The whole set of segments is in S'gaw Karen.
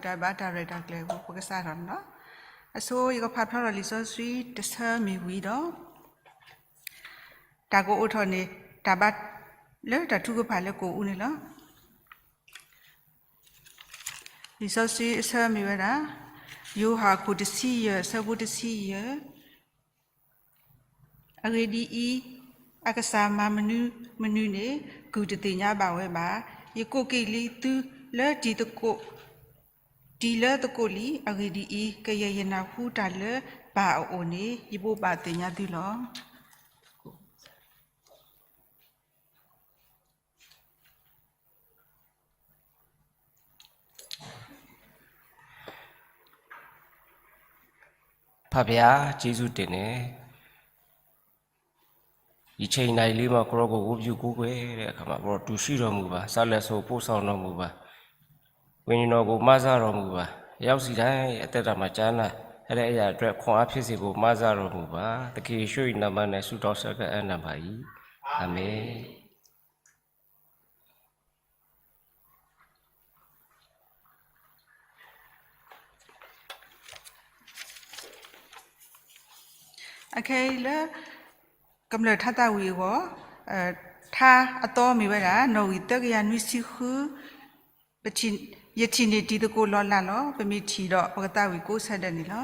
တၢ်ဘါတၢ်ရဲၣ်တၢ်ကျဲၤအဃိ ပကစးထီၣ်န့ၣ်လီၤ. အဆိ ယကဖးဖျါထီၣ်လံာ်စီဆှံတဆၢမ့ၢ်ဝံၤဒီး တၢ်ကအိၣ်ထီၣ်န့ၣ် တၢ်ဘါလၢတၢ်ထုကဖၣ်လၢကအိၣ်အူန့ၣ်လီၤ. လံာ်စီဆှံအဆၢမ့ၢ်ဝဲဒၣ် ယိၤဟၣ်အခိၣ်တဆံယဲၢ် အဆၢဖိတဆံယဲၢ် အဂ့ၢ်ဒ်အံၤ, အကစၢ်မၤမနုၤမနုၤန့ၣ် ကုၢ်တသ့ၣ်ညါဘၣ်ဝဲဘၣ်. ယကိးက့ၤလံသုလၢတံၤသကိး, တံၤလၢသကိးလံ. အဂ့ၢ်ဒ်အံၤ, ကယဲၢ်ယနၢ်ဟူတၢ်လၢပၢ်အအိၣ်န့ၣ် ယဘိးဘၣ်သ့ၣ်ညါသုလီၤ. ဖါဘုရား ကျေးဇူးတင်တယ်. ယချိန်နာရီလေးမှာ ကိုရောကို ဝတ်ပြုကိုးကွယ်တဲ့အခါမှာ ကိုရော တူရှိတော်မူပါ၊ ဆက်လက် ပို့ဆောင်တော်မူပါ၊ ဝိညာဉ်တော်ကို မစတော်မူပါ၊ ရောက်စီတိုင်း အသက်တာမှာ ကြားနာရတဲ့အရာအတွက် ခွန်အားဖြစ်စေဖို့ မစတော်မူပါ။ သခင်ယေရှု၏နာမနဲ့ ဆုတောင်းဆက်ကပ်အနံပါ၏။ အာမင်။ အခဲအံၤလၢ ကမျၢၢ်ထါသးဝံၣ်အဂီၢ်, ထါအသီမ့ၢ်ဝဲဒၣ် နီၣ်ဂံၢ်သၢကယၤနွံဆံဃု, ယထံၣ်န့ၢ်တံၤသကိးလီၤလးလီၤ. ပမ့ၢ်ထံၣ်ဒီး ပကသးဝံၣ်ကိးဆၢဒၢးန့ၣ်လီၤ.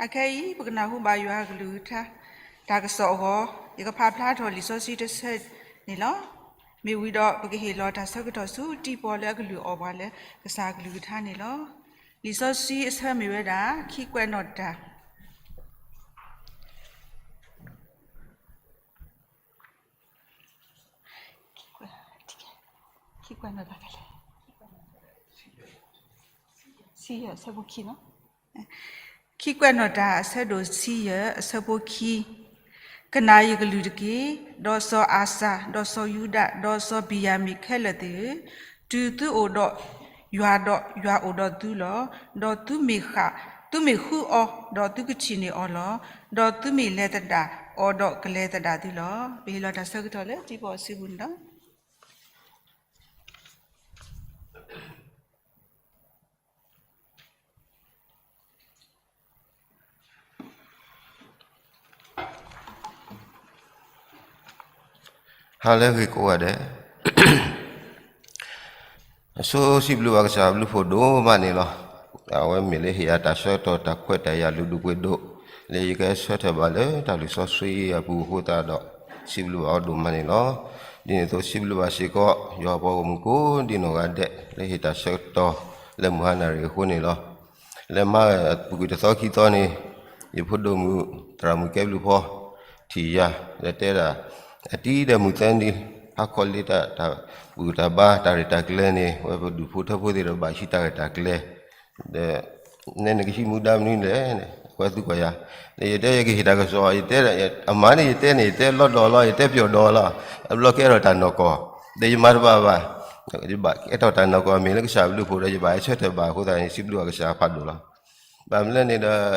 အခဲအံၤ ပကနၢ်ဟူဘၣ်ယွၤအကလုၢ်ကထါ တၢ်ကစီၣ်အဂီၢ် ယကဖးဖျါထီၣ်လံာ်စီဆှံတဆၢန့ၣ်လီၤ. မ့ၢ်ဝံၤဒီး ပကဟ့ၣ်လီၤတၢ်ဆၢကတီၢ်ဆူတံၤပီၣ်လၢအကလုၢ်အီၣ်ပှၤလၢ ကစၢ်အကလုၢ်ကထါန့ၣ်လီၤ. လံာ်စီဆှံအဆၢမ့ၢ်ဝဲဒၣ် ခံကွဲးနီၣ်တၢ် ခံကွဲးနီၣ်တၢ်ဖဲလဲၣ်, ဆံယဲၢ် ဆၢဖိခံလီၤ. ခံကွဲးနီၣ်တၢ် အဆၢဒိၣ်တဆံယဲၢ် အဆၢဖိခံ, ကနၣ်ယကလုၢ်တက့ၢ်, ဒီးစီၤအၤစၢ်, ဒီးစီၤယူဒၤ, ဒီးစီၤဘံၣ်ယၤမံၣ်ခဲလၢာ်သ့ၣ်ဧၢ, တုၤသုအိၣ်ဒီးယွၤဒီး ယွၤအိၣ်ဒီးသုလီၤ. ဒီးသုမ့ၢ်ဃၣ်, သုမ့ၢ်ဃုအီၤ, ဒီးသုကထံၣ်န့ၢ်အီၤလီၤ. ဒီးသုမ့ၢ်လဲၤသဒၣ်အီၤ, ဒီးကလဲၤသဒၣ်သုလီၤ. ပဟ့ၣ်လီၤတၢ်ဆၢကတီၢ်လၢထံဖိကီၢ်ဖိပူၤန့ၣ်လီၤ. ဟါလၢအဂ့ၤကိးဂၤဒဲး, အဆိစံးဘျုးဘၣ်ကစၢ်ဘျုးဖှိၣ်ဒိၣ်မးန့ၣ်လီၤ. အဝဲမ့ၢ်လၢဟ့ၣ်ယၤတၢ်ဆၢကတီၢ်တၢ်ခွဲးတၢ်ယာ်လုၢ်ဒိၣ်ပှ့ၤဒိၣ်, လၢယကဆၢထၢၣ်ဘၣ်လၢတၢ်လုၢ်စီဆှံအပူၤအဃိသတးဒီး, စံးဘျုးဘၣ်အီၤဒိၣ်မးန့ၣ်လီၤ. ဒ်န့ၣ်အသိးစံးဘျုးဘၣ်စ့ၢ်ကီး ယွၤပှၤဂီၢ်မုၢ်ကိးဒံနီၢ်ဂၤဒဲး လၢဟ့ၣ်တၢ်ဆၢကတီၢ်လၢမုၢ်ဟါနၣ်ရံၣ်အဃိန့ၣ်လီၤ. လၢမၤအပူၤကွံာ်တသီခံသီန့ၣ်, ယဖိဒိၣ်မုၣ်သရၣ်မုၣ်ကဲဘျုးဖီ ထံၣ်ယၤ ဒီးတဲဒၣ်, အတံၤဒီးမုၢ်သၢနံၤ ဟါခီလ့တၢ် တၢ်ဘူၣ်တၢ်ဘါတၢ်ရဲၣ်တၢ်ကျဲၤန့ၣ် ဝဲပဒူၣ်ဖိထၢဖိသ့ၣ်ဒီးဘၣ်ဟံးတၢ်ရဲၣ်တၢ်ကျဲၤ, ဒီး နဲနကဟံးမူဒါမနုၤလဲၣ်, အဝဲသံကွၢ်ယၤ, ဒီးယတဲယကဟ့ၣ်တၢ်ကစီၣ်, ယတဲ, အမၤန့ၣ်ယတဲန့ၣ် ယတဲလီၤဒီးလီၤ ယတဲပျီၣ်ဒီးလီၤ, အဘျီကဲထီၣ်တၢ်နီၢ်ကီၢ်, ဒီးယမၤတဘၣ်ဘၣ်, ယဘၣ်ကဲထီၣ်တၢ်နီၢ်ကီၢ် မ့ၢ်လၢကစၢ်ဘျုးဖှိၣ်ဒီး ယဘၣ်ဟဲဆၢထၢၣ်ဘၣ်အဃိသတးန့ၣ် စံးဘျုးဘၣ်ကစၢ်ဖးဒိၣ်လီၤ. ဘၣ်မနုၤလဲၣ်န့ၣ်ဒီး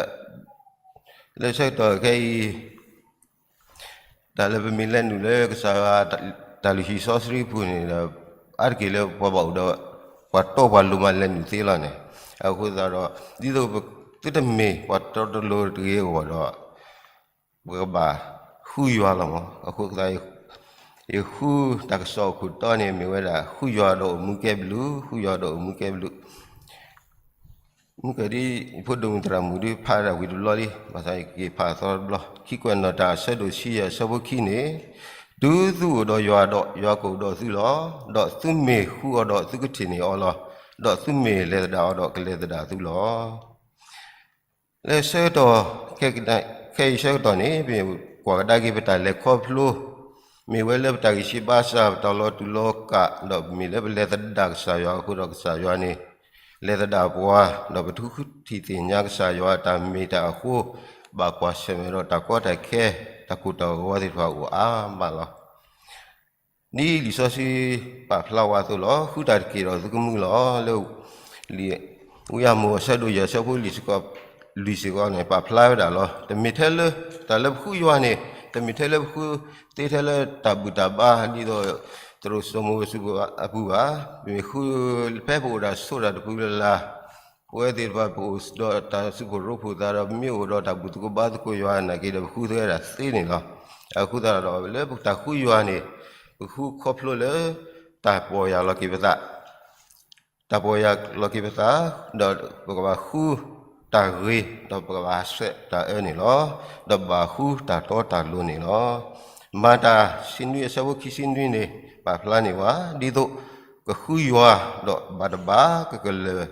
လၢဆၢကတီၢ်ခဲအံၤ တၢ်လၢပမ့ၢ်လဲၤနုာ်လၢကစၢ်ယွၤ တၢ်လုၢ်ဟံၣ်စီဆှံပူၤန့ၣ်ဒီး အါတက့ၢ်လၢပှၤဘၣ်အိၣ်ဒီး ပှၤတီပှၤလိၤမးလဲၤနုာ်သ့လီၤန့ၣ်, အဃိသတးဒီး ဒ်သိးသုတမ့ၢ်ပှၤတီတလိၤတဂ့ၤအဂီၢ်ဒီး ပကဘၣ်ဃုယွၤလီၤမး. အဃိသတး ယဃုတၢ်ကစီၣ်အခိၣ်တီန့ၣ် မ့ၢ်ဝဲဒၣ် ဃုယွၤဒီးအိၣ်မူကဲဘျုး, ဃုယွၤဒီးအိၣ်မူကဲဘျုး မုၢ်ကဒံ ယဖိဒိၣ်မုၣ်သရၣ်မုၣ်ဒုးဖးဒၣ်ဝံၤတဘျီလံ, ဘၣ်ဆၣ်ယက့ၤဖးအသီတဘျီ, ခံကွဲးနီၣ်တၢ်အဆၢဒိၣ်ဆံယဲၢ်အဆၢဖိခံန့ၣ်, တုၤသုအိၣ်ဒီးယွၤဒီး ယွၤကအိၣ်ဒီးသုလီၤ. ဒီးသုမ့ၢ်ဃုအီၤဒီးသုကထံၣ်န့ၢ်အီၤလီၤ. ဒီးသုမ့ၢ်လဲၤသဒၣ်အီၤဒီးကလဲၤသဒၣ်သုလီၤ. လၢဆၢကတီၢ် ခဲအံၤဆၢကတီၢ်န့ၣ် ပကွၢ်ကဒါက့ၤပတၢ်လဲၤခီဖျိ မ့ၢ်ဝဲလၢပတၢ်ဂံၢ်စၢ်ဘါစၢ် ပတၢ်လီၤတူာ်လီၤကာ် ဒီးမ့ၢ်လၢပလဲၤသဒၣ်ကစၢ်ယွၤအဃိဒီး ကစၢ်ယွၤန့ၣ် လဲၤသဒၣ်ပှၤ ဒီးပထူးထီၣ်ထံၣ်သ့ၣ်ညါကစၢ်ယွၤအတၢ်မ့ၢ်တၢ်အဃိ ဘၣ်ကွၢ်ဆၢၣ်မဲာ်ဒီးတၢ်ကီတၢ်ခဲ တၢ်ကိၢ်တၢ်ဂီၤသ့ၣ်တဖၣ်အိၣ်အါမးလီၤ. ဒ်လံာ်စီဆှံပာ်ဖျါဝဲအသိးလီၤ. ဃုတၢ်တက့ၢ်ဒီးသုကမုာ်လီၤ. လၢလံာ် ဝံယၢ်မိၣ်အဆၢဒိၣ်ယဲၢ်အဆၢဖိလွံၢ်စ့ၢ်ကီး, လွံၢ်စ့ၢ်ကီးန့ၣ် ပာ်ဖျါဝဲဒၣ်လီၤ. တမ့ၢ်ထဲလၢ တၢ်လၢပဃုယွၤန့ၣ် တမ့ၢ်ထဲလၢပဃုသ့ထဲလၢတၢ်ဘူၣ်တၢ်ဘါ ဒ်သိး သရိာ်စိမိၤအပူၤဘၣ်. မ့ၢ်ဃုဖဲပအိၣ်တၢ်ဆိးတၢ်တပူၤလၢ်လၢ် ပဝဲသ့ၣ်တဖၣ်ပအိၣ်ဒီးတၢ်စုဖိရိဖှိၣ်သးဒီး ပမ့ၢ်အိၣ်ဒီးတၢ်ဘူၣ်သကိးဘါသကိးယွၤနာ်က့ဒီး ပဃုသ့ဝဲဒၣ်သ့န့ၣ်လီၤ. အဃိသတးဒီး လၢပတၢ်ဃုယွၤန့ၣ် ပဃုခီဖျိလၢ တၢ်ပီၢ်ယၢ်လီၤက့ၤပသး တၢ်ပီၢ်ယၢ်လီၤက့ၤပသး, ဒီးပကဘၣ်ဃုတၢ်ဂ့ၤ, ဒီးပကဘၣ်ဆဲးတၢ်အၢန့ၣ်လီၤ. ဒီးဘၣ်ဃုတၢ်တီတၢ်လိၤန့ၣ်လီၤ. မၤတၢ်ဆံနွံအဆၢဖိခံဆံနွံန့ၣ် ပာ်ဖျါန့ၢ်ဝဲ ဒ်သိးကဃုယွၤဒီးဘၣ်တဘၣ် ကကလၢာ်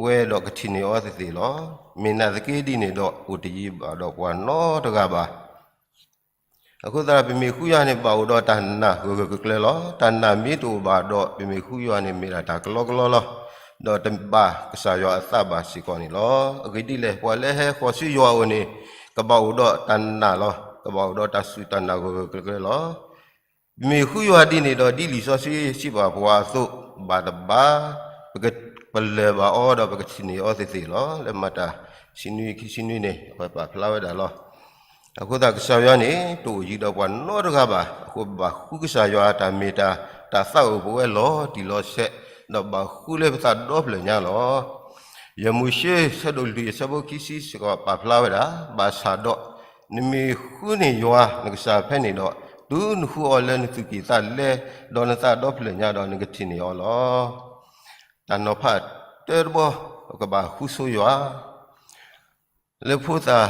ဝဲဒီးကထံၣ်န့ၢ်အီၤသ့ၣ်သ့ၣ်လီၤ. မ့ၢ်နာ်သက့ဒ်န့ၣ်ဒီး အိၣ်တယံၤဘၣ်ဒီးပှၤနီတဂၤဘၣ်. အဃိသတး ပမ့ၢ်ဃုယွၤန့ၣ် ဘၣ်အိၣ်ဒီးတၢ်နာ်ဂၢၢ်ဂၢၢ်ကျၢၤကျၢၤလီၤ. တၢ်နာ်မ့ၢ်တအိၣ်ဘၣ်ဒီး ပမ့ၢ်ဃုယွၤန့ၣ် မ့ၢ်ဒၣ်တၢ်ကလီကလီလီၤ. ဒီးတဘၣ်ကစၢ်ယွၤအသးဘၣ်စ့ၢ်ကီးန့ၣ်လီၤ. အဂ့ၢ်ဒ်လဲၣ်, ပှၤလၢဟဲဃီၤဆူယွၤအအိၣ်န့ၣ် ကဘၣ်အိၣ်ဒီးတၢ်နာ်လီၤ. ကဘၣ်အိၣ်ဒီးတၢ်စူၢ်တၢ်နာ်ဂၢၢ်ဂၢၢ်ကျၢၤကျၢၤလီၤ. မ့ၢ်ဃုယွၤဒ်န့ၣ်ဒီး ဒ်လံာ်စီဆှံစံးဘၣ်ပှၤအသိး ဘၣ်တဘၣ် ပကပလၢၢ်ဘၣ်အီၤဒီး ပကထံၣ်န့ၢ်အီၤသ့ၣ်သ့ၣ်လီၤ. လၢမၤတၢ်ဆံနွံခံဆံနွံန့ၣ် အဝဲပာ်ဖျါဝဲဒၣ်လီၤ. အဃိသတး ကစၢ်ယွၤန့ၣ် တအိၣ်ယံၤဒီးပှၤနီတဂၤဘၣ်. အဃိဘၣ်ဃုကစၢ်ယွၤအတၢ်မ့ၢ်တၢ် တၢ်သးအိၣ်ပဝဲလီၤတံၢ်လီၤဆဲး, ဒီးဘၣ်ဃုလၢပသးဒီဖျၢၣ်ညါလီၤ. ယဲၢ်မိၤၡ့ ဆၢဒိၣ်လွံၢ် အဆၢဖိခံဆံစ့ၢ်ကီး ပာ်ဖျါဝဲဒၣ်, ဘၣ်ဆၣ်ဒီး နမ့ၢ်ဃုန့ၢ်ယွၤနကစၢ်ဖဲန့ၣ်ဒီး တုၤနဃုအီၤလၢနသူၣ်ကံၢ်သးလဲ ဒီးနသးဒီဖျၢၣ်ညါဒီး နကထံၣ်န့ၢ်အီၤလီၤ. တၢ်နီၤဖးတၢတဘီ ပကဘၣ်ဃုဆိယွၤ လၢဖိသၣ်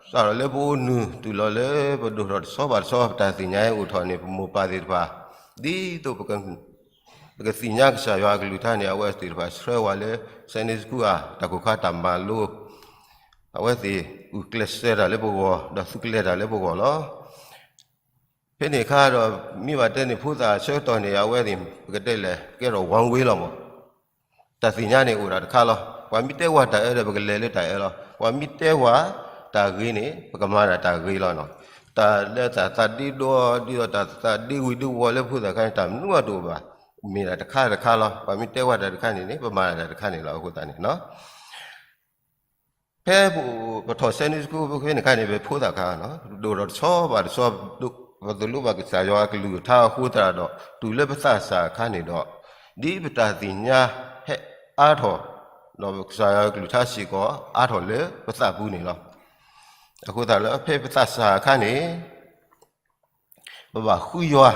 စးထီၣ်လၢပအိၣ်နုၢ်တုၤလီၤလၢပဒိၣ်ထီၣ်တဆီဘၣ်တဆီ ပတၢ်သ့ၣ်ညါအိၣ်ထီၣ်န့ၣ် ပမိၢ်ပၢ်သ့ၣ်တဖၣ် ဒ်သိး ပကသ့ၣ်ညါကစၢ်ယွၤအကလုၢ်ကထါန့ၣ် အဝဲသ့ၣ်တဖၣ်ဆှၢဝဲလၢ Sunday School ဧါ တၢ်ကိၢ်ခါတၢ်မၤလိ အဝဲသ့ၣ်ဂုာ်ကျဲးစၢးတၢ်လၢပဂီၢ် ဒီးသုးကျဲၤတၢ်လၢပဂီၢ်လီၤ. ဖဲန့ၣ်အခါဒီး မ့ၢ်ဘၣ်တဲန့ၣ် ဖိသၣ်အဆၢကတီၢ်န့ၣ် အဝဲသ့ၣ် ပကတဲလဲၣ် ကဲထီၣ် one way လီၤမး. တၢ်သ့ၣ်ညါန့ၣ်အိၣ်ဒၣ်တခါလီၤ. ပှၤမ့ၢ်တဲဝဲတၢ်အၢဒီး ပကလဲၤလၢတၢ်အၢလီၤ. ပှၤမ့ၢ်တဲဝဲတၢ်ဂ့ၤန့ၣ် ပကမၤဒၣ်တၢ်ဂ့ၤလီၤ. တၢ်လၢတၢ်သးဒ့ဒီ ဒ်သိးတၢ်သးဒ့ဝံၤဒ့ဝီၤလၢဖိသၣ်ခါန့ၣ် တၢ်မနုၤအတအိၣ်ဘၣ်. မ့ၢ်ဒၣ်တခါတခါလီၤ. ပှၤမ့ၢ်တဲဝဲတၢ်တခါန့ၣ်န့ၣ် ပမၤဒၣ်တၢ်တခါန့ၣ်လီၤ. အဃိသတးန့ၣ် ဖဲပထီၣ်ဆဲန့ဆူဖဲန့ၣ်အခါန့ၣ် ပဖိသၣ်ခါ ဒိၣ်ထီၣ်တဆီဘၣ်တဆီ ပသိၣ်လိဘၣ်ကစၢ်ယွၤအကလုၢ်ကထါအဃိသတးဒီး တုၤလၢပသးစၢ်အခါန့ၣ်ဒီး ဒ်ပတၢ်သ့ၣ်ညါဟဲအါထီၣ် ဒီးကစၢ်ယွၤအကလုၢ်ကထါစ့ၢ်ကီး အါထီၣ်လၢပသးပူၤန့ၣ်လီၤ. အဃိသတးလၢဖဲပသးစၢ်အခါန့ၣ် ပဘၣ်ဃုယွၤ,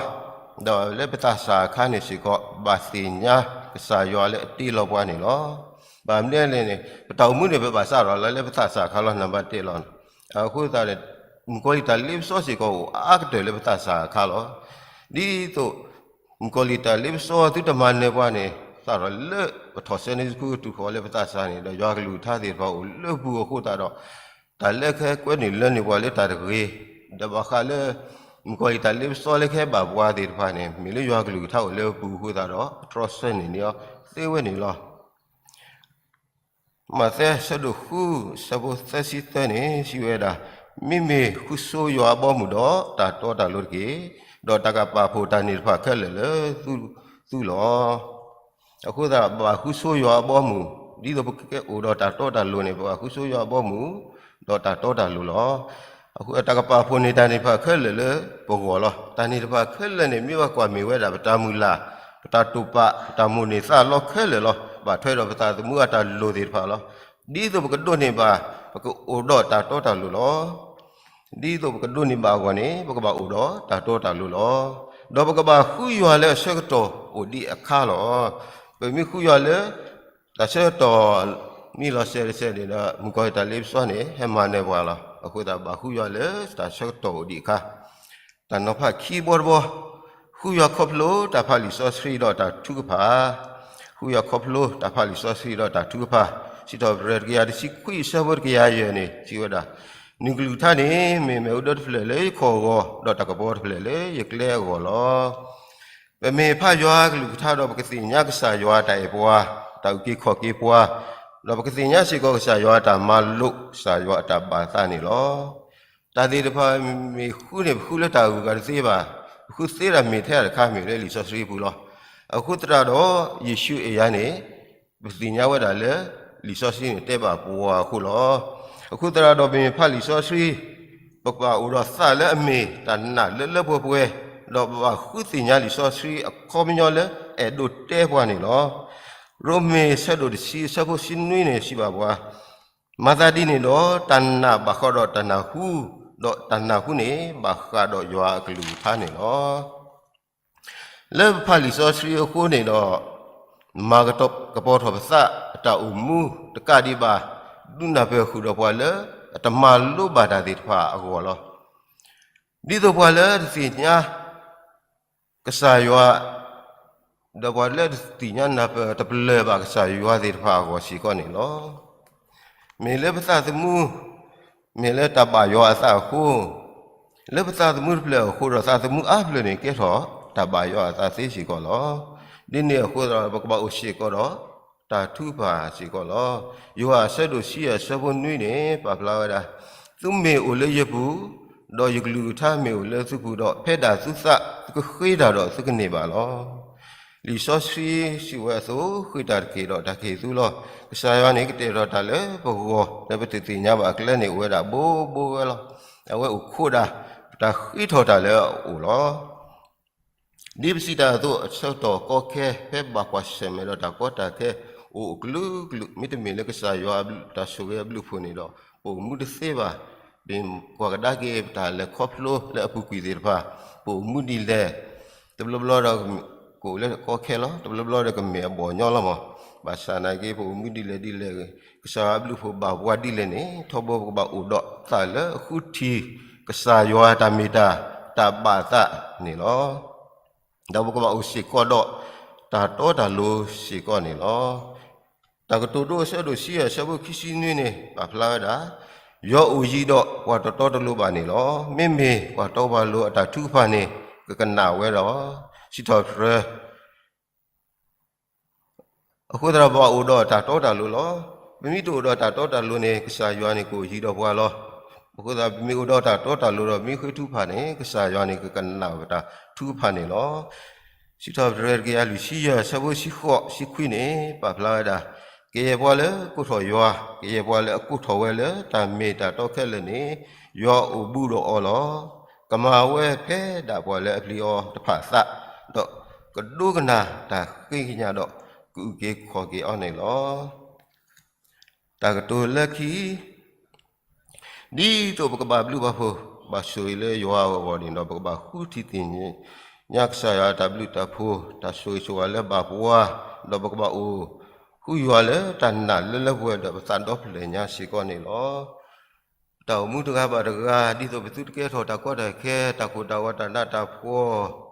ဒီးလၢပသးစၢ်အခါန့ၣ်စ့ၢ်ကီး ဘၣ်သ့ၣ်ညါကစၢ်ယွၤလၢအတ့လီၤပှၤန့ၣ်လီၤ. ဘၣ်မနုၤလဲၣ်န့ၣ် ပတၢ်အိၣ်မူန့ၣ် ပဘၣ်စးထီၣ်လၢ လၢပသးစၢ်အခါလီၤ နံပါတ်တၢလီၤ. အဃိသတးန့ၣ် မုၣ်ကီၤလံၢ်တၢ်လ့ပစီစ့ၢ်ကီး အိၣ်အါကတၢၢ်လၢပသးစၢ်အခါလီၤ. ဒ်သိး မုၣ်ကီၤလံၢ်တၢ်လ့ပစီသုတမၤနၢၤပှၤန့ၣ် စးထီၣ်လၢပထီၣ်ဆဲန့ဆူဃုာ်တုၤဃီၤလၢပသးစၢ်န့ၣ်ဒီး ယွၤကလုၢ်ကထါသ့ၣ်တဖၣ်အိၣ်လၢပူၤအဃိသတးဒီး တၢ်လၢကဟဲကွဲန့ၢ်လၢန့ၢ်ပှၤလၢတၢ်တဂ့ၤ, ဒီးဘၣ်ဃးလၢ မုၣ်ကီၤလံၢ်တၢ်လ့ပစီလၢကဟဲဘၣ်ပှၤသ့ၣ်တဖၣ်န့ၣ် မ့ၢ်လၢယွၤကလုၢ်ကထါအိၣ်လၢပူၤအဃိသတးဒီး ပတြီဆၢန့ၢ်န့ၢ်အီၤသ့ဝဲန့ၣ်လီၤ. မးသဲဆၢဒိၣ်ဃု ဆၢဖိသၢဆံသၢန့ၣ် စံးဝဲဒၣ်, မ့မ့ၢ်ဃုဆိယွၤအဘီအမုၢ်ဒီးတၢ်တီတၢ်လိၤတက့ၢ်, ဒီးတၢ်ကပာ်ဖှိၣ်တၢ်န့ၢ်တဖၣ်ခဲလၢာ်လၢသုလီၤ. အဃိသတး ဘၣ်ဃုဆိယွၤအဘီအမုၢ်, ဒ်သိးပကအိၣ်ဒီးတၢ်တီတၢ်လိၤန့ၣ် ပဘၣ်ဃုဆိယွၤအဘီအမုၢ် ဒီးတၢ်တီတၢ်လိၤလီၤ. အဃိတၢ်ကပာ်ဖှိၣ်န့ၢ်တၢ်န့ၢ်တဖၣ်ခဲလၢာ်လၢပဂီၢ်လီၤ. တၢ်န့ၢ်တဖၣ်ခဲလၢာ်န့ၣ် မ့ၢ်ဘၣ်ကွၢ်မ့ၢ်ဝဲဒၣ်ပတၢ်မုၢ်လၢ်, ပတၢ်တိာ်ပာ်, ပတၢ်မိၣ်န့ၢ်သးလီခဲလၢာ်လီၤ. ဘၣ်ထွဲဒီးပသးသမူအတၢ်လိၤသ့ၣ်တဖၣ်လီၤ. ဒ်သိးပကဒိးန့ၢ်ဘၣ် ပကအိၣ်ဒီးတၢ်တီတၢ်လိၤလီၤ. ဒ်သိးပကဒိးန့ၢ်ဘၣ်အဂီၢ်န့ၣ် ပကဘၣ်အိၣ်ဒီးတၢ်တီတၢ်လိၤလီၤ. ဒီးပကဘၣ်ဃုယွၤလၢအဆၢကတီၢ်အိၣ်ဒံးအခါလီၤ. ပမ့ၢ်ဃုယွၤလၢ တၢ်ဆၢကတီၢ် မံလီၤစဲးတစဲးန့ၣ်ဒီး မုၣ်ကီၤလံၢ်တၢ်လ့ပစီန့ၣ် ဟဲမၤနၢၤပှၤလီၤ. အဃိသတး ဘၣ်ဃုယွၤလၢတၢ်ဆၢကတီၢ်အိၣ်ဒံးအခါ တၢ်နီၤဖးခံဘီတဘီ, ဃုယွၤခီဖျိတၢ်ဖးလံာ်စီဆှံဒီးတၢ်ထုကဖၣ်, ဃုယွၤခီဖျိတၢ်ဖးလံာ်စီဆှံဒီးတၢ်ထုကဖၣ်, စံးထီၣ်ပတြၢၤတကယၤတဆံခွံ အဆၢဖိတကယၤယဲၢ်န့ၣ် စံးဝဲဒၣ်, နကလုၢ်ကထါန့ၣ် မ့ၢ်မ့ၣ်အူဒၢတဖျၢၣ်လၢယခီၣ်အဂီၢ်, ဒီးတၢ်ကပီၤတဖျၢၣ်လၢယကျဲအဂီၢ်လီၤ. ပမ့ၢ်ဖးယွၤကလုၢ်ကထါဒီး ပကသ့ၣ်ညါကစၢ်ယွၤအတၢ်အဲၣ်ပှၤ, တၢ်အုၣ်က့ၤခီၣ်က့ၤပှၤ, ဒီးပကသ့ၣ်ညါစ့ၢ်ကီးကစၢ်ယွၤအတၢ်မၤလိာ်, ကစၢ်ယွၤအတၢ်ဘၣ်သးန့ၣ်လီၤ. တၢ်သ့ၣ်တဖၣ်မ့ၢ်ဃုန့ၣ် ပဃုလၢတၢ်ဂုၤဂၤတသ့ဘၣ်. ပဃုသ့တၢ်မ့ၢ်ထဲတခါမ့ၢ်လၢလံာ်စီဆှံပူၤလီၤ. အဃိသတးဒီး ယ့ၣ်ၡူးအဲၣ်ယၤန့ၣ် ပသ့ၣ်ညါဝဲဒၣ်လၢ လံာ်စီဆှံန့ၣ်တဲဘၣ်ပှၤအဃိလီၤ. အဃိသတးဒီး ပမ့ၢ်ဖးလံာ်စီဆှံ ပကဘၣ်အိၣ်ဒီးသးလၢအမ့ၢ်တၢ်နာ်လၢလၢပှဲၤပှဲၤ, ဒီးပဘၣ်ဃုသ့ၣ်ညါလံာ်စီဆှံအခီပညီလၢအဲၣ်ဒိးတဲပှၤန့ၣ်လီၤ. ရိမ့ၤဆၢဒိၣ်တဆံ အဆၢဖိဆံနွံန့ၣ် စံးဘၣ်ပှၤ, မၤသးဒ်န့ၣ်ဒီး တၢ်နာ်ဘၣ်ဃးဒီးတၢ်နၢ်ဟူ, ဒီးတၢ်နၢ်ဟူန့ၣ် ဘၣ်ဃးဒီးယွၤအကလုၢ်ကထါန့ၣ်လီၤ. လၢပဖးလံာ်စီဆှံအဃိန့ၣ်ဒီး မၤကပီၤထီၣ်ပသးအတၢ်အိၣ်မူတကးဒံးဘၣ်, ဒုးနၢ်ပၢၢ်ဃုာ်ဒီးပှၤလၢအတမၤလိဘၣ်တၢ်သ့ၣ်တဖၣ်အဂီၢ်လီၤ. ဒ်သိးပှၤလၢတသ့ၣ်ညါ ကစၢ်ယွၤ ဒီးပှၤလၢတသ့ၣ်ညါနၢ်ပၢၢ်တပလၢၢ်ဘၣ်ကစၢ်ယွၤသ့ၣ်တဖၣ်အဂီၢ်စ့ၢ်ကီးန့ၣ်လီၤ. မ့ၢ်လၢပသးသမူ, မ့ၢ်လၢတၢ်ဘၣ်ယွၤအသးအဃိ, လၢပသးသမူတဖျၢၣ်အဃိဒီး သးသမူအါဖျၢၣ်န့ၣ် ကဲထီၣ်တၢ်ဘၣ်ယွၤအသးသ့စ့ၢ်ကီးလီၤ. ဒ်န့ၣ်အဃိဒီး ပကဘၣ်အိၣ်စ့ၢ်ကီးဒီး တၢ်ထုကဖၣ်စ့ၢ်ကီးလီၤ. ယိၤဟၣ်အဆၢဒိၣ်တဆံအဆၢဖိနွံန့ၣ် ပာ်ဖျါဝဲဒၣ်, သုမ့ၢ်အိၣ်လၢယပူၤ, ဒီးယကလုၢ်ကထါမ့ၢ်အိၣ်လၢသုပူၤဒီး ဖဲဒၣ်သုသး သုကဃ့တၢ်ဒီးသုကန့ၢ်ဘၣ်လီၤ. လံာ်စီဆှံစံးဝဲအသိး, ဃ့တၢ်တက့ၢ်ဒီးတၢ်ကဟ့ၣ်သုလီၤ. ကစၢ်ယွၤန့ၣ် ကတဲာ်ထီၣ်တၢ်လၢပဂီၢ် လၢပတသ့ၣ်ညါဘၣ်အကျဲန့ၣ် အိၣ်ဝဲဒၣ်ဘိဘိဝဲလီၤ. အဝဲအိၣ်ခိးဒၣ် ပတၢ်ဃ့ထီၣ်တၢ်လၢအအိၣ်လီၤ. ဒ်ပစံးတၢ်အသိး အဆၢကတီၢ်ကီခဲ ဖဲဘၣ်ကွၢ်ဆၢၣ်မဲာ်ဒီးတၢ်ကီတၢ်ခဲ အိၣ်အကလုာ်ကလုာ် မ့တမ့ၢ်လၢကစၢ်ယွၤတၢ်ဆိၣ်ဂ့ၤအဘျုးအဖှိၣ်န့ၣ်ဒီး ပအိၣ်မူတသ့ဘၣ်. ပကွၢ်ကဒါက့ၤ ပတၢ်လဲၤခီဖျိလၢအပူၤကွံာ်သ့ၣ်တဖၣ် ပအိၣ်မူဒ်လဲၣ်. တဘျီဘျီဒီး ကအိၣ်လၢကီခဲလီၤ. တဘျီဘျီဒီးကမ့ၢ်အဘီၣ်ညီလီၤမး. ဘၣ်ဆၣ်နာ်က့ ပအိၣ်မူဒ်လဲၣ်ဒ်လဲၣ်ဂ့ၤ ကစၢ်ယွၤအဘျုးအဖှိၣ်ဘၣ်ပှၤဒ်လဲၣ်န့ၣ် ထီဘိပကဘၣ်အိၣ်ဒီးသးလၢအဃုထံၣ် ကစၢ်ယွၤတၢ်မ့ၢ်တၢ် တၢ်ဘၣ်သးန့ၣ်လီၤ. ဒီးပကဘၣ်အိၣ်စ့ၢ်ကီးဒီး တၢ်တီတၢ်လိၤစ့ၢ်ကီးန့ၣ်လီၤ. တၢ်ကတိၤဒိအဆၢဒိၣ်ဆံယဲၢ်အဆၢဖိခံဆံနွံန့ၣ် ပာ်ဖျါဝဲဒၣ်, ယွၤအိၣ်ယံၤဒီးပှၤတတီတလိၤဘၣ်န့ၣ်လီၤ. မ့မ့ၢ်ပှၤတီပှၤလိၤအတၢ်ထုကဖၣ်န့ၣ် ကကနၣ်ဝဲဒီး စံးထီၣ်ပတြၢၤ အဃိသတးဒီး ပဘၣ်အိၣ်ဒီးတၢ်တီတၢ်လိၤလီၤ. ပမ့ၢ်တအိၣ်ဒီးတၢ်တီတၢ်လိၤန့ၣ် ကစၢ်ယွၤန့ၣ်ကအိၣ်ယံၤဒီးပှၤလီၤ. အဃိသတး ပမ့ၢ်အိၣ်ဒီးတၢ်တီတၢ်လိၤဒီး မ့ၢ်ဃ့ထုကဖၣ်န့ၣ် ကစၢ်ယွၤန့ၣ်ကကနၣ်ပတၢ်ထုကဖၣ်န့ၣ်လီၤ. စံးထီၣ်ပတြၢၤတကယၤလွံၢ်ဆံယဲၢ် အဆၢဖိတဆံဃိး တဆံခွံန့ၣ် ပာ်ဖျါဝဲဒၣ်, ကယဲၢ်ပှၤလၢကိးထီၣ်ယွၤ, ကယဲၢ်ပှၤလၢအကိးထီၣ်ဝဲလၢတၢ်မ့ၢ်တၢ်တီခဲလၢာ်န့ၣ်, ယွၤအိၣ်ဘူးဒီးအီၤလီၤ. ကမၤဝဲဖဲဒၣ်ပှၤလၢအပျံၤအီၤတဖၣ်အသး, ဒီးကဒိကနၣ်တၢ်ဃ့ကညးဒီး ကအုၣ်က့ၤခီၣ်က့ၤအီၤန့ၣ်လီၤ. တၢ်ကတိၤလၢခံ, ဒ်သိးပကဘၣ်ဘျုးဘၣ်ဖှိၣ် ဘၣ်ဆိၣ်ဂ့ၤလၢယွၤအဂီၢ်န့ၣ်ဒီး ပကဘၣ်ဃုထံၣ်သ့ၣ်ညါကစၢ်ယွၤအတၢ်ဘျုးတၢ်ဖှိၣ်, တၢ်ဆိၣ်ဂ့ၤဆိၣ်ဝါလၢဘၣ်ပှၤ, ဒီးပကဘၣ်အိၣ်ဃုာ်ယွၤလၢတၢ်နာ်လၢလၢပှဲၤပှဲၤဒီးပသးဒီဖျၢၣ်ညါစ့ၢ်ကီးန့ၣ်လီၤ. ပတၢ်အိၣ်မူတဂၤဘၣ်တဂၤ ဒ်သိးပသုတကဲထီၣ်တၢ်ကီတၢ်ခဲ တၢ်ကိၢ်တၢ်ဂီၤ တၢ်နးတၢ်ဖှီၣ်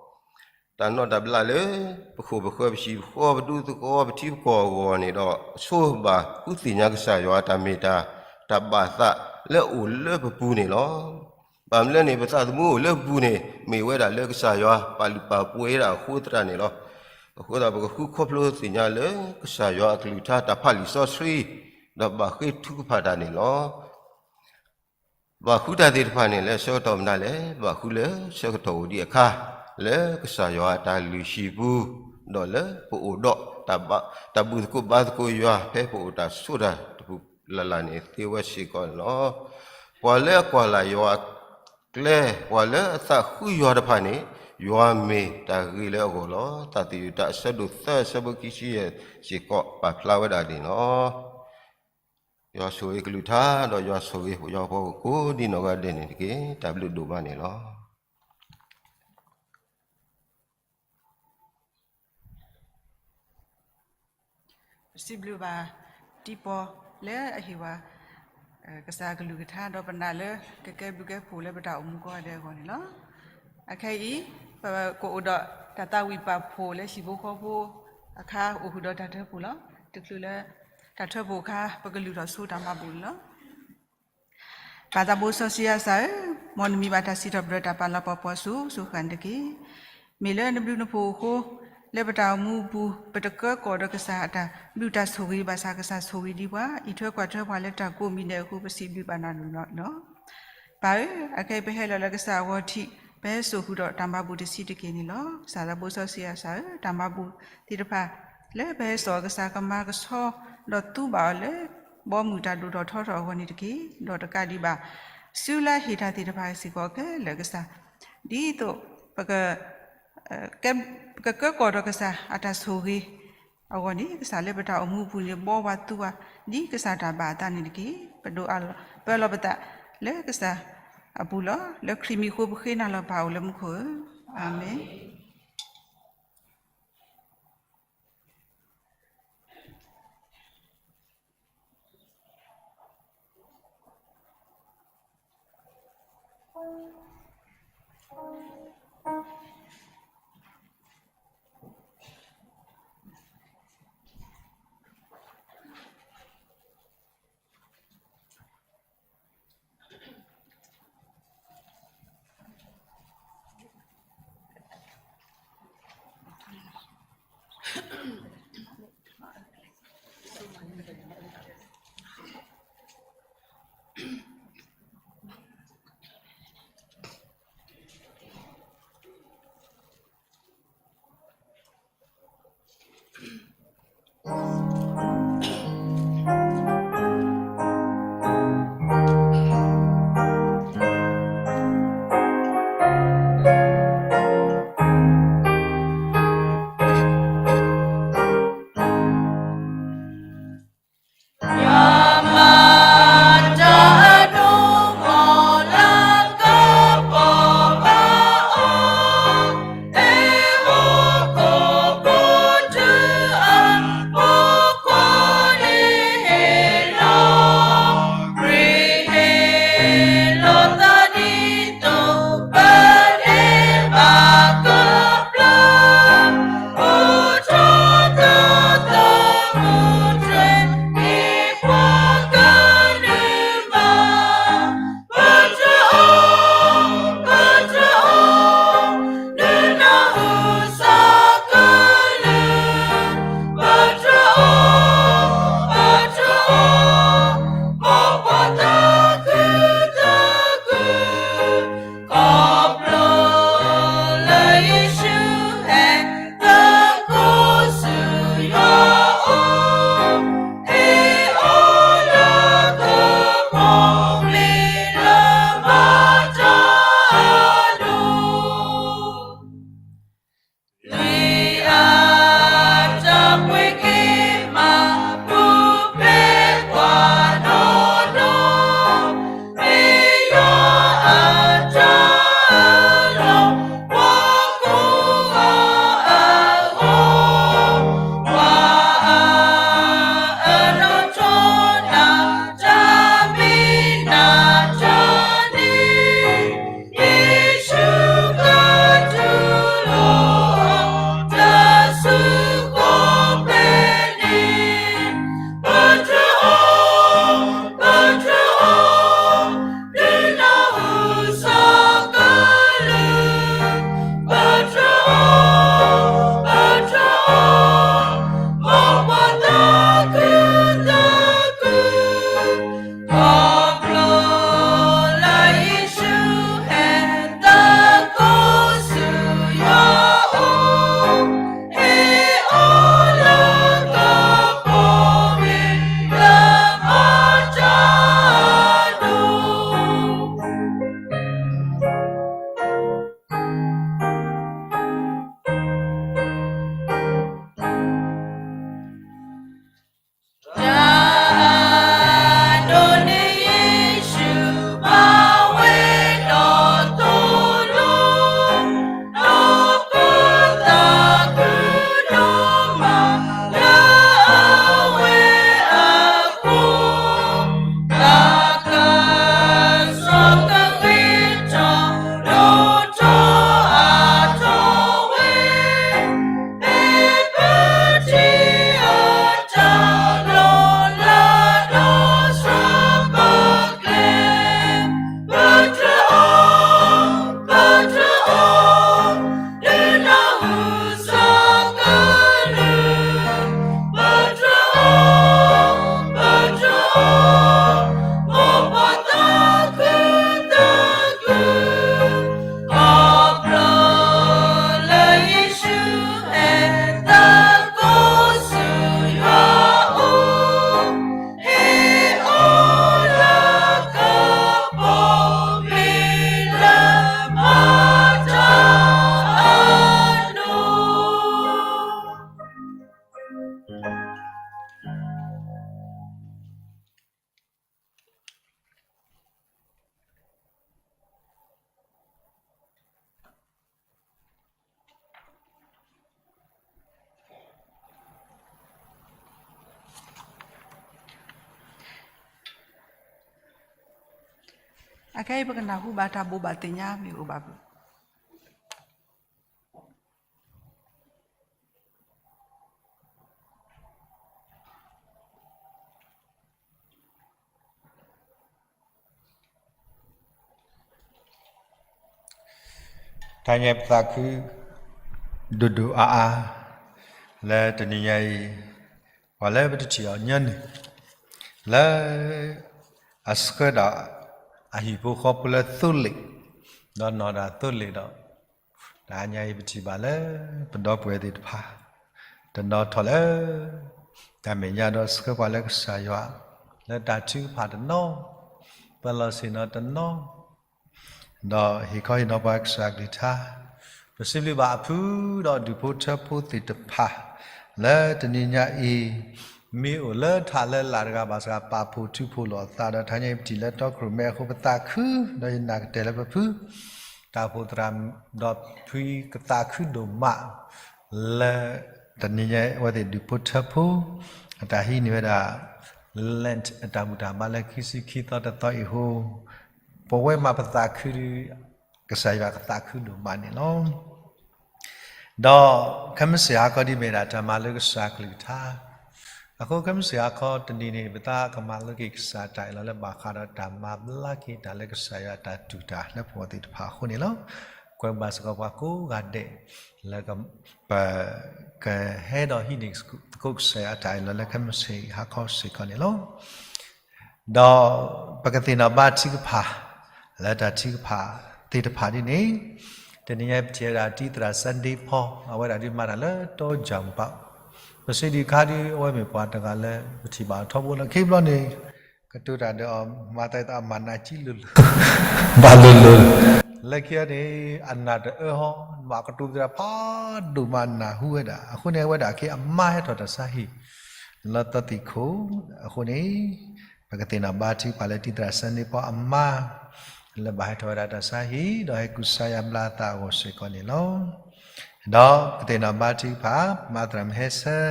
တၢ်နီၣ်တၢ်ဘျးလၢ ပဃိၣ်ပဃၢၤ ပဟံၣ်ပဃီ ပဒူသကိး ပထံပကီၢ်အဂီၢ်န့ၣ်ဒီး အဆိဘၣ်ဃုသ့ၣ်ညါကစၢ်ယွၤတၢ်မ့ၢ်တၢ် တၢ်ဘၣ်သးလၢအအိၣ်လၢပပူၤန့ၣ်လီၤ. ဘၣ်မနုၤလဲၣ်န့ၣ် ပသးသမူအိၣ်လၢပပူၤန့ၣ် မ့ၢ်ဝဲဒၣ်လၢကစၢ်ယွၤပာ်လုၢ်ပာ်ပှ့ၤဒၣ်အဃိသတးန့ၣ်လီၤ. အဃိသတး ပကဃုခီဖျိသ့ၣ်ညါလၢကစၢ်ယွၤအကလုၢ်ကထါ တၢ်ဖးလံာ်စီဆှံ ဒီးဘၣ်ဃ့ထုကဖၣ်တၢ်န့ၣ်လီၤ. ဘၣ်ဃုတၢ်သ့ၣ်တဖၣ်န့ၣ် လၢဆၢကတီၢ်မနုၤလဲၣ်, ဘၣ်ဃုလၢဆၢကတီၢ်အိၣ်ဒံးအခါ, လၢကစၢ်ယွၤအတၢ်လုၢ်ဟံၣ်ပူၤ, ဒီးလၢပအိၣ်ဒီးတၢ်ဘူၣ်သကိးဘါသကိးယွၤ ဖဲပအိၣ်တၢ်ဆိးတၢ်တပူၤလၢ်လၢ်န့ၣ် သ့ဝဲစ့ၢ်ကီးန့ၣ်လီၤ. ပှၤလၢအကွၢ်လၢ်ယွၤအကျဲ, ပှၤလၢအသးဃုယွၤတဖၣ်န့ၣ်, ယွၤမ့ၢ်တၢ်ဂ့ၤလၢအဂီၢ်လီၤ. သးသယုၢ်တၢ်အဆၢဒိၣ်သၢ အဆၢဖိခံဆံယဲၢ်စ့ၢ်ကီး ပာ်ဖျါဝဲဒၣ်န့ၣ်လီၤ. ယွၤဆိၣ်ဂ့ၤကလုၢ်ကထါ ဒီးယွၤဆိၣ်ဂ့ၤပယီၤဖိကိးဒ်နီၢ်ဂၤဒဲးန့ၣ်တက့ၢ်. တၢ်ဘျုးဒိၣ်မးန့ၣ်လီၤ. ပစံးဘျုးဘၣ်တံၤပီၢ်လၢအဟ့ၣ်ဝဲ ကစၢ်ကလုၢ်ကထါ ဒီးပနာ်လၢကကဲဘျုးကဲဖှိၣ်လၢပတၢ်အိၣ်မူကိးဂၤဒဲးအဂီၢ်န့ၣ်လီၤ. အခဲအံၤ ပကအိၣ်ဒီးတၢ်သးဝံၣ်ပာ်ဖှိၣ်လၢဟံၣ်ဖိဃီဖိအခါ အိၣ်ဃုာ်ဒီးတၢ်ထၢဖှိၣ်လီၤ. တချုးလၢတၢ်ထၢဖှိၣ်အခါ ပကလုၢ်ထီၣ်ဆိတၢ်မၤဘူၣ်န့ၣ်လီၤ. ပၢ်သးဘိစီဆှံယွၤဧၢ, မ်နမံၤဘၣ်တၢ်စံးထီၣ်ပတြၢၤ တၢ်ပာ်လၤပီၤပှၤစိၤစိၤဃၣ်ဃၣ်န့ၣ်တက့ၢ်. မ့ၢ်လၢနဘျုးနဖှိၣ်အဃိ, လၢပတၢ်အိၣ်မူအပူၤ ပတကၢကီၢ်ဒီးကစၢ်အတၢ်ဘျုးတၢ်ဆိၣ်ဂ့ၤဘၣ်ဆၣ် ကစၢ်ဆိၣ်ဂ့ၤဒံးပှၤ, အံးထွဲကွၢ်ထွဲပှၤလၢတၢ်ကိးမံၤဒဲးအဃိ ပစံးဘျုးဘၣ်နၤန့ၣ်လီၤ. ပၢ်ဧၢ, အခဲအံၤပဟဲလီၤလၢကစၢ်အဂီၢ်ထံး, ပဟဲစိာ်ဃုာ်ဒီးတၢ်မၤဘူၣ်တဆံးတက့ၢ်န့ၣ်လီၤ. ကစၢ်သးဘိစီဆှံယွၤဧၢ, တၢ်မၤဘူၣ်သ့ၣ်တဖၣ် လၢပဟဲစိာ်အီၤ ကစၢ်ကမၤကဆှီ ဒီးသူဘၣ်အီၤလၢ ဘီမုၢ်တၢ်ဒိၣ်ထီၣ်ထီထီၣ်အဂီၢ်န့ၣ်တက့ၢ်. ဒီးတကးဒံးဘၣ် စုလၢဟ့ၣ်တၢ်သ့ၣ်တဖၣ်စ့ၢ်ကီးခဲလၢာ်ကစၢ်, ဒ်သိး ပကကၢကီၢ်ဒီးကစၢ်အတၢ်ဆိၣ်ဂ့ၤအဂီၢ်န့ၣ် ကစၢ်လၢပတၢ်အိၣ်မူအပူၤန့ၣ် ဘှီဝဲသူဝဲ ဒ်ကစၢ်တၢ်ဘၣ်အသးန့ၣ်တက့ၢ်. ပဒိးအၢၣ်လီၤပသးလၢကစၢ်အပူၤလီၤ. လၢခရံာ်မံၤအဃိပဃ့နၤလီၤ ပၢ်အိၣ်လၢမူခိၣ်ဧၢ, အၤမ့ၣ်. အခဲအံၤပကနၢ်ဟူဘၣ်တၢ်ဘိးဘၣ်သ့ၣ်ညါမ့ၢ်အိၣ်ဘၣ်ပ တၢ်ညါပသးခု ဒိၣ်ဒိၣ်အါအါ လၢတနံၤညါအံၤ ပှၤလၢပတထံၣ်အီၤညီနုၢ် လၢ အဆှၢဒီး အဟံၣ်ဖိဃီဖိလၢသိလ့ၣ် ဒီးနီၢ်ဒၣ်သိလ့ၣ်ဒီး တဟါညါအံၤပထံၣ်ဘၣ်လၢ ပဒီပုၢ်ဝဲၢ်သ့ၣ်တဖၣ် တနီၤထီၣ်လၢ တၢ်မဲာ်ညါဒီးဆှၢပှၤလၢကစၢ်ယွၤ လၢတၢ်ထုကဖၣ်တနီၤ ပလီၢ်ဆ့ၣ်နီၤတနီၤ ဒီးဟ့ၣ်ခီဟ့ၣ်နီၤပှၤကစၢ်ကလုၢ်ကထါ ပစံးဘျုးဘၣ်အဖုဒီးဒူၣ်ဖိထၢဖိသ့ၣ်တဖၣ် လၢတနံၤညါအံၤ မ့ၢ်အိၣ်လၢထးလၢလာ်တဂၤဘၣ်ဆၣ် ပာ်ဖှိၣ်ထုးဖှိၣ်လိာ်အသးဒီး တဟါညါအံၤပထံၣ်လၢတီခိၣ်ရိၣ်မဲအဃိ ပသးခု ဒီးယနာ်ကတၢၢ်လၢပဖု တၢ်အိၣ်ဖှိၣ်သရၣ် ဒီးဖုကသးခုဒိၣ်မး လၢ တနံၤညါအဝဲသ့ၣ်ဒူၣ်ဖိထၢဖိ အတၢ်ဟံးန့ၢ်ဝဲဒၣ် Lent အတၢ်ဘူၣ်တၢ်ဘါလၢခံဆံခံသီတသီအံၤအဃိ ပဝဲမၤပသးခုဒီး ကစၢ်ယွၤကသးခုဒိၣ်မးန့ၣ်လီၤ. ဒီးခဲမုၢ်ဆ့ၣ်ဟါခီဒ်မ့ၢ်ဒၣ်တၢ်မၤလၢကစၢ်ကလုၢ်ကထါ အဃိခဲမုၢ်ဆ့ၣ်ဟါခီတနံၤန့ၣ် ပသးကမၤလိက့ၤကစၢ်အတၢ်အ့ၣ်လိာ်လၢဘၣ်ဃးဒီးတၢ်မၤဘျါက့ၤတၢ်လၢကစၢ်ယွၤအတၢ်တူၢ်တၢ်လၢပဂီၢ်သ့ၣ်တဖၣ်အဃိန့ၣ်လီၤ. ကွဲးဘၣ်စ့ၢ်ကီးပှၤကိးဂၤဒဲး လၢ ပကဟဲဒီးဟံးန့ၢ်သကိးကစၢ်ယွၤအတၢ်အ့ၣ်လိာ်လၢခဲမုၢ်ဆ့ၣ်ဟါခီစ့ၢ်ကီးန့ၣ်လီၤ. ဒီးပကသ့ၣ်နီၣ်ဘါထုကဖၣ် လၢတၢ်ထုကဖၣ်သ့ၣ်တဖၣ်ဒ်န့ၣ် တနံၤညါပထံၣ်ဝဲဒၣ်တံသရၣ် Sunday Paul အဝဲဒၣ်ဒ်မၤတၢ်လၢတီကၠၢ်ပူၤ ပစံးဒံးခါဒ်အဝဲမ့ၢ်ပှၤတဂၤလၢ ပထံၣ်ဘၣ်အီၤထီဘိလီၤ. ခံဘျီန့ၣ် ကတိၤတၢ်ဒီးအီၤ မၤသးအီၤအမၤနးကံလိၤလိၤ ဘၣ်လိၤလိၤ လၢခံန့ၣ် အနၢ်တအၢဟီ ဘၣ်ကတိၤသရၣ်ဖးဒိၣ်မးနၢ်ဟူဝဲဒၣ် အဃိန့ၣ် အဝဲဒၣ်အခ့အမါဟဲထီၣ်တၢ်ဆါဟံၣ် လၢသီသံၣ်ခိၣ် အဃိန့ၣ် ပကသ့ၣ်နီၣ်ဘါထုကဖၣ်လၢတံသရၣ် Sunday Paul အမါ လၢဘၣ်ဟဲထီၣ်ဝဲဒၣ်တၢ်ဆါဟံၣ် ဒီးဟဲကူစါယါဘျါအသးအဂီၢ်စ့ၢ်ကီးန့ၣ်လီၤ. ဒီးပကသ့ၣ်နီၣ်ဘါထုကဖၣ် မၤသရၣ်မုၢ်ဟဲဆၢ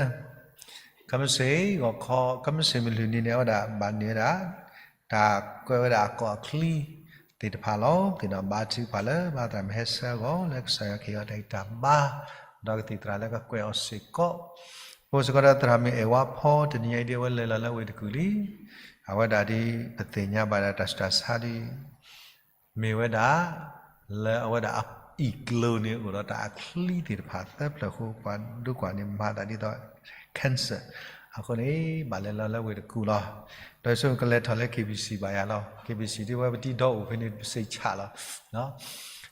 ခဲမုၢ်ဆ့ၣ်ဂီၤခီ ခဲမုၢ်ဆ့ၣ်မုၢ်လွံၢ်နံၤန့ၣ် အဝဲဒၣ်ဘၣ်န့ၢ်ဝဲဒၣ် တၢ်ကွဲးဝဲဒၣ်အကီၢ်အချံသ့ၣ်တဖၣ်လီၤ. သ့ၣ်နီၣ်ဘါထုကဖၣ်လၢမၤသရၣ်မုၢ်ဟဲဆၢအဂီၢ် လၢကစၢ်ယွၤကဟ့ၣ်အီၤတၢ်ဂံၢ်တၢ်ဘါ ဒီးကသံၣ်သရၣ်လၢကကွဲးအီၤစ့ၢ်ကီး အိၣ်စ့ၢ်ကီးဒီးသရၣ်မုၣ်အဲၣ်ဝါဖီ တနံၤညါအံၤဒ်အဝဲလဲၤလီၤလၢဝ့ၢ်တကူၣ်လံ. အဝဲဒၣ်ဒ်ပသ့ၣ်ညါဘၣ်ဒီးတၢ်ဆူးတၢ်ဆါဒ် မ့ၢ်ဝဲဒၣ် လၢအဝဲဒၣ်အအံၣ်ကျိၤန့ၣ် အိၣ်ဒီးတၢ်အချံသ့ၣ်တဖၣ်သၢဖျၢၣ်အဃိ ပှၤဒိကွၢ်န့ၣ် မၤသးဒ်သိး cancer အဃိန့ၣ် ဘၣ်လဲၤလီၤလၢဝ့ၢ်တကူၣ်လီၤ. ဒီးဆိကလဲၤထီၣ်လၢ K B C ဘၣ်ယၤလီၤ. K B C ဒ်ဝဲပတံၢ်ဒီးအိၣ်ဖဲန့ၣ် ပစ့းဆၣ်လီၤ.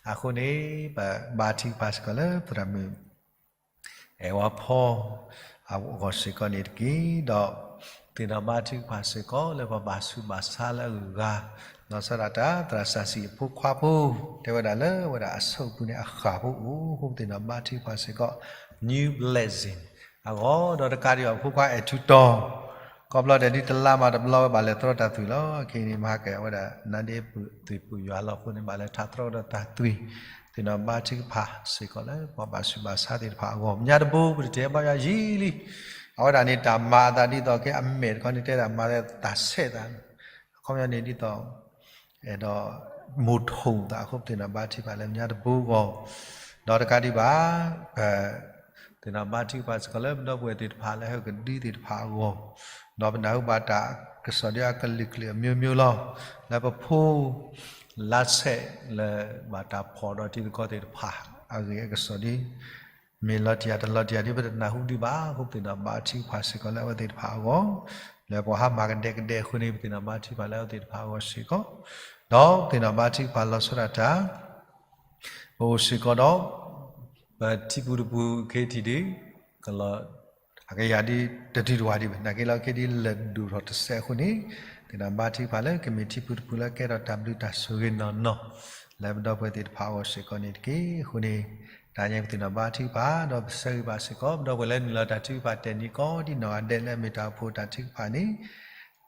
အဃိန့ၣ် ပဘါထုကဖၣ်စ့ၢ်ကီးလၢသရၣ်မုၣ် အဲၣ်ဝါဖီ အဂီၢ်စ့ၢ်ကီးန့ၣ်တက့ၢ်. ဒီးသ့ၣ်နီၣ်ဘါထုကဖၣ်စ့ၢ်ကီးလၢပှၤဘၣ်ဆူးဘၣ်ဆါလၢအဂုၤအဂၤ လီၤဆီဒၣ်တၢ် သရၣ်စၢ်စံၣ်အဖိခွါဖိ တဲဝဲဒၣ်လၢအဝဲဒၣ်အဆိးအပူၤန့ၣ် အဃၢ်ဖိအိၣ်အဃိ ပသ့ၣ်နီၣ်ဘါထုကဖၣ်စ့ၢ်ကီး new blessing အဂီၢ် ဒီးတကးဒံးဘၣ်ဖိခွါအဲၣ်ထူတီၤ ခီဖျိဒဲးဒ်တလါမးတဘျီဝဲဘၣ်လဲၤတြီတၢ်သွံၣ်လီၤ. အခဲအံၤန့ၣ် မဟါကဲအဝဲဒၣ် နါဒ့ပူၤသွံၣ်ပူၤယွၤလီၤအဃိန့ၣ် ဘၣ်လဲၤထးတြီဒီးတၢ်သွံၣ် သ့ၣ်နီၣ်ဘါထုကဖၣ်စ့ၢ်ကီးလၢပှၤဘၣ်ဆူးဘၣ်ဆါသ့ၣ်တဖၣ်အဂီၢ် မ့ၢ်ညါတဘိ ပတတဲဘၣ်ယွၤယံာ်လံ. အဝဲဒၣ်န့ၣ် တၢ်မၤအသးဒ်သိးက့အမဲာ်တခီန့ၣ် တဲဒၣ်မၤလၢတၢ်ဆဲးသး အခီပညီန့ၣ်ဒ်သိး အဲၣ်ဒိး မိၢ်ထိၣ်သးအဃိ ပသ့ၣ်နီၣ်ဘါထုကဖၣ်လၢမ့ၢ်ညါတဘိအဂီၢ် ဒီးတကးဒံးဘၣ် ပ သ့ၣ်နီၣ်ဘါထုကဖၣ်စ့ၢ်ကီးလၢပဒီပုၢ်ဝဲၢ်သ့ၣ်တဖၣ်လၢဟဲကဒုသ့ၣ်တဖၣ်အဂီၢ်, ဒီးပနၢ်ဟူဘၣ်တၢ်ကစီၣ်ဒ်အကလုာ်ကလုာ်အမျိုးမျိုးလီၤ. လၢပဖိ လါဆဲးလၢဘၣ်တၢ်ဖီၣ်ဒီးတံၤသကိးသ့ၣ်တဖၣ်အဂ့ၢ်အကစီၣ်ဒ် မ့ၢ်လီၤတံၢ်ယၤတလီၤတံၢ်ယၤဒ်ပတနၢ်ဟူဒံးဘၣ်အဃိ ပသ့ၣ်နီၣ်ဘါထုကဖၣ်စ့ၢ်ကီးလၢအဝဲသ့ၣ်တဖၣ်အဂီၢ်, လၢပှၤဟါမၢ်ကဒဲကဒဲအဃိန့ၣ် ပသ့ၣ်နီၣ်ဘါထုကဖၣ်လၢအဝဲသ့ၣ်တဖၣ်အဂီၢ်စ့ၢ်ကီး, ဒီးပသ့ၣ်နီၣ်ဘါထုကဖၣ်လီၤဆီဒၣ်တၢ် ပအိၣ်စ့ၢ်ကီးဒီး ပထံပူၤတပူၤ ခ့ထံၣ်ဒံး ကလီၤ အကယၤဒ်တတုၤတဝၤဒံးဘၣ် နာ်က့လီၤ ခ့ဒ်လၢာ်ဒိၣ်ထီၣ်တစဲးအဃိန့ၣ် သ့ၣ်နီၣ်ဘါထုကဖၣ်လၢကမ့ၢ်ထံပူၤတပူၤလၢကဲထီၣ်တၢ်ဘျုးတၢ်ဆိၣ်ဂ့ၤနီၢ်နီၢ် လၢပဒီပုၢ်ဝဲၢ်သ့ၣ်တဖၣ်အဂီၢ်စ့ၢ်ကီးန့ၣ်တက့ၢ်. အဃိန့ၣ် တဟါညါပသ့ၣ်နီၣ်ဘါထုကဖၣ် ဒီးပဆၢဂ့ၤဘၣ်စ့ၢ်ကီး ပဒီပုၢ်ဝဲၢ်လၢနုာ်လီၤတၢ်ထုကဖၣ်တဲာ်န့ၢ်ကီး ဒ်နီၢ်ဂၤဒဲးလၢအမ့ၢ်တၢ်အိၣ်ဖှိၣ်တၢ်ထုကဖၣ်န့ၣ်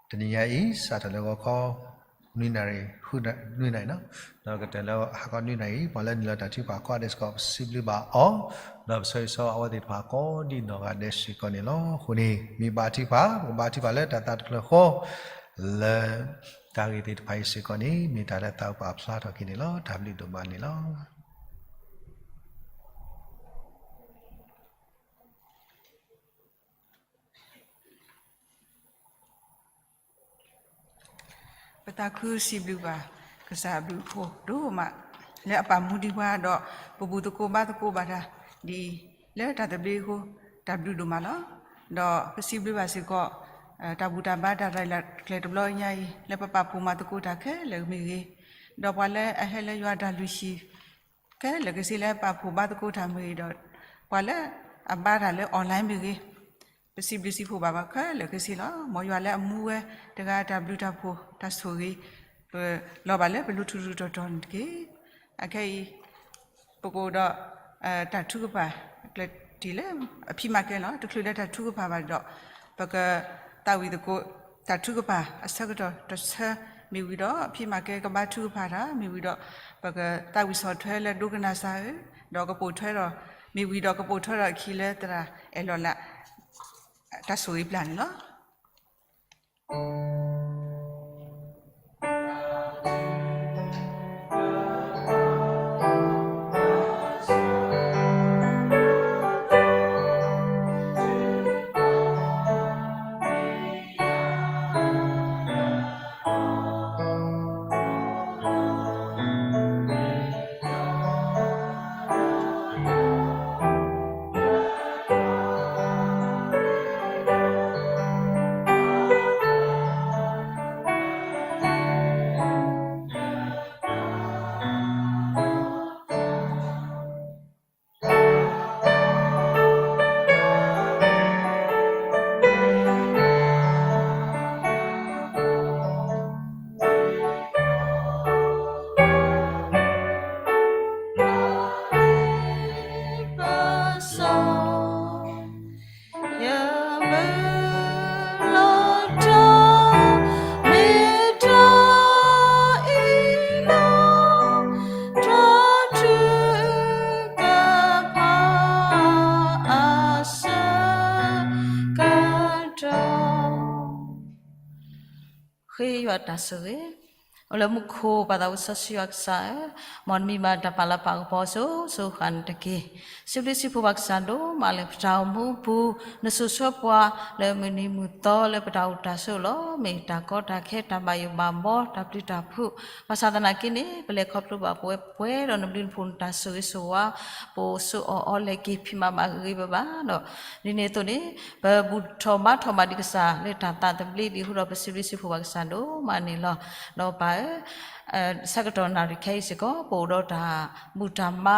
တနံၤညါအံၤ စးထီၣ်လၢဂီၤခီ နွံနၣ်ရံၣ် ဃုနၣ်ရံၣ်နီၤ, ဒီးကတၢၢ်လၢဟါခီနွံနၣ်ရံၣ် ပှၤလၢနုာ်လီၤတၢ်ထုကဖၣ်ကိးဂၤဒဲးစ့ၢ်ကီး ပစံးဘျုးဘၣ်အီၤ, ဒီးပဆၢဂ့ၤဆၢဝါအဝဲသ့ၣ်တဖၣ်ကိးဒ်နီၢ်ဂၤဒဲးစ့ၢ်ကီးန့ၣ်လီၤ. အဃိန့ၣ် မ့ၢ်ဘါထုကဖၣ် ပကဘါထုကဖၣ်လၢတၢ်သးတဖျၢၣ်ဃီ လၢတၢ်ဂ့ၢ်သ့ၣ်တဖၣ်အံၤစ့ၢ်ကီးန့ၣ် မ့ၢ်တၢ်လၢသးအိၣ်ပာ်ဖျါထီၣ်က့ၤန့ၣ်လီၤ. တၢ်ဘျုးဒိၣ်မးန့ၣ်လီၤ. ပသးခုစံးဘျုးဘၣ် ကစၢ်အဘျုးအဖှိၣ်ဒိၣ်မး လၢအပာ်မူဒံးပှၤဒီး ပဘူၣ်သကိးဘါသကိးဘၣ်တၢ် ဒ်အံၤ လၢတၢ်သဘျ့အဃိ တၢ်ဘျုးဒိၣ်မးလီၤ. ဒီးပစံးဘျုးဘၣ်စ့ၢ်ကီး တၢ်ဘူၣ်တၢ်ဘါတၢ်ရဲၣ်တၢ်ကျဲၤတဘျီညါအံၤ လၢပပာ်ဖှိၣ်မၤသကိးတၢ်ခဲလၢာ်မ့ၢ်ဂ့ၤ, ဒီးပှၤလၢအဟဲလၢယွၤတၢ်လုၢ်ဟံၣ် ခဲလၢာ်ခဲဆ့လၢပာ်ဖှိၣ်ဘါသကိးတၢ်မ့ၢ်ဂ့ၤဒီး ပှၤလၢအဘါတၢ်လၢ online မ့ၢ်ဂ့ၤ, ပစံးဘျုးစံးဖှိၣ်ဘၣ်ပှၤခဲလၢာ်ခဲဆ့လီၤ. မ်ယွၤလၢအမူဝဲတဂၤတၢ်ဘျုးတၢ်ဖှိၣ်တၢ်ဆိၣ်ဂ့ၤ ပလီၤဘၣ်လၢပလူၤထူၣ်ထူၣ်တီၤတီၤန့ၣ်တက့ၢ်. အခဲအံၤ ပကအိၣ်ဒီး တၢ်ထုကဖၣ် ကျဲၤတ့ၢ်လၢအဖံးမၤကဲလီၤ. တချုးလၢတၢ်ထုကဖၣ်ဘၣ်ဒီး ပကသးဝံၣ်သကိး တၢ်ထုကဖၣ်အဆၢကတီၢ်တဆၢမ့ၢ်ဝံၤဒီး အဖံးမၤကဲကဘါထုကဖၣ်တၢ်မ့ၢ်ဝံၤဒီး ပကသးဝံၣ်ဆီၣ်ထွဲလၢဒိကနၣ်စၢ်ဧၢ, ဒီးကပိာ်ထွဲဒီး မ့ၢ်ဝံၤဒီးကပိာ်ထွဲဒီးအခံလၢသရၣ်အဲၣ်လီၤလၢ တၢ်ဆိၣ်ဂ့ၤပျၢ်န့ၣ်လီၤ. ဃ့ယွၤတၢ်ဆိၣ်ဂ့ၤ, အိၣ်လၢမူခိၣ်ပၢ်သးစီဆှံယွၤကစၢ်ဧၢ, မ်နမံၤဘၣ်တၢ်ပာ်လၤပာ်ကပီၤစိၤစိၤဃၣ်ဃၣ်န့ၣ်တက့ၢ်. စံးဘျုးစံးဖှိၣ်ဘၣ်ကစၢ်ဒိၣ်မးလၢပတၢ်အိၣ်မူအပူၤ, နစိာ်ဆှၢပှၤလၢမုၢ်နံၤမုၢ်သီလၢပတၢ်အိၣ်တၢ်ဆိးလီၤ. မ့ၢ်တၢ်ကီတၢ်ခဲတၢ်ဘၣ်ယိၣ်ဘၣ်ဘီတၢ်ပျုၤတၢ်ဖုး, ဘၣ်ဆၣ်သနာ်က့န့ၣ် ပလဲၤခီဖျိဘၣ်ပဝဲပှဲၤဒီးနဘျုးနဖှိၣ်နတၢ်ဆိၣ်ဂ့ၤဆိၣ်ဝါ, ပအိၣ်ဆိးအီၣ်အီလဲၤက့ၤဖံးမၤဘၣ်ဂ့ၤဂ့ၤဘၣ်ဘၣ်ဒီး ဒ်န့ၣ်အသိးန့ၣ် ပဘူၣ်ထီၣ်ဘါထီၣ်ဘၣ်ဒံးကစၢ်လၢတၢ်သးသဘျ့ဒံးအဃိဒီး ပစံးဘျုးစံးဖှိၣ်ဘၣ်ကစၢ်ဒိၣ်မးန့ၣ်လီၤ. ဒီးပၢ်ဧၢ, ဆၢကတီၢ်နၣ်ရံၣ်ခဲအံၤစ့ၢ်ကီး ပအိၣ်ဒီးတၢ်ဘူၣ်တၢ်ဘါ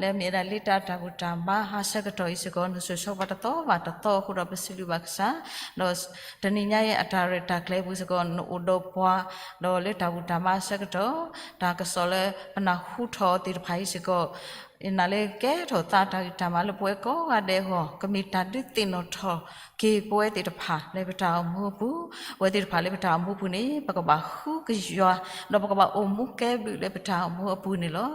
လၢမ့ၢ်ဝဲဒၣ်လ့တၢ်တၢ်ဘူၣ်တၢ်ဘါ ဟါဆၢကတီၢ်အံၤစ့ၢ်ကီး နစိာ်ဆှၢပှၤတသီဘၣ်တသီအဃိဒီး ပစံးဘျုးဘၣ်ကစၢ်, ဒီးတနံၤညါအံၤအတၢ်ရဲၣ်တၢ်ကျဲၤပူၤစ့ၢ်ကီး နအိၣ်ဒီးပှၤ ဒီးလၢတၢ်ဘူၣ်တၢ်ဘါဆၢကတီၢ် တၢ်ကစီၣ်လၢပနၢ်ဟူထီၣ်သ့ၣ်တဖၣ်အံၤစ့ၢ်ကီး နာ်လၢကဲထီၣ်သးတၢ်ဂံၢ်တၢ်ဘါလၢပဝဲကိးဂၤဒဲးအဂီၢ် ကမ့ၢ်တၢ်ဒုးသ့ၣ်နီၣ်ထီၣ်က့ၤပဝဲသ့ၣ်တဖၣ်လၢပတၢ်အိၣ်မူအပူၤ, ပဝဲသ့ၣ်တဖၣ်လၢပတၢ်အိၣ်မူအပူၤန့ၣ် ပကဘၣ်ဃုကယွၤ ဒီးပကဘၣ်အိၣ်မူကဲဘျုးလၢပတၢ်အိၣ်မူအပူၤန့ၣ်လီၤ.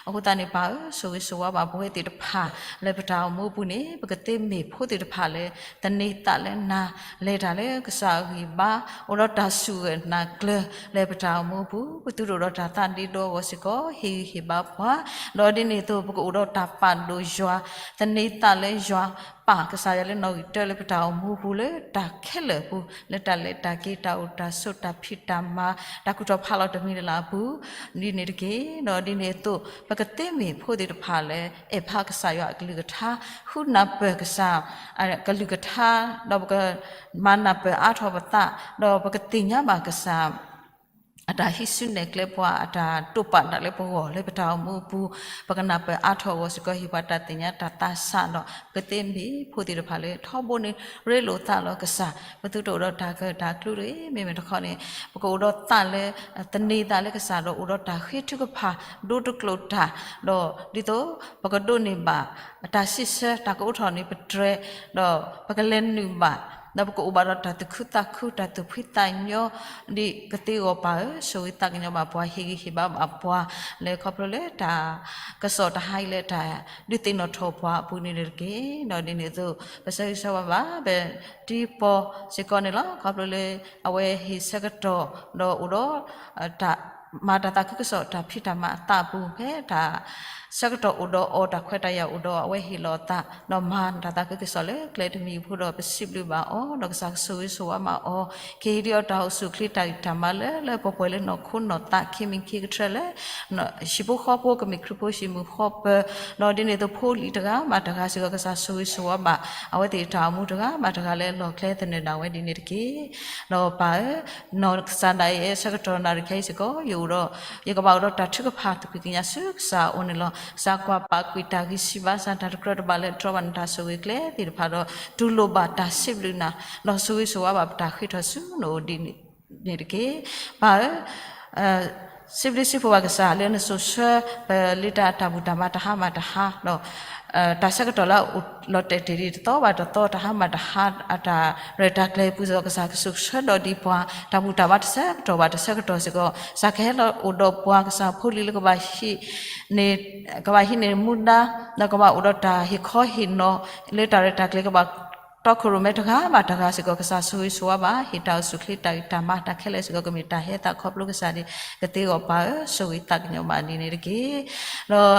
အဃိသတးန့ၣ် ပၢ်ဧၢ, ဆိၣ်ဂ့ၤဆိၣ်ဝါဘၣ်ပဝဲသ့ၣ်တဖၣ်လၢပတၢ်အိၣ်မူအပူၤန့ၣ် ပကသ့မ့ၢ်ဖိသ့ၣ်တဖၣ်လၢ သန့ၤသးလၢနၤ, လဲၤတၢ်လၢကစၢ်အဂံၢ်ဘါ, အိၣ်ဒီးတၢ်စူၢ်ဂၢၢ်နာ်ကျၢၤလၢပတၢ်အိၣ်မူအပူၤ, ပသုတအိၣ်ဒီးတၢ်သးဒ့ဒီအဂီၢ်စ့ၢ်ကီး ဟ့ၣ်ဂံၢ်ဟ့ၣ်ဘါပှၤ, ဒီးဒ်န့ၣ်အသိး ပကအိၣ်ဒီးတၢ်ပာ်ဒိၣ်ယွၤ, သန့ၤသးလၢယွၤ, ပာ်ကစၢ်ယွၤလၢနီၣ်ဂံၢ်တၢလၢပတၢ်အိၣ်မူအပူၤလၢတၢ်ခဲလၢာ်အပူၤ, လၢတၢ်လဲၤတၢ်က့ၤ တၢ်အိၣ်တၢ်ဆိး တၢ်ဖံးတၢ်မၤ, တၢ်ကူၣ်ထီၣ်ဖးလီၤတမံၤလၢ်လၢ်အပူၤ, ဒ်န့ၣ်တက့ၢ်. ဒီးဒ်န့ၣ်အသိး ပကသ့မ့ၢ်ဖိသ့ၣ်တဖၣ်လၢ အဲၣ်ဖးကစၢ်ယွၤအကလုၢ်ကထါ, ဃုနၢ်ပၢၢ်ကစၢ် ကလုၢ်ကထါ, ဒီးပကမၤနၢ်ပၢၢ်အါထီၣ်ပသး, ဒီးပကသ့ၣ်ညါဘၣ်ကစၢ် အတၢ်ဟံးစုနဲၣ်ကျဲပှၤ အတၢ်တိာ်ပာ်တၢ်လၢပဂီၢ်လၢပတၢ်အိၣ်မူအပူၤ, ပကနၢ်ပၢၢ်အါထီၣ်အဂီၢ်စ့ၢ်ကီး ဟ့ၣ်ပှၤတၢ်သ့ၣ်ညါတၢ်သးစၢ်ဒီး ပကသ့မ့ၢ်ဖိသ့ၣ်တဖၣ်လၢ ထီဘိန့ၣ်ရ့လိာ်သးလီၤကစၢ်, ပသုတအိၣ်ဒီးတၢ်ကၢၣ်တၢ်ကျူတဂ့ၤ, မ့မ့ၢ်တခီန့ၣ် ပကအိၣ်ဒီးသးလၢ သန့ၤသးလၢကစၢ်ဒီး အိၣ်ဒီးတၢ်ဃ့ထုကဖၣ် ဒိတကျိာ်တၢ်, ဒီးဒ်သိး ပကဒိးန့ၢ်ဘၣ် တၢ်စံးဆၢ တၢ်ကအိးထီၣ်န့ၢ်ပတြဲၤ, ဒီးပကလဲၤနုာ်ဘၣ် ဒီးပကအိၣ်ဘၣ်ဒီးတၢ်သူၣ်ခုသးခု တၢ်သူၣ်ဖှံသးညီ ဒ်ကသ့အဂီၢ် ပၢ်ဧၢ, ဆိၣ်ဂ့ၤသးကညီၤဘၣ်ပှၤ, ဟ့ၣ်ဂံၢ်ဟ့ၣ်ဘါဘၣ်ပှၤ လၢခီဖျိလၢတၢ်ကစီၣ်တဟါအံၤလၢတၢ်ဒုးသ့ၣ်နီၣ်ထီၣ်ပှၤအပူၤန့ၣ်တက့ၢ်. ဒီးဒ်န့ၣ်အသိး ပဆၢဂ့ၤဆၢဝါဘၣ် ပတံၤပီစ့ၢ်ကီးန့ၣ်လီၤ. ခီဖျိလၢအဝဲဟ့ၣ်ဆၢကတီၢ် ဒီးအိၣ်ဒီး မၤတၢ်သးခုကစီၣ် တၢ်ဖံးတၢ်မၤအသးအပူၤ ဖဲတၢ်ဆၢကတီၢ်အိၣ်ဒီးအီၤ တၢ်ခွဲးတၢ်ယာ်အိၣ်ဒီးအီၤ အဝဲဟ့ၣ်လီၤအသး ဒီးမၤတၢ်သးခုကစီၣ်လၢကျဲတမံၤအပူၤဒီး ပစံးဘျုးဘၣ်အီၤ ဒီးကစၢ်ကဆိၣ်ဂ့ၤဆိၣ်ဝါဘၣ်အီၤ, ကဟ့ၣ်ဒံးအီၤတၢ်အိၣ်ဆူၣ်အိၣ်ချ့ တၢ်ဂံၢ်တၢ်ဘါလၢလၢပှဲၤပှဲၤလၢနီၢ်ခိနီၢ်သး ခံမံၤခံကတၢၢ်လၢ ဟံၣ်ဖိဃီဖိ ကမ့ၢ်ခရံာ်ဖိဟံၣ်မုၣ်ဃီပၢၤ, ဒီးဒ်န့ၣ်အသိးဖိလံၤတဂၤဘၣ်တဂၤစ့ၢ်ကီး ကစၢ်ဆိၣ်ဂ့ၤဆိၣ်ဝါဘၣ် အဝဲသ့ၣ်တၢ်အိၣ်မူတဂၤဘၣ်တဂၤလၢအလီၢ်ကျဲသနၢၣ်ဒၣ်ဝဲဒ်န့ၣ်တက့ၢ်. ဒီးပၢ်ဧၢ, နီၢ်ကစၢ်ဒၣ်ယဲအဆၢကတီၢ်နၣ်ရံၣ်ခဲအံၤစ့ၢ်ကီး ယအိၣ်ဒီး ယကဘၣ်အိၣ်ဒီးတၢ်ထုကဖၣ်သူၣ်ဖှံသးညီဆူကစၢ်အအိၣ်န့ၣ်လီၤ. ကစၢ်ကွၢ်ပာ်ကွံာ်တၢ်ဂံၢ်ဆံးဘါစၢ် တၢ်တကြၢးတဘၣ်လၢအတြီဘၣ်နတၢ်ဆိၣ်ဂ့ၤကျဲသ့ၣ်တဖၣ်ဒီး တူၢ်လိာ်ဘၣ်တၢ်စံးဘျုးနၤ ဒီးဆိၣ်ဂ့ၤဆိၣ်ဝါဘၣ်ပတၢ်ဃ့ထီၣ်ဆူနအိၣ်ဒ်န့ၣ်တက့ၢ်. ပၢ်ဧၢ, စံးဘျုးစံးဖှိၣ်ဘၣ်ကစၢ်လၢနစိာ်ဆှၢ ပလံတၢ်တၢ်ဘူၣ်တၢ်ဘါတဟါမးတဟါဒီး တၢ်ဆၢကတီၢ်လၢအအိၣ်လီၤတဲာ်တ့ၢ်ဒံးတသီဘၣ်တသီ တဟါမးတဟါ အတၢ်ရဲၣ်တၢ်ကျဲၤအပူၤစ့ၢ်ကီး ကစၢ်ကဆိာ်ဆှၢဒီးဒံးပှၤ တၢ်ဘူၣ်တၢ်ဘါတဆၢကတီၢ်ဘၣ်တဆၢကတီၢ်စ့ၢ်ကီး ကစၢ်ကဟဲလီၤအိၣ်ဒီးပှၤ ကစၢ်ဖိလံၤလၢကဘၣ်ဟံးန့ၢ် ကဘၣ်ဟံးန့ၢ်မူဒါ ဒီးကဘၣ်အိၣ်ဒီးတၢ်ဟ့ၣ်ခီဟ့ၣ်နီၤ လၢတၢ်ရဲၣ်တၢ်ကျဲၤ ကဘၣ်တီခိၣ်ရိၣ်မဲတဂၤဘၣ်တဂၤစ့ၢ်ကီး ကစၢ်ဆိၣ်ဂ့ၤဆိၣ်ဝါဘၣ် ဟ့ၣ်တၢ်အိၣ်ဆူၣ်အိၣ်ချ့ တၢ်ဂံၢ်တၢ်ဘါ တၢ်ခဲလၢာ်စ့ၢ်ကီး ကမ့ၢ်တၢ်ဟဲသးခီဖျိကစၢ်ဒ်ကသ့အဂီၢ် ပၢ်ဧၢ, ဆိၣ်ဂ့ၤသးကညီၤဘၣ်ဒ်န့ၣ်တက့ၢ်.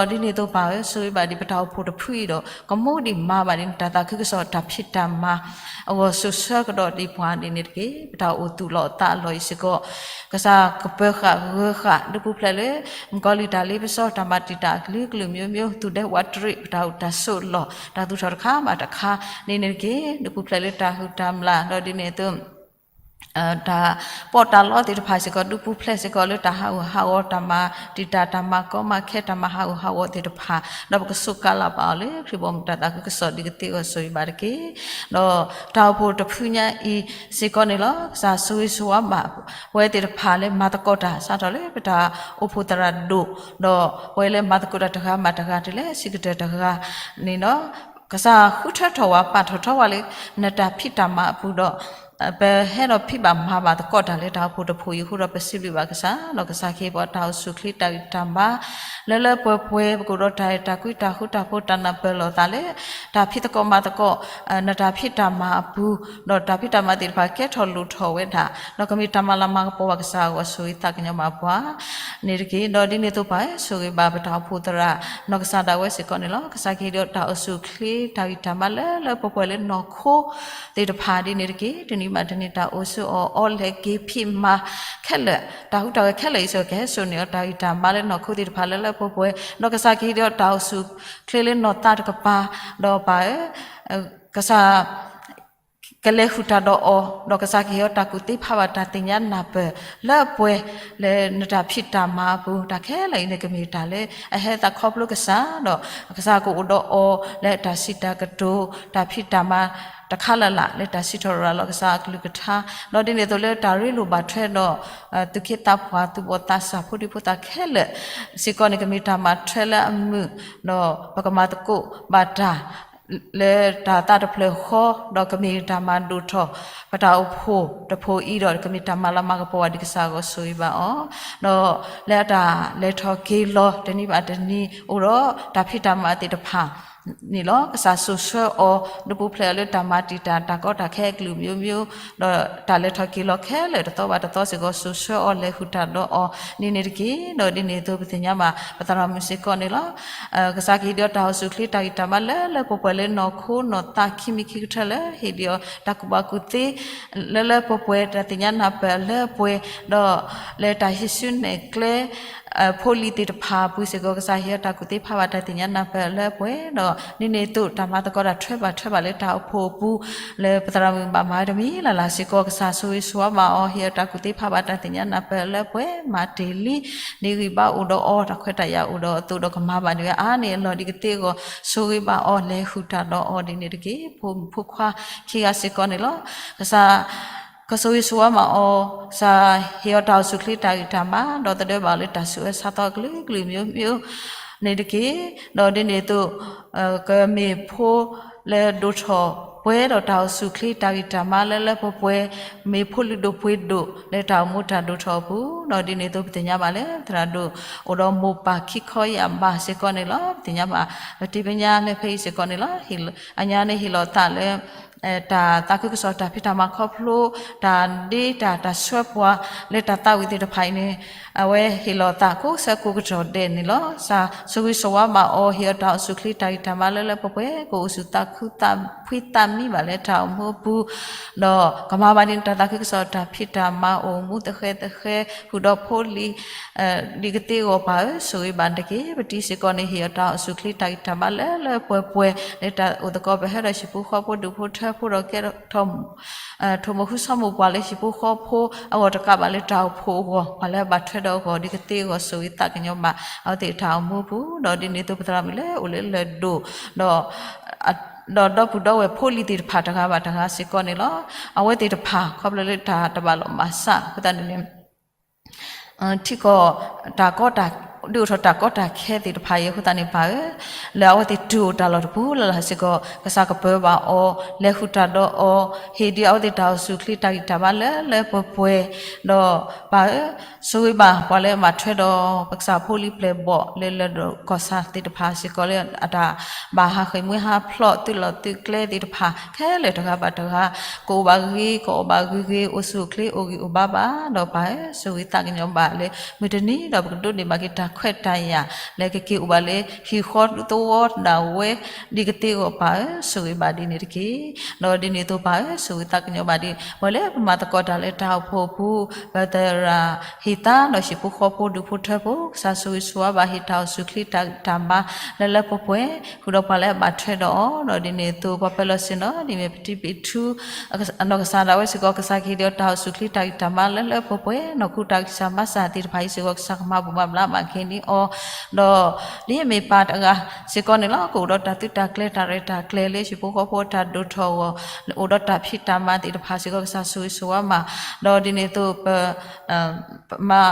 ဒီးဒ်န့ၣ်အသိးပၢ်ဧၢ, ဆိၣ်ဂ့ၤဘၣ်ဒ်ပတၢ်အိၣ်ဖှိၣ်တဖုအံၤဒီး ကမူဒံးမၤဘၣ်ဒ်နတၢ်သးခုကစီၣ်တၢ်ဖံးတၢ်မၤ အဂီၢ်စိာ်ဆှၢကဒီးဒံးပှၤဒ်န့ၣ်တက့ၢ်. ပတၢ်အိၣ်သူၣ်လီၤအသးအလီၢ်အံၤစ့ၢ်ကီး ကစၢ်ကပၢၤဃာ်ဂၢၤဃာ် ဒုးပူၤဖျဲးလၢ မုၣ်ကီၤလံၢ်တၢ်လ့ပစီ တၢ်မၤတံာ်တာ်အကလုာ်ကလုာ်မျိုးမျိုး သူၣ်ဒဲဝးတရံး ပတၢ်အိၣ်တၢ်ဆိးလီၢ် တၢ်သူၣ်ထီၣ်တခါဘၣ်တခါ ဒ်န့ၣ်တက့ၢ်. ဒုးပူၤဖျဲးလၢတၢ်ဟုၣ်တၢ်မျၢ် ဒီးဒ်န့ၣ်အသိး တၢ်ပီးတၢ်လီသ့ၣ်တဖၣ်စ့ၢ်ကီး ဒုးပူၤဖျဲးစ့ၢ်ကီးလၢတၢ်ဟးဂူာ်ဟးဂီၤ တၢ်မၤတံာ်တာ် တၢ်မၤကီမၤခဲ တၢ်မၤဟးဂူာ်ဟးဂီၤသ့ၣ်တဖၣ် ဒီးပကစူးကါလီၤဘၣ်အီၤလၢခရံာ်ဘီမုၢ် တၢ်သးခုကစီၣ်ဒ်ကသ့အဂီၢ် ဆိၣ်ဂ့ၤဘၣ်တက့ၢ်. ဒီးတၢ်အိၣ်ဖှိၣ်တဖုညါအံၤစ့ၢ်ကီးန့ၣ်လီၤ. ကစၢ်ဆိၣ်ဂ့ၤဆိၣ်ဝါဘၣ် ပဝဲသ့ၣ်တဖၣ်လၢမၤသကိးတၢ် စးထီၣ်လၢပတၢ်အိၣ်ဖှိၣ်သရၣ်ဒိၣ် ဒီးပဝဲလၢမၤသကိးတၢ်တဂၤဘၣ်တဂၤ တုၤလၢဆံးကတၢၢ်တဂၤန့ၣ်ဒီး ကစၢ်ဃုထၢထီၣ်ဝဲ ပာ်ထီၣ်ထီဝဲလၢ နတၢ်ဖံးတၢ်မၤအပူၤဒီး ပဟဲဒီးဖံးဘၣ်မၤဘၣ်သကိးတၢ်လၢတၢ်အိၣ်ဖှိၣ်တဖုအံၤအဃိဒီး ပစံးဘျုးဘၣ်ကစၢ် ဒီးကစၢ်ကဟ့ၣ်ပှၤတၢ်အိၣ်ဆူၣ်အိၣ်ချ့ တၢ်ဂံၢ်တၢ်ဘါ လၢလၢပှဲၤပှဲၤ ပကအိၣ်ဒီးတၢ်အဲၣ်တၢ်ကွံ တၢ်ဃူတၢ်ဖိး တၢ်နၢ်ပၢၢ်လိာ်သးလၢ တၢ်ဖံးသကိးမၤသကိး နတၢ်ဖံးတၢ်မၤအပူၤ ဒီးတၢ်ဖံးတၢ်မၤသ့ၣ်တဖၣ် ကဲထီၣ်လိၣ်ထီၣ်ဝဲဒၣ် ဒီးကမ့ၢ်တၢ်မၤလၤမၤကပီၤဘၣ်ကစၢ်အဂီၢ် ဆိၣ်ဂ့ၤသးကညီၤဘၣ်ပှၤန့ၣ်တက့ၢ်. ဒီးဒ်န့ၣ်အသိးပၢ်ဧၢ, ဆိၣ်ဂ့ၤဘၣ်ပတၢ်အိၣ်ဖှိၣ်သရၣ် နီၢ်ကစၢ်ဒၣ်ဝဲစ့ၢ်ကီးန့ၣ်လီၤ. ကစၢ်ကဟ့ၣ်ဒံးအီၤတၢ်အိၣ်ဆူၣ်အိၣ်ချ့ တၢ်ဂံၢ်တၢ်ဘါလၢလၢပှဲၤပှဲၤလၢနီၢ်ခိ သ့ၣ်တဖၣ်ဒ်န့ၣ်တက့ၢ်. တနံၤဘၣ်တနံၤ တၢ်အိၣ်ဆူၣ်အိၣ်ချ့ အီၣ်လဲၤက့ၤဖံးမၤခဲလၢာ် တၢ်ဟူးတၢ်ဂဲၤခဲလၢာ်အံၤစ့ၢ်ကီး ကဟဲစိာ်န့ၢ်အီၤတၢ်ဂံၢ်တၢ်ဘါလၢနီၢ်ခိသ့ၣ်တဖၣ်လၢလၢပှဲၤပှဲၤ ဒီးကစၢ်ကဟ့ၣ်ဒံးအီၤတၢ်အိၣ်ဆူၣ်အိၣ်ချ့လၢနီၢ်သးတကပၤ ဒီးပၢ်ဧၢ, ကစၢ် ကလဲၤဃုာ်တၢ်ဒီးအီၤ ဒီးကစၢ်ကဟ့ၣ်အီၤတၢ်ကူၣ်သ့ဖးဘၣ်တၢ်သ့ၣ်ညါနၢ်ပၢၢ်လၢပှဲၤ လၢနတၢ်ဖံးတၢ်မၤအပူၤ တၢ်ခဲလၢာ်အံၤန့ၣ် ကမ့ၢ်တၢ်လၢအဟဲသးခီဖျိကစၢ် ဒီးကစၢ်ကအိၣ်ဒီးအီၤလၢတၢ်စံးတၢ်ကတိၤ တၢ်ဖံးတၢ်မၤတခါလၢ်လၢ် လၢတၢ်စံးထီၣ်ရၤလီၤကစၢ်အကလုၢ်ကထါ ဒီးဒ်န့ၣ်အသိးလၢတၢ်ရ့လိာ်ဘၣ်ထွဲဒီး သူၣ်က့သးပှၢ် သူၣ်ဘီၣ်သးစၢ် ဖိဒံဖိသၣ်ခဲလၢာ်စ့ၢ်ကီးန့ၣ် ကမ့ၢ်တၢ်မၤထွဲလၢအမုာ် ဒီးပကမၤသကိးဘၣ်တၢ် လၢတၢ်သးတဖျၢၣ်ဃီ ဒီးကမ့ၢ်တၢ်မၤဒိၣ်ထီၣ် ပတၢ်အိၣ်ဖှိၣ်တဖှိၣ်အံၤဒီး ကမ့ၢ်တၢ်မၤလၤမၤကပီၤဘၣ်ဒံးကစၢ်အဂီၢ် ဆိၣ်ဂ့ၤဘၣ်အီၤ ဒီးလၢအတၢ်လဲၤထီၣ်က့ၤလီၤ တနံၤဘၣ်တနံၤ အိၣ်ဒီးတၢ်ဖံးတၢ်မၤသ့ၣ်တဖၣ်န့ၣ်လီၤ. ကစၢ်စိာ်ဆှၢအီၤ ဒုးပူၤဖျဲးအီၤလၢတၢ်မၤတံာ်တာ် တၢ်ကီတၢ်ခဲအကလုာ်မျိုးမျိုး ဒီးတၢ်လဲၤထီၣ်က့ၤလီၤခဲလၢာ်တသီဘၣ်တသီစ့ၢ်ကီး စိာ်ဆှၢအီၤလဲၤဃုာ်တၢ်ဒီးအီၤန့ၣ်န့ၣ်တက့ၢ်. ဒီးဒ်န့ၣ်အသိးပသ့ၣ်ညါဘၣ် ပသရၣ်မုၣ်စ့ၢ်ကီးန့ၣ်လီၤ. ကစၢ်ကဟ့ၣ်ဒံးအီၤတၢ်အိၣ်ဆူၣ်အိၣ်ချ့ တၢ်ဂံၢ်တၢ်ဘါလၢလၢပှဲၤပှဲၤလၢနီၢ်ခိနီၢ်သး ခံမံၤခံကထၢလၢ ဟ့ၣ်ဒံးအီၤတၢ်ကူၣ်ဘၣ်ကူၣ်သ့ လၢလၢပှဲၤပှဲၤ တၢ်သ့ၣ်ညါနၢ်ပၢၢ်လၢပှဲၤ ဒီးလၢတၢ်ဟံးစုနဲၣ်ကျဲ ဖိလံၤသ့ၣ်တဖၣ်အပူၤစ့ၢ်ကီး ကစၢ်ဟ့ၣ်အီၤတၢ်ကူၣ်သ့ဖးဘၣ်တၢ်သ့ၣ်ညါနၢ်ပၢၢ်လၢပှဲၤ ဒီးဒ်န့ၣ်အသိးတၢ်မၤသကိးတၢ်ထွဲဘၣ်ထွဲဘၣ်လၢတၢ်အိၣ်ဖှိၣ်အပူၤ လၢပသရၣ်မုၣ်ဘၣ်မၤဝဲတမံၤလၢ်လၢ်စ့ၢ်ကီး ကစၢ်ဆိၣ်ဂ့ၤဆိၣ်ဝါဘၣ်အီၤ ဟ့ၣ်အီၤတၢ်ကူၣ်သ့ဖးဘၣ်တၢ်သ့ၣ်ညါနၢ်ပၢၢ်လၢပှဲၤ မၤတ့ၢ်လံ ဒ်ဂံၢ်ဘါအိၣ်ဒီးအီၤ တၢ်ခွဲးတၢ်ယာ်အိၣ်ဒီးအသိးဒီးကမၤဘၣ်ဒံးဝဲအါန့ၢ်အလီၢ် ဒ်ကသ့အဂီၢ် ဆိၣ်ဂ့ၤဘၣ်အီၤ လဲၤဃုာ်တၢ်ဒီးအီၤဒ်န့ၣ်တက့ၢ်. ဖိမုၣ်ဖိခွါခံဂၤစ့ၢ်ကီးန့ၣ်လီၤ. ကစၢ် ကဆိၣ်ဂ့ၤဆိၣ်ဝါဘၣ်အီၤ, ကစၢ်ဟ့ၣ်အီၤတၢ်အိၣ်ဆူၣ်အိၣ်ချ့တၢ်ဂံၢ်တၢ်ဘါ ဒီးသဒၢဘၣ်အီၤလၢတၢ်ဆူးအၢဆါသီအကလုာ်ကလုာ်မျိုးမျိုးန့ၣ်တက့ၢ်. ဒီးဒ်န့ၣ်အသိး ကမ့ၢ်ဖိလၢဒိၣ်ထီၣ် ပှဲၤဒီးတၢ်အိၣ်ဆူၣ်အိၣ်ချ့တၢ်ဂံၢ်တၢ်ဘါလၢလၢပှဲၤပှဲၤ, မ့ၢ်ဖိလံၤဒိၣ်ပှ့ၤဒိၣ်လၢတၢ်အိၣ်မူတၢ်ဒိၣ်ထီၣ်အပူၤ, ဒီးဒ်န့ၣ်အသိးပသ့ၣ်ညါဘၣ်လၢ သရၣ်ဒိၣ်အိၣ်ဒီးမိၢ်ပၢ်ခံခီယၢ်ဘးစ့ၢ်ကီးန့ၣ်လီၤ. ပသ့ၣ်ညါဘၣ် ပတံၤပညါလၢဖဲအံၤစ့ၢ်ကီးန့ၣ်လီၤ. အညါန့ၣ်ဟ့ၣ်လီၤသးလၢ တၢ်သးခုကစီၣ်တၢ်ဖံးတၢ်မၤခီဖျိ တၢ်ဒ့တၢ် တၢ်ဆှၢပှၤလၢတၢ်သးဝံၣ်သ့ၣ်တဖၣ်အံၤန့ၣ် အဝဲဟ့ၣ်လီၤသးကိးဆၢကိးကတီၢ်ဒဲးန့ၣ်လီၤ. ကစၢ်ဆိၣ်ဂ့ၤဆိၣ်ဝါဘၣ်အီၤ ဟ့ၣ်အီၤတၢ်အိၣ်ဆူၣ်အိၣ်ချ့တၢ်ဂံၢ်တၢ်ဘါလၢလၢပှဲၤပှဲၤ ကအိၣ်ဆူၣ်သးခုသးဖှံသးမံဘၣ်လၢတၢ်အိၣ်မူအပူၤ ဒီးကမၤဘၣ်ဒ်န့ၣ် တၢ်သးခုကစီၣ်တၢ်ဖံးတၢ်မၤအိၣ်မူသဃဲသဃဲ ဃုာ်ဒီးဖိလံၤ လံၤကသ့အဂီၢ်ပၢ်ဧၢ, ဆိၣ်ဂ့ၤဘၣ်တက့ၢ်. ပတံၤစ့ၢ်ကီးန့ၣ် ဟ့ၣ်အီၤတၢ်အိၣ်ဆူၣ်အိၣ်ချ့တၢ်ဂံၢ်တၢ်ဘါလၢလၢပှဲၤပှဲၤ လၢတၢ်အိၣ်သကိးပဟၢဒီးဟံၣ်ဖိဃီဖိဒူၣ်ဖိထၢဖိဒီးကဲထီၣ် ထိၣ်မိၢ်ဃူဆီမိၢ်ပှၢ်လၢဟံၣ်ဖိဃီဖိအဂီၢ်တကးဘၣ်လၢတၢ်အိၣ်ဖှိၣ်အဂီၢ် ပှၤလၢအဘၣ်ထွဲဒီးအဂီၢ် လံၤကသ့အဂီၢ် ဆိၣ်ဂ့ၤသးကညီၤဘၣ် အဝဲသ့ၣ်တၢ်အိၣ်မူအပူၤ ဒီးဒ်န့ၣ်အသိးပသရၣ်မုၣ်လၢအိၣ်လၢလၢၢ်ဒိၣ် ဒီး ဒီးဒီပုၢ်ဒီဝဲၢ်ဖိလံၤသ့ၣ်တဖၣ်တဂၤဘၣ်တဂၤစ့ၢ်ကီးန့ၣ်လီၤ. အဝဲသ့ၣ်တဖၣ် ခီဖျိလၢတၢ်တဘၣ်လီၤမၤစၢ်အဃိသတးန့ၣ်န့ၣ် ထံကီၢ် တၢ်ကီတၢ် ဒုးအိၣ်ထီၣ်တၢ်ကီတၢ်ခဲသ့ၣ်တဖၣ်အံၤအဃိသတးန့ၣ်ပၢ်ဧၢ, လၢအဝဲသ့ၣ်တုၤအိၣ်တၢ်လီၢ်တပူၤလၢ်လၢ်စ့ၢ်ကီး ကစၢ်ကပၢၤဘၣ်အီၤ လဲၤဃုာ်တၢ်ဒီးအီၤ ဟ့ၣ်ဒံးအဝဲသ့ၣ်တၢ်အိၣ်ဆူၣ်အိၣ်ချ့တၢ်ဂံၢ်တၢ်ဘါလၢလၢပှဲၤပှဲၤ ဒီးပၢ်ဧၢ, ဆိၣ်ဂ့ၤဘၣ်ပှၤလၢအဘၣ်ထွဲဒီး ပကစၢ်ဖိလံၤပျဲၢ်ဘီၣ်လၢလၢၢ်ဒိၣ်ကီၢ်ဆၣ်သ့ၣ်တဖၣ်စ့ၢ်ကီးလၢအတၢ်ဘၣ်ဟးဃ့ၢ်မှံဟးဖျိး သုးလီၢ်သုးကျဲသ့ၣ်တဖၣ်ခဲလၢာ်တဂၤဘၣ်တဂၤ ကအိၣ်ဘၣ်ဂ့ၤ ကအီၣ်ဘၣ်ဂ့ၤဂ့ၤ အိၣ်ဆူၣ်အိၣ်ချ့အိၣ်ဂံၢ်အိၣ်ဘါဘၣ် ဒီးပၢ်ဧၢ ဆိၣ်ဂ့ၤသးကညီၤဘၣ်လၢ မုၢ်တနံၤဒီးပကဒိးန့ၢ်ဘၣ်က့ၤတၢ်ခွဲးတၢ်ယာ် လၢကက့ၤအိၣ်ဘၣ်လၢဟံၣ်ဃီဒူသဝီဒၣ်ဝဲ ဒ်ကသ့အဂီၢ်ပၢ်ဧၢ ဆိၣ်ဂ့ၤဘၣ်ဒ်န့ၣ်တက့ၢ်. ဒီးဒ်န့ၣ်အသိးပၢ်ဧၢ ဆိၣ်ဂ့ၤသးကညီၤဘၣ်ဒ် ပှၤလၢပမၤသကိးတၢ်လၢတၢ်အိၣ်ဖှိၣ်အပူၤ ပသရၣ်ဟ့ၣ်သါဒီးဟံၣ်ဖိဃီဖိဒူၣ်ဖိထၢဖိ ကစၢ်ဆိၣ်ဂ့ၤဆိၣ်ဝါဘၣ် ဟ့ၣ်တၢ်အိၣ်ဆူၣ်အိၣ်ချ့တၢ်ဂံၢ်တၢ်ဘါလၢလၢပှဲၤပှဲၤ ဃုာ်ဒီးပှၤလၢအဘၣ်ထွဲဒီးအီၤ ဒီးဒ်န့ၣ်အသိးပှၤပၢၤလီၢ်ဆ့ၣ်နီၤ ဒ်မ့ၢ်ပတံၤပံၤထူ အနီၢ်ကစၢ်ဒၣ်ဝဲစ့ၢ်ကီး ကစၢ်ကဟ့ၣ်ဒံးအီၤတၢ်အိၣ်ဆူၣ်အိၣ်ချ့တၢ်ဂံၢ်တၢ်ဘါလၢလၢပှဲၤပှဲၤ နီၢ်ခိတၢ်ဂံၢ်စၢ်ဘါစၢ်သ့ၣ်တဖၣ်အံၤစ့ၢ်ကီး ကစၢ်ကမၤဘူၣ်မၤဘျါဘၣ်က့ၤန့ၢ်အီၤ ဒီးဒ်အမ့ၢ်ပၢ်တဂၤစ့ၢ်ကီးန့ၣ်လီၤ ကအိၣ်ဒီးတၢ်သုးတၢ်ကျဲၤတၢ်ရဲၣ်တၢ်ကျဲၤလၢဟံၣ်ဖိဃီဖိအတၢ်ဒိၣ်ထီၣ်အဂီၢ် အိၣ်ဒီးတၢ်ဖံးတၢ်မၤသ့ၣ်တဖၣ်စ့ၢ်ကီး ကစၢ်ဆိၣ်ဂ့ၤဆိၣ်ဝါမး ဒီးဒ်န့ၣ်အသိးပ မါ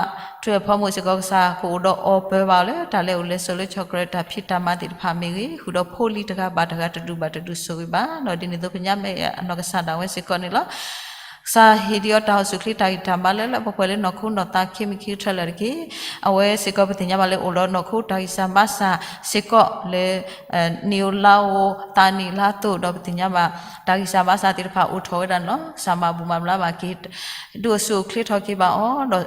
ထွဲအဖီမိၢ်စ့ၢ်ကီး ကစၢ်ကအိၣ်ဒီးအီၤပၢၤဘၣ်အီၤလၢ တၢ်လဲၤအိၣ်လဲၤဆိးလၢ ဆီၣ်ကရၢၢ် တၢ်ဖံးတၢ်မၤသ့ၣ်တဖၣ်မ့ၢ်ဂ့ၤ ဃုာ်ဒီးဖိလံၤတဂၤဘၣ်တဂၤတဒူၣ်ဘၣ်တဒူၣ်ဆိၣ်ဂ့ၤဘၣ် ဒီးဒ်န့ၣ်အသိးပညါမ့ၢ်အနီၢ်ကစၢ်ဒၣ်ဝဲစ့ၢ်ကီးန့ၣ်လီၤ. ကစၢ်ဟ့ၣ်ဒံးအီၤတၢ်အိၣ်ဆူၣ်အိၣ်ချ့တၢ်ဂံၢ်တၢ်ဘါလၢလၢပှဲၤပှဲၤလၢနီၢ်ခိနီၢ်သးခံမံၤခံကထၢလၢာ်တက့ၢ်. အဝဲစ့ၢ်ကီးပသ့ၣ်ညါဘၣ်လၢအိၣ်ဒီးနီၢ်ခိတၢ်ဂံၢ်စၢ်ဘါစၢ်စ့ၢ်ကီးလၢ နံၣ်ဧိၤလါဧိၤ သးနံၣ်လါအသိး ဒီးပသ့ၣ်ညါဘၣ် တၢ်ဂံၢ်စၢ်ဘါစၢ်သ့ၣ်တဖၣ်အိၣ်ထီၣ်ဝဲဒၣ်န့ၣ်လီၤ. ကစၢ်မၤဘူၣ်မၤဘျါဘၣ်က့ၤ ဒုးအိၣ်ဆူၣ်အိၣ်ချ့ထီၣ်က့ၤဘၣ်အီၤ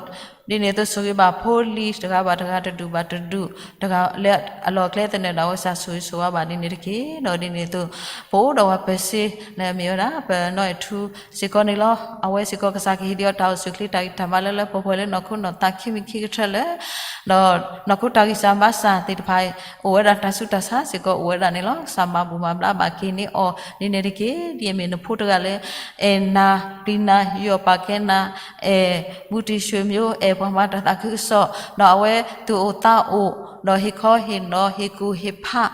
ဒီး ဒ်န့ၣ်အသိးဆိၣ်ဂ့ၤဘၣ်ဖိလံၤတဂၤဘၣ်တဂၤတဒူၣ်ဘၣ်တဒူၣ် တဂၤလၢအလီၢ်အကျဲသနၢၣ်ဒၣ်ဝဲ ကစၢ်ဆိၣ်ဂ့ၤဆိၣ်ဝါဘၣ်ဒ်န့ၣ်တက့ၢ်. ဒီးဒ်န့ၣ်အသိး ပအိၣ်ဒီးပှၤပၢၤစ့လၢအမ့ၢ်ဝဲဒၣ် ပနီၢ်အဲၣ်ထူစ့ၢ်ကီးန့ၣ်လီၤ. အဝဲစ့ၢ်ကီးကစၢ်ကဟ့ၣ်ဒံးအီၤတၢ်အိၣ်ဆူၣ်အိၣ်ချ့တၢ်ဂံၢ်တၢ်ဘါလၢလၢပှဲၤပှဲၤလၢနီၢ်ခိနီၢ်သးခံမံၤခံကထၢလၢာ် ဒီးနီၢ်ခိတၢ်ဂံၢ်စၢ်ဘါစၢ်သ့ၣ်တဖၣ် အိၣ်ဝဲဒၣ်တၢ်ဆူးတၢ်ဆါစ့ၢ်ကီးအိၣ်ဝဲဒၣ်န့ၣ်လီၤ. ကစၢ်မၤဘူၣ်မၤဘျါဘၣ်က့ၤန့ၢ်အီၤဒ်န့ၣ်တက့ၢ်. ဒ်အမ့ၢ်နဖိတဂၤလၢ အဲၣ်နၤပျံၤနၤ ယူးယီၣ်ပာ်ကဲနၤ အဲၣ်မူတံၢ်ဆှၢမၠိ အဲၣ်ပှၤမၤတၢ်သးခုကစီၣ် ဒီးအဝဲသူၣ်အိၣ်သးအိၣ် ဒီးဟ့ၣ်ခီဟ့ၣ်နီၤ ဟ့ၣ်ကူၣ်ဟ့ၣ်ဖး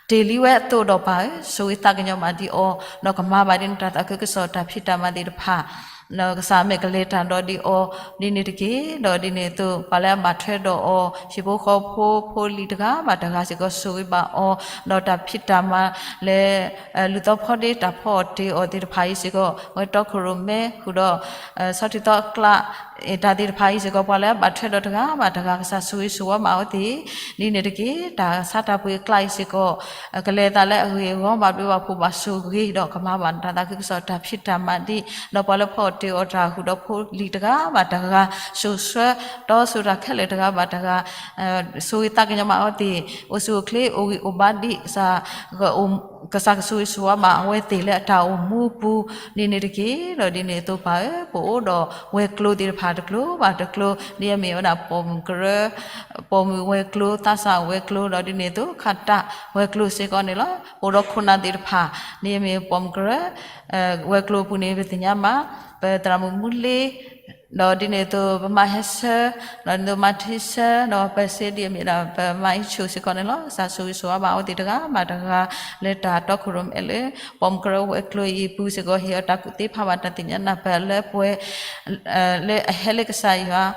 တ့ၢ်လံဝဲအသိးဒီးပၢ်ဧၢ ဆိၣ်ဂ့ၤသးကညီၤမးဒံးအီၤ ဒီးကမၤဘၣ်ဒ်နတၢ်သးခုကစီၣ်တၢ်ဖံးတၢ်မၤသ့ၣ်တဖၣ် ဒီးကစၢ်မ့ၢ်ကလဲၤတၢ်ဒီးဒံးအီၤ ဒ်န့ၣ်တက့ၢ်. ဒီးဒ်န့ၣ်အသိး ပှၤလၢအဘၣ်ထွဲဒီးအီၤ ဟံၣ်ဖိဃီဖိ ဖိလံၤတဂၤဘၣ်တဂၤစ့ၢ်ကီး ဆိၣ်ဂ့ၤဘၣ်အီၤ ဒီးတၢ်ဖံးတၢ်မၤလၢ လူၤသီဖီဒ့ တၢ်ဖီအီၣ်တ့ၢ်အီၤသ့ၣ်တဖၣ်အံၤစ့ၢ်ကီး ဝဲတီခိၣ်ရိၣ်မဲဃုာ်ဒီး ဆီထံသီအကျး တၢ်သ့ၣ်တဖၣ်အံၤစ့ၢ်ကီး ပှၤလၢအဘၣ်ထွဲဒီးတဂၤဘၣ်တဂၤ ကစၢ်ဆိၣ်ဂ့ၤဆိၣ်ဝါဘၣ်အဝဲသ့ၣ် ဒ်န့ၣ်တက့ၢ်. တၢ်ဆါတၢ်ပှ့ၤအကျးအံၤစ့ၢ်ကီး ကလဲၤသးလၢအဂ့ၢ်အဂီၢ် ဘၣ်ဘျုးဘၣ်ဖှိၣ်ဘၣ်ဆိၣ်ဂ့ၤ ဒီးကမၤဘၣ်တၢ်သးခုကစီၣ်တၢ်ဖံးတၢ်မၤဒံး ဒီးပှၤလၢဖီအီၣ်တ့ၢ်အီၤတၢ်ဃုာ်ဒီးဖိလံၤတဂၤဘၣ်တဂၤ စိာ်ဆှၢတီစိၤတၢ်ခဲလၢာ်တဂၤဘၣ်တဂၤ ဆိၣ်ဂ့ၤသးကညီၤမးအဝဲသ့ၣ် အိၣ်ဆူၣ်အိၣ်ချ့အိၣ်ဂံၢ်အိၣ်ဘါဒံး ကစၢ်ကဆိၣ်ဂ့ၤဆိၣ်ဝါဘၣ်အဝဲသ့ၣ်လၢအတၢ်အိၣ်မူပူၤ ဒ်န့ၣ်တက့ၢ်. ဒီးဒ်န့ၣ်အသိးပၢ်ဧၢ ပအိၣ်ဒီးဝဲၤကျိၤသ့ၣ်တဖၣ်တကျိၤဘၣ်တကျိၤ ဒ်အမ့ၢ်ဝဲဒၣ်ပိာ်မုၣ်ကရၢ ပိာ်မုၣ်ဝဲၤကျိၤ သးစၢ်ဝဲၤကျိၤ ဒီးဒ်န့ၣ်အသိး ခးတၢ်ဝဲၤကျိၤစ့ၢ်ကီးန့ၣ်လီၤ. ပအိၣ်ဒီးခိၣ်နၢ်သ့ၣ်တဖၣ် ဒ်အမ့ၢ်ပိာ်မုၣ်ကရၢ ဝဲၤကျိၤအပူၤန့ၣ် ပသ့ၣ်ညါမး ပသရၣ်မုၣ်မူလ့ ဒီးဒ်န့ၣ်အသိး ပမါဟဲဆၢ ဒီးဒ်သိးမါထံဆၢ ဒီးပၢၤစ့ဒ်အမ့ၢ်ဒၣ် ပမါအံၤဆိၣ်စ့ၢ်ကီးန့ၣ်လီၤ. ကစၢ်ဆိၣ်ဂ့ၤဆိၣ်ဝါဘၣ်အဝဲသ့ၣ်တဂၤဘၣ်တဂၤ လၢတၢ်တီခိၣ်ရိၣ်မဲလၢ ပိာ်မုၣ်ကရၢဝဲၤကျိၤအံၤအပူၤစ့ၢ်ကီး ဟ့ၣ်အီၤတၢ်ကူၣ်သ့ဖးဘၣ်တၢ်သ့ၣ်ညါနၢ်ပၢၢ်လၢပှဲၤ လၢအဟဲလၢကစၢ်ယွၤ ဒီးတၢ်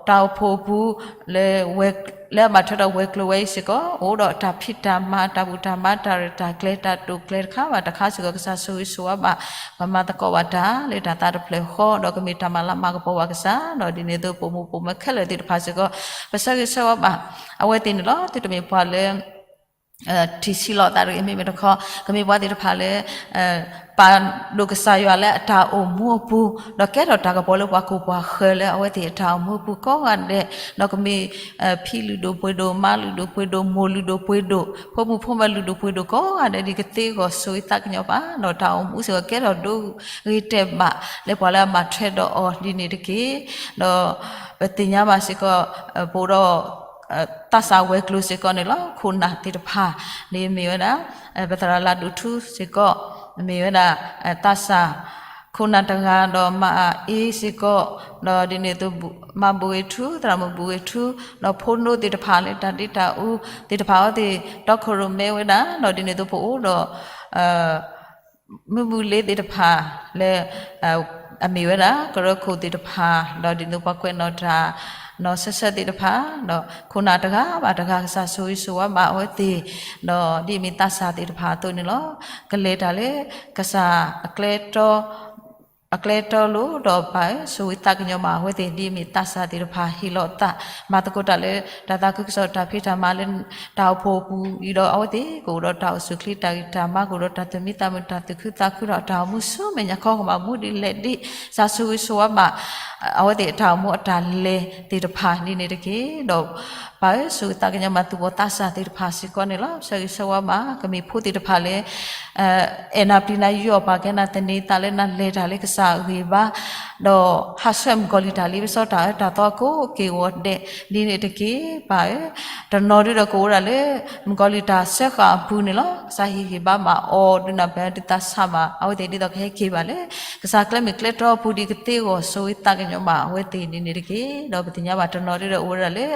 အိၣ်ဖှိၣ်အပူၤ လၢဝဲၤ လၢအဘၣ်ထွဲဒီးဝဲၤကျိၤဝဲအံၤစ့ၢ်ကီး အိၣ်ဒီးတၢ်ဖံးတၢ်မၤ တၢ်ဘူၣ်တၢ်မၤ တၢ်ရဲၣ်တၢ်ကျဲၤ တၢ်တိာ်ကျဲၤတခါဘၣ်တခါစ့ၢ်ကီး ကစၢ်ဆိၣ်ဂ့ၤဆိၣ်ဝါဘၣ် ပမၤသကိးဘၣ်တၢ်လၢတၢ်သးတဖျၢၣ်ဃီ ဒီးကမ့ၢ်တၢ်မၤလၤမၤကပီၤဘၣ်ကစၢ် ဒီးဒ်န့ၣ်အသိးပိာ်မုၣ်ပိာ်မၢၤခဲလၢာ်သ့ၣ်တဖၣ်စ့ၢ်ကီး ပဆၢဂ့ၤဆၢဝါဘၣ် အဝဲသ့ၣ်န့ၣ်လီၤ. သုတမ့ၢ်ပှၤလၢ ထံၣ်ဆံးလိာ်သးတဂ့ၤ မ့မ့ၢ်တခီ ကမ့ၢ်ပှၤသ့ၣ်တဖၣ်လၢ ပာ်ဒိၣ်ကစၢ်ယွၤလၢအတၢ်အိၣ်မူအပူၤ ဒီးကဲထီၣ်တၢ်ကပီၤလၢပှၤကိးပှၤဃၢၤလၢအဝဲသ့ၣ်အတၢ်အိၣ်မူအပူၤကိးဂၤဒဲး, ဒီးကမ့ၢ် ဖံလုၢ်ဒိၣ်ပှ့ၤဒိၣ် မါလုၢ်ဒိၣ်ပှ့ၤဒိၣ် မိၢ်လုၢ်ဒိၣ်ပှ့ၤဒိၣ် ဖိမုၣ်ဖိမၢလုၢ်ဒိၣ်ပှ့ၤဒိၣ်ကိးဂၤဒဲး ဒ်ကသ့အဂီၢ်ဆိၣ်ဂ့ၤသးကညီၤဘၣ် ဒီးတၢ်အိၣ်မူစ့ၢ်ကီးကဲထီၣ်ဒိဂ့ၤတဲာ်ဘၣ် လၢပှၤလၢအဘၣ်ထွဲဒီးအီၤဒ်န့ၣ်တက့ၢ်. ဒီးပသ့ၣ်ညါဘၣ်စ့ၢ်ကီး ပအိၣ်ဒီး သးစၢ်ဝဲၤကျိၤစ့ၢ်ကီးန့ၣ်လီၤ. ခိၣ်နၢ်သ့ၣ်တဖၣ် ဒ်မ့ၢ်ဝဲဒၣ် ပသရၣ်လၤဒိၣ်ထူစ့ၢ်ကီး မ့ၢ်ဝဲဒၣ် သးစၢ် ခိၣ်နၢ်တဂၤ ဒီးမၤအ့စ့ၢ်ကီး ဒီးဒ်န့ၣ်အသိး မၤဘူၣ်ဂ့ၤထူ သရၣ်မုၣ်ဘူၣ်ဂ့ၤထူ ဒီးဖိဒိၣ်သ့ၣ်တဖၣ်လၢတၢ်ဒ့တၢ်အူသ့ၣ်တဖၣ်အဝဲသ့ၣ် တီခိၣ်ရိၣ်မဲဝဲဒၣ် ဒီးဒ်န့ၣ်အသိးပအိၣ်ဒီး မုၢ်ဘူၣ်လ့သ့ၣ်တဖၣ်လၢ အမ့ၢ်ဝဲဒၣ် ကရၢခိၣ်သ့ၣ်တဖၣ် ဒီးဒ်န့ၣ်ပှၤကွဲးနီၣ်တၢ် နီၢ်ဆၢဆၢသ့ၣ်တဖၣ် ဒီးခိၣ်နၢ်တဂၤဘၣ်တဂၤ ကစၢ်ဆိၣ်ဂ့ၤဆိၣ်ဝါဘၣ်အဝဲသ့ၣ် ဒီးဒ်အမ့ၢ်သးစၢ်သ့ၣ်တဖၣ်အသိးန့ၣ်လီၤ. ကလဲၤတၢ်လၢ ကစၢ်အကျဲတီ အကျဲတီလိၤ ဒီးပၢ်ဧၢ ဆိၣ်ဂ့ၤသးကညီၤဘၣ်အဝဲသ့ၣ် ဒ်အမ့ၢ်သးစၢ်သ့ၣ်တဖၣ်ဟ့ၣ်လီၤသး မၤသကိးတၢ်လၢ တၢ်သးခုကစီၣ်တၢ်ဖံးတၢ်မၤလၢ တၢ်အိၣ်ဖှိၣ်အပူၤအံၤဒီး အဝဲသ့ၣ်ကအိၣ်ဒီးတၢ်အိၣ်ဆူၣ်ချ့တၢ်ဂံၢ်တၢ်ဘါ ကအိၣ်ဒီးတၢ်သူၣ်မံသးမုာ် တၢ်သူၣ်ခုသးခုဒီးတၢ်အိၣ်မူဆူမဲာ်ညါခီ ကဘၣ်မူဒ်လဲၣ်ဒ် ကစၢ်ဆိၣ်ဂ့ၤဆိၣ်ဝါဘၣ် အဝဲသ့ၣ်အတၢ်အိၣ်မူအတၢ်လဲၤသ့ၣ်တဖၣ်ဒ်န့ၣ်တက့ၢ်. ဒီးပၢ်ဧၢ ဆိၣ်ဂ့ၤသးကညီၤဘၣ်သူၣ်ဘီၣ်သးစၢ်သ့ၣ်တဖၣ်စ့ၢ်ကီးန့ၣ်လီၤ. ဆၢဂ့ၤဆၢဝါဘၣ် ကမ့ၢ်ဖိသ့ၣ်တဖၣ်လၢ အဲၣ်နၤပျံၤနၤယီၢ်ပာ်ကဲနၤသန့ၤသးလၢနၤလဲၤတၢ်လၢကစၢ်အဂံၢ်ဘါ ဒီးဟးဆှဲးမုၣ်ကီၤလံၢ်တၢ်လံပစီတၢ်အၢတၢ်သီကိးက့ၤဂီၤဒဲး ဒ်န့ၣ်တက့ၢ်. ပၢ်ဧၢ တနီၤဒုဒီးကအိၣ်ဝဲဒၣ်လၢ မုၣ်ကီၤလံၢ်တၢ်စၢဃာ်အပူၤန့ၣ်လီၤ. ကစၢ်ဟ့ၣ်ဂံၢ်ဘါဘၣ်အီၤ ဒုးနၢ်ပၢၢ်ဒုးသးဆးဘၣ် အဝဲသ့ၣ်ဒ်သိးကဟဲက့ၤဘၣ်လၢ ကစၢ်ကျဲမုၢ်ကျဲတီအပူၤ ဒ်ကသ့အဂီၢ် ဆိၣ်ဂ့ၤသးကညီၤဘၣ်အဝဲသ့ၣ်ဒ်န့ၣ်တက့ၢ်. ဒီးပသ့ၣ်ညါဘၣ်တနီၤဒုဒီးအိၣ်ဝဲဒၣ်လၢ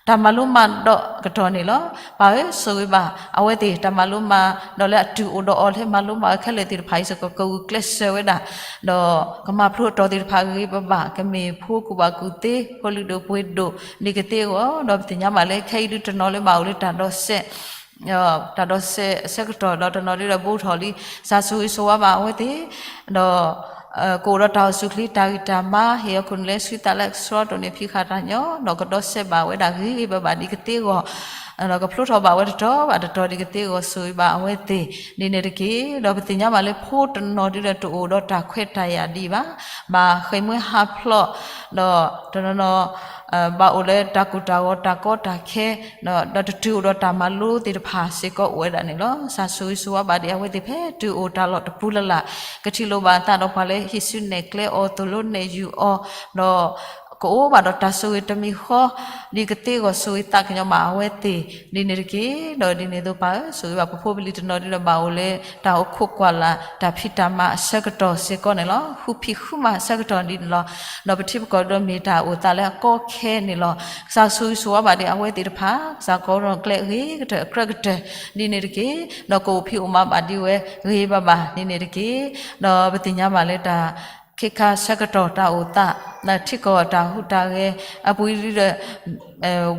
တၢ်မၤလိမၤဒိးကတီၢ်န့ၣ်လီၤ. ပၢ်ဧၢ ဆိၣ်ဂ့ၤဘၣ် အဝဲသ့ၣ် တၢ်မၤလိမၤဒိးလၢအတုၤအိၣ်ဒီးအီၤလၢမၤလိမၤအၢခဲလၢာ်သ့ၣ်တဖၣ်အံၤစ့ၢ်ကီး ကဂုာ်ကျဲးစၢးဝဲဒၣ် ဒီးကမၤဖျိအတီၢ်သ့ၣ်တဖၣ်ဂ့ၤဂ့ၤဘၣ်ဘၣ် ကမ့ၢ်ဖိကူၣ်ဘၣ်ကူၣ်သ့ ဖိလုၢ်ဒိၣ်ပှ့ၤဒိၣ် ဒ်ကသ့အဂီၢ် ဒီးပသ့ၣ်ညါဘၣ်လၢခဲအံၤဒုတနီၤလၢဘၣ်အိၣ်လၢတၢ်ဒီးစဲး တၢ်ဒီးစဲးအဆၢကတီၢ် ဒီးတနီၤဒုဒီးဘူးထီၣ်လံ ကစၢ်ဆိၣ်ဂ့ၤဆိၣ်ဝါဘၣ်အဝဲသ့ၣ် ဒီး ကအိၣ်ဒီးတၢ်အိၣ်ဆူၣ်ချ့တၢ်ဂံၢ်တၢ်ဘါ ဟ့ၣ်အခိၣ်နူာ်လၢဆှံသးလၢကဆှီတိၢ်န့ၢ်ဖံးဃာ်တၢ်ညီ ဒီးကဒီးစဲးဘၣ်ဝဲဒၣ်ဂ့ၤဂ့ၤဘၣ်ဘၣ်ဒ်ကသ့အဂီၢ် ဒီးကဖျိထီၣ်ဘၣ်ဝဲတတီၤဘၣ်တတီၤဒ်ကသ့အဂီၢ် ဆိၣ်ဂ့ၤဘၣ်အဝဲသ့ၣ် ဒ်န့ၣ်တက့ၢ်. ဒီးပသ့ၣ်ညါဘၣ်လၢဖိတနီၤဒုဒီးတအိၣ်ဒီးတၢ်ခွဲးတၢ်ယာ်ဒံးဘၣ် ဘၣ်ဃ့ၢ်မှံဟးဖျိး ဒီးတနီၤနီၤ ဘၣ်အိၣ်လၢတၢ်ကူၣ်တၢ်ဂီၤတၢ်ကီတၢ်ခဲ ဒီးတတုၤအိၣ်ဒီးတၢ်မၤလိသ့ၣ်တဖၣ်စ့ၢ်ကီးအိၣ်ဝဲဒၣ်န့ၣ်လီၤ. ကစၢ်ဆိၣ်ဂ့ၤဆိၣ်ဝါဘၣ်ဒ်အဝဲသ့ၣ်ဖဲတုၤအိၣ်တၢ်လီၢ်တပူၤလၢ်လၢ် ကထံၣ်လိာ်ဘၣ်အသးဒီးပှၤလၢဟံးစုနဲၣ်ကျဲအီၤသိၣ်လိနဲၣ်ယူၢ်အီၤ ဒီး ကအိၣ်ဘၣ်ဒီးတၢ်ဆိၣ်ဂ့ၤတမံၤဃီ ဒ်ကသ့အဂီၢ်ဆိၣ်ဂ့ၤသးကညီၤဘၣ်အဝဲသ့ၣ် ဒ်န့ၣ်တက့ၢ်. ဒီးဒ်န့ၣ်အသိးပၢ်ဧၢ ဆိၣ်ဂ့ၤဘၣ်ပဖိပလံၤတနီၤဒုဒီးဘၣ်အိၣ်လၢ တၢ်အိၣ်ခိးကွၢ်လၢ် တၢ်ဖံးတၢ်မၤအဆၢကတီၢ်စ့ၢ်ကီးန့ၣ်လီၤ. ဃုဖံးဃုမၤအဆၢကတီၢ်ဒ်န့ၣ်လီၤ. ဒီးပထံပကီၢ်ဒီးမ့ၢ်တၢ်အိၣ်သးလၢအကီခဲန့ၣ်လီၤ. ကစၢ်ဆိၣ်ဂ့ၤဆိၣ်ဝါဘၣ်ဒ်အဝဲသ့ၣ်တဖၣ် ကစၢ်ကီးနီၣ်ကျဲအဂ့ၤကတၢၢ်အကြၢးကတၢၢ် ဒ်န့ၣ်တက့ၢ်. ဒီးကအိၣ်ဖံးအိၣ်မၤဘၣ်ဒ်ဝဲဂ့ၤဘၣ်ဘၣ် ဒ်န့ၣ်တက့ၢ်. ဒီးပသ့ၣ်ညါဘၣ်လၢတၢ် ခ့ခါဆၢကတီၢ်တၢ်အိၣ်သး ထံကီၢ်တၢ်ဟူးတၢ်ဂဲၤ အပူၤဒ်ဒီး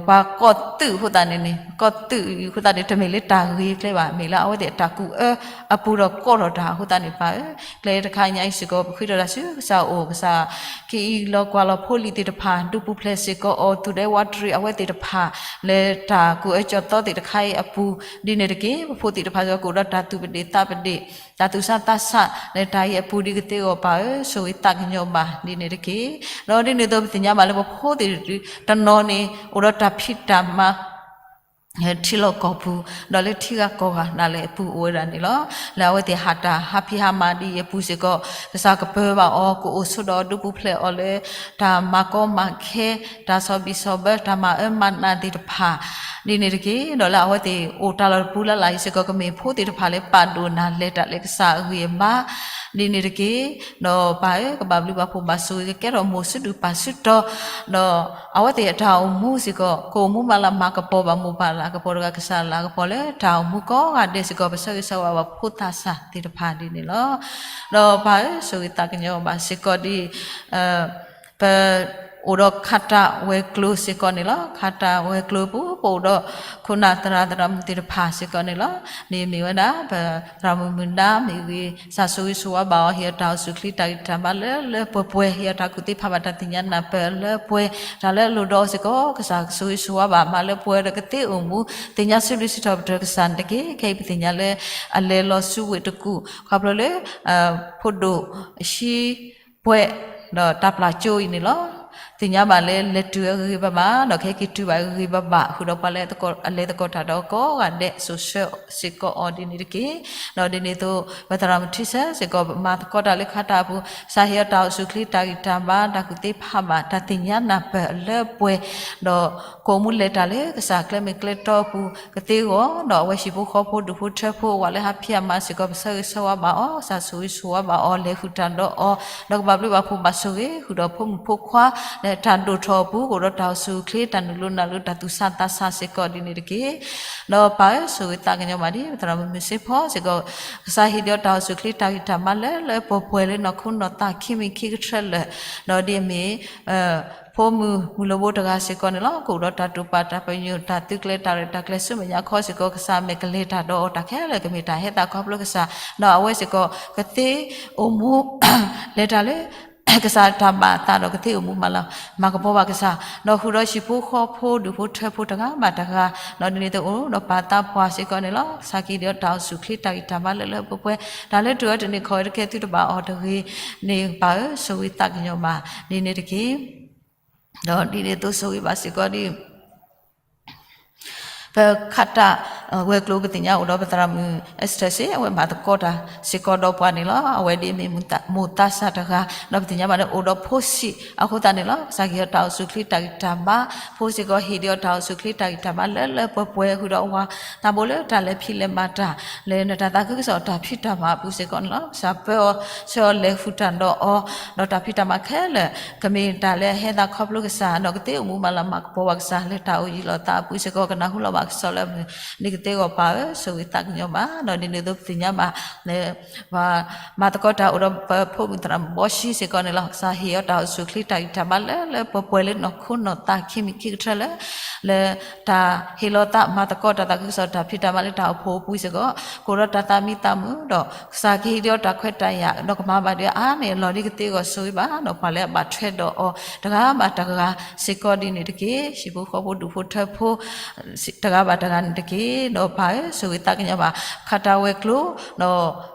ပှၤကီၢ်သူးအဃိသတးန့ၣ်န့ၣ် ကီၢ်သူးအဃိသတးန့ၣ် တမ့ၢ်လၢတၢ်ဂ့ၤကျဲဘၣ် မ့ၢ်လၢအဝဲသ့ၣ်အတၢ်ကူၣ်အၢအပူၤဒီးကီထီၣ်တၢ်အဃိသတးန့ၣ်ပၢ်ဧၢ ကျဲတခါညါအံၤစ့ၢ်ကီး ပဃ့ထီၣ်တၢ်ဆူကစၢ်အအိၣ် ကစၢ် က့ၤအံၤလီၤကွၢ်လီၤဖိလံၤသ့ၣ်တဖၣ် ဒူပူၤဖျဲးစ့ၢ်ကီးအီၤ သူၣ်ဒဲဝးတရံးအဝဲသ့ၣ်တဖၣ် လၢတၢ်ကူၣ်အၢကၠီၣ်သီသ့ၣ်တခါအံၤအပူၤ ဒ်န့ၣ်တက့ၢ်. ပဖိသ့ၣ်တဖၣ်စ့ၢ်ကီး ကအိၣ်ဒီးတၢ်သူၣ်ပဒ့ၣ်သးပဒ့ၣ် တၢ်သူၣ်ဆါသးဆး လၢတၢ်အံၤအပူၤဒ်ကသ့အဂီၢ်ပၢ်ဧၢ ဆိၣ်ဂ့ၤသးကညီၤဘၣ်ဒ်န့ၣ်တက့ၢ်. ဒီးဒ်န့ၣ်အသိးပသ့ၣ်ညါဘၣ်လၢပဖိသ့ၣ်တနီၤန့ၣ် အိၣ်ဒီးတၢ်ဖံးတၢ်မၤ ထံလီၢ်ကီၢ်ပူၤ ဒီးလၢထံဂၤကီၢ်ဂၤဒၣ်လဲာ်အပူၤအိၣ်ဝဲဒၣ်န့ၣ်လီၤ. လၢအဝဲသ့ၣ်ဟးတၢ်ဟးဖံးဟးမၤဒ်အံၤအပူၤစ့ၢ်ကီး ကစၢ်ကပၢၤဘၣ်အီၤ ကအိၣ်ဆိးဒီးဒူပူၤဖျဲးအီၤလၢ တၢ်မၤကီမၤခဲ တၢ်ဆီၣ်ဘံၣ်ဆီၣ်ဘၢ တၢ်မၤအၢမၤနးသ့ၣ်တဖၣ် ဒ်န့ၣ်တက့ၢ်. ဒီးလၢအဝဲသ့ၣ်အိၣ်တၢ်လီၢ်တပူၤလၢ်လၢ်အံၤစ့ၢ်ကီး ကမ့ၢ်ဖိသ့ၣ်တဖၣ်လၢပာ်ဒိၣ်နၤလဲၤတၢ်လၢကစၢ်အဂံၢ်အဘါ ဒ်န့ၣ်တက့ၢ်. ဒီးပၢ်ဧၢ ကဘၣ်ဘျုးဘၣ်ဖှိၣ်ဘၣ်ဆိၣ်ဂ့ၤ ကကဲထီၣ်မိၢ်စုဒုၣ်ပၢ်စုတီ ဒီးအဝဲသ့ၣ်အတၢ်အိၣ်မူစ့ၢ်ကီး ကအိၣ်မူမၤလၤမၤကပီၤဘၣ်မိၢ်ပၢ်လၤကပီၤတဂၤ ကစၢ်လၤကပီၤလၢတၢ်အိၣ်မူကိးဂၤဒဲးစ့ၢ်ကီး ပဆၢဂ့ၤဆၢဝါဘၣ်ဖိသးစၢ်သ့ၣ်တဖၣ်ဒ်န့ၣ်လီၤ. ဒီးပၢ်ဧၢ ဆိၣ်ဂ့ၤသးကညီၤဘၣ်စ့ၢ်ကီးဒ် ပ အိၣ်ဒီးခးတၢ်ဝဲၤကျိၤစ့ၢ်ကီးန့ၣ်လီၤ. ခးတၢ်ဝဲၤကျိၤပူၤ ပအိၣ်ဒီးခိၣ်နၢ်သရၣ်သရၣ်မုၣ်သ့ၣ်တဖၣ်စ့ၢ်ကီးန့ၣ်လီၤ. န့ၣ်မ့ၢ်ဝဲဒၣ် ပသရၣ်မုၣ်မုၢ်နါမ့ၢ်ဂ့ၤ ကစၢ်ဆိၣ်ဂ့ၤဆိၣ်ဝါဘၣ်အီၤ ဟ့ၣ်အီၤတၢ်အိၣ်ဆူၣ်ချ့တၢ်ဂံၢ်တၢ်ဘါလၢလၢပှဲၤပှဲၤ ဟ့ၣ်အီၤတၢ်ကူၣ်သ့ဖးဘၣ်တၢ်သ့ၣ်ညါနၢ်ပၢၢ်လၢပှဲၤ တၢ်လၢအလိၣ်ဒီးအီၤစ့ၢ်ကီး ကစၢ်ဆိၣ်ဂ့ၤဆိၣ်ဝါဘၣ် မၤလၢပှဲၤဒီးကသ့အိၣ်မူ သ့ၣ်ညါစံးဘျုးစံးထီၣ်ပတြၢၤကစၢ်န့ၣ်တက့ၢ်. ခဲအံၤပသ့ၣ်ညါလၢ အလဲၤလီၤဆူဝ့ၢ်တကူၣ် ခီဖျိလၢ ဖိဒိၣ်အဆံ ပှဲၤ ဒီးတၢ်ပျၢ်ကၠိအံၤန့ၣ်လီၤ. သ့ၣ်ညါဘၣ်လၢလဲၤတုၤအဂ့ၤဂ့ၤဘၣ်ဘၣ် ဒီးခဲက့ၤတုၤဘၣ်အဂ့ၤဂ့ၤဘၣ်ဘၣ် ဃုာ်ဒီးပှၤလၢအလဲၤသကိးတၢ်ဒီးကိးဂၤဒဲး စိာ်ဆှၢစ့ၢ်ကီးအီၤဒ်န့ၣ်တက့ၢ်. ဒီးဒ်န့ၣ်အသိး ပသရၣ်မုၣ်ထံဆၢစ့ၢ်ကီး ပမၤသကိးတၢ်လၢခးတၢ်အပူၤ ကစၢ်ဟ့ၣ်အီၤတၢ်အိၣ်ဆူၣ်ချ့တၢ်ဂံၢ်တၢ်ဘါ တၢ်ကူၣ်သ့ဖးဘၣ် တၢ်သ့ၣ်ညါနၢ်ပၢၢ်အလၢပှဲၤ ဒီးကအိၣ်မူလဲၤတၢ်လၢကစၢ်ကျဲမ့ၢ်ကျဲတီအပူၤ ကသ့အဂီၢ် ဒီးအဝဲဟံၣ်ဖိဃီဖိဒူၣ်ဖိထၢဖိ အဝၤလၢဟးဖံးအမၤစ့ၢ်ကီး ပဆၢဂ့ၤဆၢဝါဘၣ်အီၤ ကစၢ်ဆိၣ်ဂ့ၤဆိၣ်ဝါဘၣ်အီၤ လဲၤဃုာ်တၢ်ဒီးအီၤ ဒီးကဘၣ်ဘျုးဘၣ်ဖှိၣ်ဘၣ်ဆိၣ်ဂ့ၤ ဃုာ်ဒီးဖိမုၣ်ဖိခွါ လၢတၢ်ဒိၣ်ထီၣ်အပူၤ ကအိၣ်ဒီးတၢ်အိၣ်ဆူၣ်အိၣ်ချ့ တၢ်နုာ်လီၤနုာ်လီၤ တၢ်သူၣ်ဆးသးဆးစ့ၢ်ကီးဒ်န့ၣ်တက့ၢ်. ဒီးပၢ်ဧၢ ဆိၣ်ဂ့ၤသးကညီၤဘၣ်ဒ် ပသရၣ်မုၣ်မုၢ်စ့ဖီစ့ၢ်ကီး ကစၢ်ဟ့ၣ်ဒီးတၢ်အိၣ်ဆူၣ်အိၣ်ချ့ တၢ်ဂံၢ်တၢ်ဘါလၢလၢပှဲၤပှဲၤလၢနီၢ်ခိနီၢ်သးခံမံၤခံကထၢလၢာ် ဒီးဒ်အမ့ၢ် ဖိမုၣ်မုၣ်လိၣ်ဘိတဂၤစ့ၢ်ကီးန့ၣ်လီၤ. ကအိၣ်ဒီးတၢ်တိာ်ပာ်တၢ်ပညိၣ် တၢ်သုးကျဲၤတၢ်ရဲၣ်တၢ်ကျဲၤဆူမဲာ်ညါခီစ့ၢ်ကီး ကစၢ်မဲာ်ကလဲၤတၢ်ဒီးအီၤ တၢ်ခဲလၢာ်ကမ့ၢ်တၢ်ဟဲသးခီဖျိကစၢ် ဒီးအဝဲစ့ၢ်ကီး ကသ့အိၣ်မူ လဲၤတၢ်လၢ ကစၢ်တၢ်ဘၣ်အသးဒီးကသ့အိၣ်မူ မၤကပီၤဘၣ်ကစၢ် ဒီးဃုာ်ဒီးဟံၣ်ဖိဃီဖိဒူၣ်ဖိထၢဖိတဂၤဘၣ်တဂၤ ဒီးဒ်န့ၣ်အသိးအိၣ်ဒီးပၢ်သးပှၢ်စ့ၢ်ကီးန့ၣ်လီၤ. ကစၢ်ကဟ့ၣ်ဒီးတၢ်အိၣ်ဆူၣ်အိၣ်ချ့ တၢ်ဂံၢ်တၢ်ဘါလၢလၢပှဲၤပှဲၤ တၢ်လၢတုၤအီၤတန့ၢ်ခီၣ်ဝဲတကဲသုတဘၣ်အီၤတဂ့ၤန့ၣ် ပၢ်ဧၢ ဆိၣ်ဂ့ၤသးကညီၤဘၣ်ဒ်န့ၣ်တက့ၢ်. ဒီးဒ်န့ၣ်အသိးဆိၣ်ဂ့ၤဘၣ်စ့ၢ်ကီးဒ် ပခးတၢ်ဝဲၤကျိၤ ပသ့ၣ်ညါအိၣ်ဒီးပသရၣ်မုၣ် Esther စ့ၢ် အဝဲမၤသကိးတၢ်စ့ၢ်ကီးဒီးပှၤန့ၣ်လီၤ. အဝဲဒ်အမ့ၢ်မိၢ်သးစၢ်တဂၤ ဒီးပသ့ၣ်ညါဘၣ်လၢအိၣ်ဒီးဖိဆံးအဃိသတးန့ၣ်လီၤ. ကစၢ်ကဟ့ၣ်အီၤတၢ်အိၣ်ဆူၣ်အိၣ်ချ့ တၢ်ဂံၢ်တၢ်ဘါ ဖိစ့ၢ်ကီးဟ့ၣ်ဒံးအီၤတၢ်အိၣ်ဆူၣ်အိၣ်ချ့ တၢ်ဂံၢ်တၢ်ဘါလၢလၢပှဲၤပှဲၤ ဃုာ်ဒီးအဝၤသးဘိလၢတၢ်လဲၤဖံးလဲၤမၤတၢ် လၢနတၢ်သးခုကစီၣ်တၢ်ဖံးတၢ်မၤအပူၤစ့ၢ်ကီးန့ၣ်လီၤ. ကစၢ်ပၢအီၤဆှၢအီၤလဲၤဃုာ်တၢ်ဒီးအီၤ ဒီးတၢ်ဖံးတၢ်မၤခဲလၢာ် ကမ့ၢ်တၢ်လၢအဟဲသးခီဖျိကစၢ် ဒီးကသ့အိၣ်မူမၤလၤမၤကပီၤဘၣ်ကစၢ် လၢတၢ်အိၣ်ယံၤလီၤသးအပူၤစ့ၢ်ကီး ကနၢ်ဟူလီၤဘၣ်ကစီၣ်လၢအမုာ်န့ၣ်ကသ့အဂီၢ် ပၢ်ဧၢ ဆိၣ်ဂ့ၤသးကညီၤဘၣ်. ဒီးဒ်န့ၣ်အသိးပသ့ၣ်ညါဘၣ်လၢ ပှၤမၤသကိးတၢ်အိၣ်ဒီးပဖိမုၣ်သရၣ်မုၣ်ဘီၡံစ့ၢ်ကီးန့ၣ်လီၤ. ကစၢ်ဟ့ၣ်အီၤတၢ်အိၣ်ဆူၣ်အိၣ်ချ့ တၢ်ဂံၢ်တၢ်ဘါလၢလၢပှဲၤပှဲၤလၢနီၢ်ခိနီၢ်သးခံမံၤခံကထၢလၢ လၢတၢ်ဟ့ၣ်လီၤသးမၤသကိးတၢ်သးခုကစီၣ်တၢ်ဖံးတၢ်မၤလၢတၢ်အိၣ်ဖှိၣ်အပူၤစ့ၢ်ကီး ကအိၣ်ဒီးတၢ်သးမံသးမုာ်ဒီး ကစၢ်ကဟ့ၣ်ဒံးအီၤတၢ်ခွဲးတၢ်ယာ် ဒီးကမၤဘၣ်ဒံးအါန့ၢ်အလီၢ်ဒ်ကသ့အဂီၢ်ဆိၣ်ဂ့ၤဘၣ် ဒီးပှၤလၢအဘၣ်ထွဲဒီးအီၤတဂၤဘၣ်တဂၤစ့ၢ်ကီးဒ်န့ၣ်တက့ၢ်. ဟံၣ်ဖိဃီဖိဒူၣ်ဖိထၢဖိ တဂၤဘၣ်တဂၤန့ၣ်တက့ၢ်. ဒီးပၢ်ဧၢ ဆိၣ်ဂ့ၤသးကညီၤဘၣ် ခးတၢ်ဝဲၤကျိၤ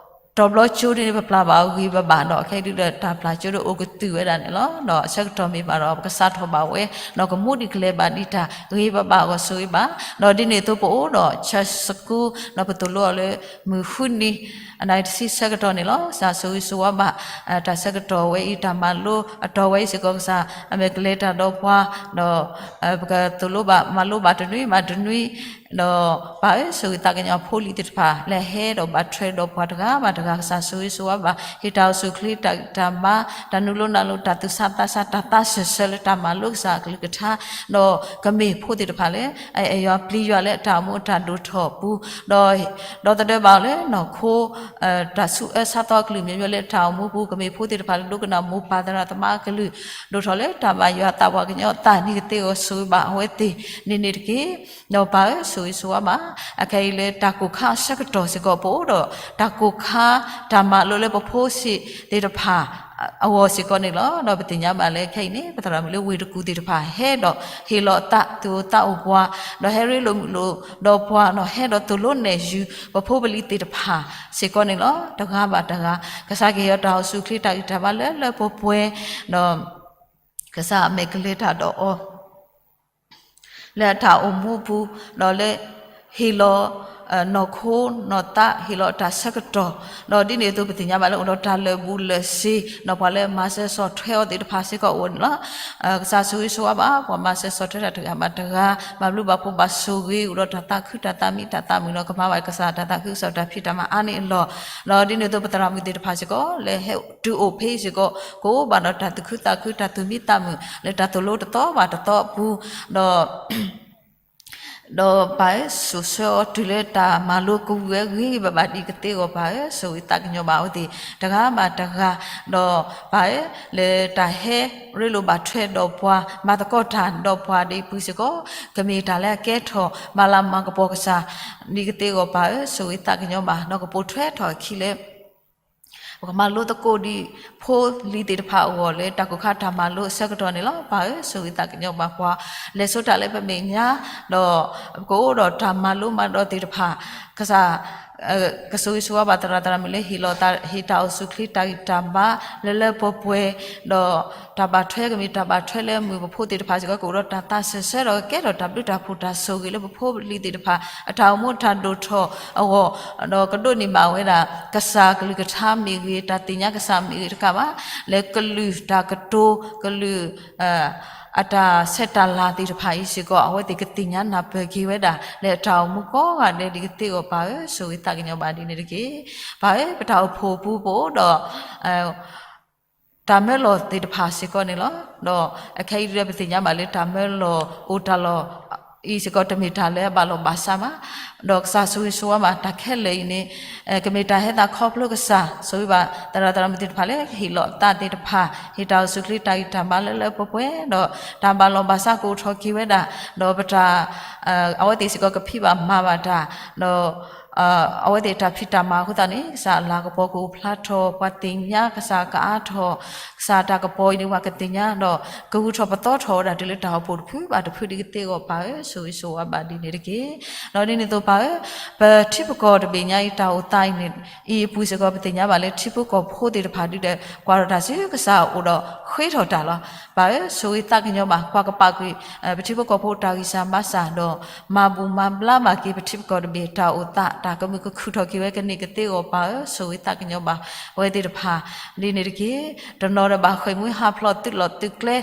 ဒီး တီၤဘျီကၠိဒ်န့ၣ် ပပျၢ်ဘၣ်အဂ့ၤဘၣ်ဘၣ်ဒီး ခဲအံၤဒုးဒီးတၢ်ပျၢ်ကၠိဒီးအိၣ်ကတုာ်ဝဲဒၣ်န့ၣ်လီၤ. ဒီးအဆၢကတီၢ်မ့ၢ်ဘၣ်ဒီး ပကစးထီၣ်ဘၣ်ဝဲ ဒီးကမူဒံးကလဲၤဘၣ်ဒ်တၢ်ဂ့ၤဘၣ်ဘၣ်အဂီၢ်ဆိၣ်ဂ့ၤဘၣ်. ဒီးဒ်န့ၣ်အသိးပအိၣ်ဒီး church school ဒီးပသိၣ်လိအီၤလၢ မုၢ်ဃုနံၤ အနံၤတဆံဆၢကတီၢ်န့ၣ်လီၤ. ကစၢ်ဆိၣ်ဂ့ၤဆိၣ်ဝါဘၣ် တၢ်ဆၢကတီၢ်ဝဲအံၤ တၢ်မၤလိအတီၢ်ဝဲအံၤစ့ၢ်ကီး ကစၢ်အမဲာ်ကလဲၤတၢ်ဒီးပှၤ ဒီး ပကသိၣ်လိဘၣ်မၤလိဘၣ်တနွံဘၣ်တနွံ ဒီးပၢ်ဧၢ ဆိၣ်ဂ့ၤသးကညီၤဖိလံၤသ့ၣ်တဖၣ် လၢအဟဲဒီးဘၣ်ထွဲဒီးပှၤတဂၤဘၣ်တဂၤ ကစၢ်ဆိၣ်ဂ့ၤဆိၣ်ဝါဘၣ် ဟ့ၣ်တၢ်အိၣ်ဆူၣ်အိၣ်ချ့ တၢ်ဂံၢ်တၢ်ဘါ တၢ်နုာ်လီၤနုာ်လီၤ တၢ်သူၣ်ဆးသးဆး တၢ်သးစၢၢ်ဆၢလၢတၢ်မၤလိကစၢ်အကလုၢ်ကထါ ဒီးကမ့ၢ်ဖိသ့ၣ်တဖၣ်လၢ အဲၣ်ယွၤပျံၤယွၤလၢအတၢ်အိၣ်မူအတၢ်ဒိၣ်ထီၣ်အပူၤ ဒီး ဒီသဒၢဘၣ်အီၤလၢနီၢ်ခိ တၢ်ဆူးအၢဆါသီအကလုၢ် မ့မ့ၢ်လၢတၢ်အိၣ်မူပူၤ ကမ့ၢ်ဖိသ့ၣ်တဖၣ်လၢဒိကနၣ်မိၢ်ပၢ်သရၣ်သမါအကလုၢ် ဒိၣ်ထီၣ်လၢတၢ်ဘၣ်ယွၤအသးပှၤကညီအသးန့ၣ်ကသ့အဂီၢ်ဆိၣ်ဂ့ၤဘၣ်အဝဲသ့ၣ်န့ၣ်န့ၣ်တက့ၢ်. ဒီးပၢ်ဧၢ ဆိၣ်ဂ့ၤဆိၣ်ဝါဘၣ် အခဲအံၤလၢတၢ်ကိၢ်ခါအဆၢကတီၢ်စ့ၢ်ကီး ပအိၣ်ဒီးတၢ်ကိၢ်ခါတၢ်မၤလိလၢပဖိဆံးသ့ၣ်တဖၣ် အဂီၢ်စ့ၢ်ကီးန့ၣ်လီၤ. ဒီးပသ့ၣ်ညါဘၣ်လၢခဲအံၤန့ၣ် ပသရၣ်မုၣ်လၢဝ့ၢ်တကူၣ်သ့ၣ်တဖၣ် ဟဲဒီးဟ့ၣ်လီၤအသးသူၣ်အိၣ်သးအိၣ်ပှၤ ဒီးဟဲရ့လိာ်မုာ်လိာ်ဒီးပှၤ ဒီးဟဲဒီးသိၣ်လိနဲၣ်ယုၤ ပဖိပလံၤသ့ၣ်တဖၣ်စ့ၢ်ကီးန့ၣ်လီၤ. တဂၤဘၣ်တဂၤ ကစၢ်ကဟ့ၣ်အီၤတၢ်အိၣ်ဆူၣ်အိၣ်ချ့ တၢ်ဂံၢ်တၢ်ဘါလၢလၢပှဲၤပှဲၤ ဒီး ကစၢ်အမဲာ်ကလဲၤတၢ်ဒီးအီၤ လၢအတၢ်အိၣ်မူအပူၤ ဒီးလၢ ဟ့ၣ်လီၤ နီၢ်ခိနီၢ်သး ဟ့ၣ်လီၤတၢ်ဆၢကတီၢ် ဒီးဒ်န့ၣ်အသိးပသ့ၣ်ညါဘၣ်လၢအိၣ်ဒီးတၢ်လၢာ်ဘူၣ်လၢာ်စ့ ဒီးပှၤလၢမၤစၢၤဆီၣ်ထွဲအီၤသ့ၣ်တဖၣ်စ့ၢ်ကီးအိၣ်န့ၣ်လီၤ. ကစၢ်ဆိၣ်ဂ့ၤဆိၣ်ဝါဘၣ် ပှၤမၤစၢၤဆီၣ်ထွဲတၢ်တဂၤဘၣ်တဂၤ ဘၣ်ဘျုးဘၣ်ဖှိၣ်ဘၣ်ဆိၣ်ဂ့ၤ အိၣ်ဒီးတၢ်သးခုတၢ်သးမံတၢ်သးမုာ်ဒီး ကမၤဘၣ်ကစၢ်တၢ်သးခုကစီၣ်တၢ်ဖံးတၢ်မၤအါန့ၢ်အလီၢ် ဒီးဒ်န့ၣ်အသိးပသရၣ်မုၣ်သ့ၣ်တဖၣ်စ့ၢ်ကီး လၢဟဲတုၤအိၣ်ဖဲအံၤစ့ၢ်ကီး ကအိၣ်ဘၣ်ဒီးတၢ်သူၣ်ခုသးခု တၢ်သူၣ်မံသးမုာ် လၢတၢ်သိၣ်လိတသီဘၣ်တသီအပူၤ ဒီး ဒီးပၢ်ဧၢ, စိာ်ဆှၢအီၤတုၤလၢတၢ်မၤလိကဝံၤဝဲဂ့ၤဂ့ၤဘၣ်ဘၣ်ဒ်ကသ့အဂီၢ် ပၢ်ဧၢ, ဆိၣ်ဂ့ၤသးကညီၤဘၣ်အဝဲသ့ၣ်တဂၤဘၣ်တဂၤ, ဒီးပၢ်ဧၢ, လၢတၢ်ဟဲရ့လိာ်ဘၣ်ထွဲဒီးပှၤ မၤသကိးတၢ်ဒီးပှၤဒ်အံၤအပူၤစ့ၢ်ကီး ကမ့ၢ်တၢ်လၢအကဲထီၣ်မၤလၤမၤကပီၤကစၢ် ဒ်ကသ့အဂီၢ် ပၢ်ဧၢ, ဆိၣ်ဂ့ၤသးကညီၤဘၣ် ဒီးကပိာ်ထွဲထီၣ်အခံလၢ ပကမၤလိသကိးဒံးဖိလံၤသ့ၣ်တဖၣ်အဂီၢ်လၢတၢ်ကိၢ်ခါတၢ်မၤလိအဆၢကတီၢ်န့ၣ်လီၤ. ပၢ်ဧၢ, ဆိၣ်ဂ့ၤသးကညီၤဘၣ်ပှၤ လဲၤဆိတၢ်လၢပမဲာ်ညါ, ဒီးပကအိၣ်ဒီးတၢ်မၤလိမၤဒိးသ့ၣ်တဖၣ်, ကစၢ် ကဆိၣ်ဂ့ၤဆိၣ်ဝါဘၣ်သရၣ်သရၣ်မုၣ်လၢဟ့ၣ်လီၤသး ဟ့ၣ်တၢ်အိၣ်ဆူၣ်အိၣ်ချ့တၢ်ဂံၢ်တၢ်ဘါလၢလၢပှဲၤပှဲၤ, ဒီးတၢ်ဘၣ်ထွဲကမ့ၢ်တၢ်ဘၣ်ထွဲလၢမုၢ်ပဖိသ့ၣ်တဖၣ်စ့ၢ်ကီး ကအိၣ်ဒီးတၢ်သးစၢၢ်ဆၢဒီးကကဲထီၣ်တၢ်ဘျုးတၢ်ဖှိၣ်တၢ်ဆိၣ်ဂ့ၤလၢပဖိပလံၤသ့ၣ်တဖၣ် အတၢ်အိၣ်မူတၢ်ဒိၣ်ထီၣ်အဂီၢ်, ဒီးကဒိးန့ၢ်ဘၣ်ဝဲဒၣ် ကစၢ်ကလုၢ်ကထါမ့ၢ်ဂ့ၤ တၢ်သ့ၣ်ညါကစၢ်မ့ၢ်ဂ့ၤတကးဘၣ်, လၢကလုာ်တၢ်ကတိၤ ကလုာ် အတၢ်ဆဲးတၢ်လၤသ့ၣ်တဖၣ်အံၤစ့ၢ်ကီး အဝဲသ့ၣ်ကသ့ၣ်ညါနၢ်ပၢၢ်က့ၤဝဲဒၣ် လၢအတၢ်အိၣ်မူကိးဂၤဒဲးဒ်ကသ့အဂီၢ် ပၢ်ဧၢ, ဆိၣ်ဂ့ၤသးကညီၤဘၣ်ဒ်န့ၣ်တက့ၢ်. ပၢ်ဧၢ, ပတၢ်အိၣ်ဖှိၣ်ပူၤပအိၣ်ဒီး တၢ်မၢလီၤသ့ၣ်တဖၣ်စ့ၢ်ကီးန့ၣ်လီၤ. ဒီးအခဲအံၤဒ်ပသ့ၣ်ညါဘၣ်လၢတၢ်မၢလီၤအိၣ်တၢ်လီၢ်အံၤစ့ၢ်ကီး တမ့ၢ်တၢ်လၢအဘၣ်လီၢ်ဘၣ်စးဘၣ်, ဒီးကစၢ်ဆိၣ်ဂ့ၤဆိၣ်ဝါဘၣ်တၢ်ခဲလၢာ်အံၤန့ၣ် ကမ့ၢ်တၢ်ဟဲသးခီဖျိကစၢ် ဆိၣ်ဂ့ၤဘၣ်သရၣ်သရၣ်မုၣ်သ့ၣ်တဖၣ်လၢကဟ့ၣ်လီၤအသးသ့ၣ်တဖၣ် ဟ့ၣ်တၢ်အိၣ်ဆူၣ်အိၣ်ချ့တၢ်ဂံၢ်တၢ်ဘါလၢလၢပှဲၤပှဲၤ, ဒီးတၢ်ဘၣ်လီၢ်ဘၣ်စးကအိၣ်ထီၣ်က့ၤဝဲဒၣ်, ဒီးပတၢ် အဝဲသ့ၣ်စ့ၢ်ကီးကဖံးဘၣ်မၤဘၣ်တၢ်, ဒီး အဝဲသ့ၣ်တၢ်ဖံးတၢ်မၤအဃိသတးန့ၣ် ကစၢ်အလၤကပီၤကအိၣ်ဖျါထီၣ် ပှၤသ့ၣ်ညါကစၢ်ကအါထီၣ်, ကစၢ်တၢ်ကပီၤအံၤန့ၣ် ပှၤကသ့ၣ်ညါဒီး ကဂုာ်ထီၣ်ပသီထီၣ်ဝဲဒၣ်တုၤလၢတၢ်အိၣ်ဖှိၣ်တဖုဘၣ်တဖုဒ်ကသ့အဂီၢ် ပၢ်ဧၢ, ဆိၣ်ဂ့ၤဆိၣ်ဝါဘၣ်ဒ်န့ၣ်တက့ၢ်. ဒီးဒ်န့ၣ်အသိးပၢ်ဧၢ, ပထံပကီၢ်တဘ့ၣ်ညါအံၤတၢ်အိၣ်သးအံၤန့ၣ် အံၤအပူၤစ့ၢ်ကီး ပသ့ၣ်ညါဘၣ်လၢထံဖိကီၢ်ဖိသ့ၣ်တဖၣ်ဒုးဒီး ကွၢ်ထီၣ်တၢ်ဆူကစၢ်အအိၣ်ဒီးဃ့ထီၣ်တၢ်လီၤ. ပၢ်ဧၢ, ဆိၣ်ဂ့ၤသးကညီၤဘၣ် ကွၢ်ကပာ်ကွံာ် ပထံဖိကီၢ်ဖိတၢ်ဂံၢ်စၢ်ဘါစၢ်ဒီး မၤဘူၣ်မၤဘျါဘၣ်က့ၤ ပထံပကီၢ်တဘ့ၣ်တၢ်အိၣ်သး တၢ်ကမုာ်ကခုၣ်ထီၣ်က့ၤဝဲကန့ၢ်ကသ့အဂီၢ် ပၢ်ဧၢ, ဆိၣ်ဂ့ၤသးကညီၤဘၣ် အဝဲသ့ၣ်တဖၣ် ဒ်န့ၣ်တက့ၢ်. တနီၤဒီးဘၣ်ဃ့ၢ်မှံဟးဖျိးသုးလီၢ်သုးကျဲ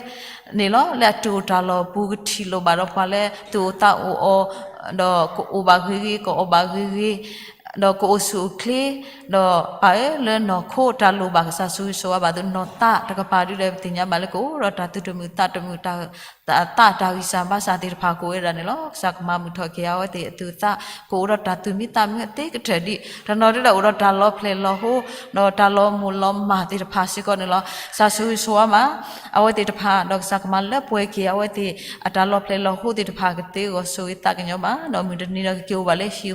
န့ၣ်လီၤ. လၢအတုၤအိၣ်တၢ်လီၢ်ပူၤ ကထံၣ်လိာ်ဘၣ်ဒီးပှၤလၢသုးအိၣ်သးအိၣ်အီၤ ဒီးကအိၣ်ဘၣ်ဂ့ၤဂ့ၤ ကအီၣ်ဘၣ်ဂ့ၤဂ့ၤ ဒီးကအိၣ်ဆူၣ်အိၣ်ချ့, ဒီးပၢ်ဧၢ, လၢနီၢ်ခိတၢ်လိၣ်ဘၣ် ကစၢ်ဆိၣ်ဂ့ၤဆိၣ်ဝါဘၣ်သုနီၢ်သးတကပၤဒုးဒီး ပသ့ၣ်ညါဘၣ်လၢကအိၣ်ဒီးတၢ်သူၣ်တမုာ်သးတမုာ် သးတၢ်ဂံၢ်စၢ်ဘါစၢ်သ့ၣ်တဖၣ်ကအိၣ်ဝဲဒၣ်န့ၣ်လီၤ. ကစၢ်ကမၤမုာ်ထီၣ်က့ၤအဝဲသ့ၣ်အသူၣ်အသး ကအိၣ်ဒီးတၢ်သူၣ်မံသးမံအသ့ကတၢၢ်ဒံး တနီၤဒုးဒီးအိၣ်ဒီးတၢ်လီၤဖျဲၣ်လီၤဟိ ဒီးတၢ်လီၤမိၢ်လီၤမၢ်သ့ၣ်တဖၣ်စ့ၢ်ကီးန့ၣ်လီၤ. ကစၢ်ဆိၣ်ဂ့ၤဆိၣ်ဝါမး အဝဲသ့ၣ်တဖၣ် ဒီးကစၢ်ကမၤလၢပှဲၤက့ၤအဝဲသ့ၣ် အတၢ်လီၤဖျဲၣ်လီၤဟိသ့ၣ်တဖၣ်ကသ့အဂီၢ် ဆိၣ်ဂ့ၤသးကညီၤဘၣ် ဒီးမုၢ်တနံၤဒီးကက့ၤအိၣ်ဘၣ်လၢဟံၣ်ဃီ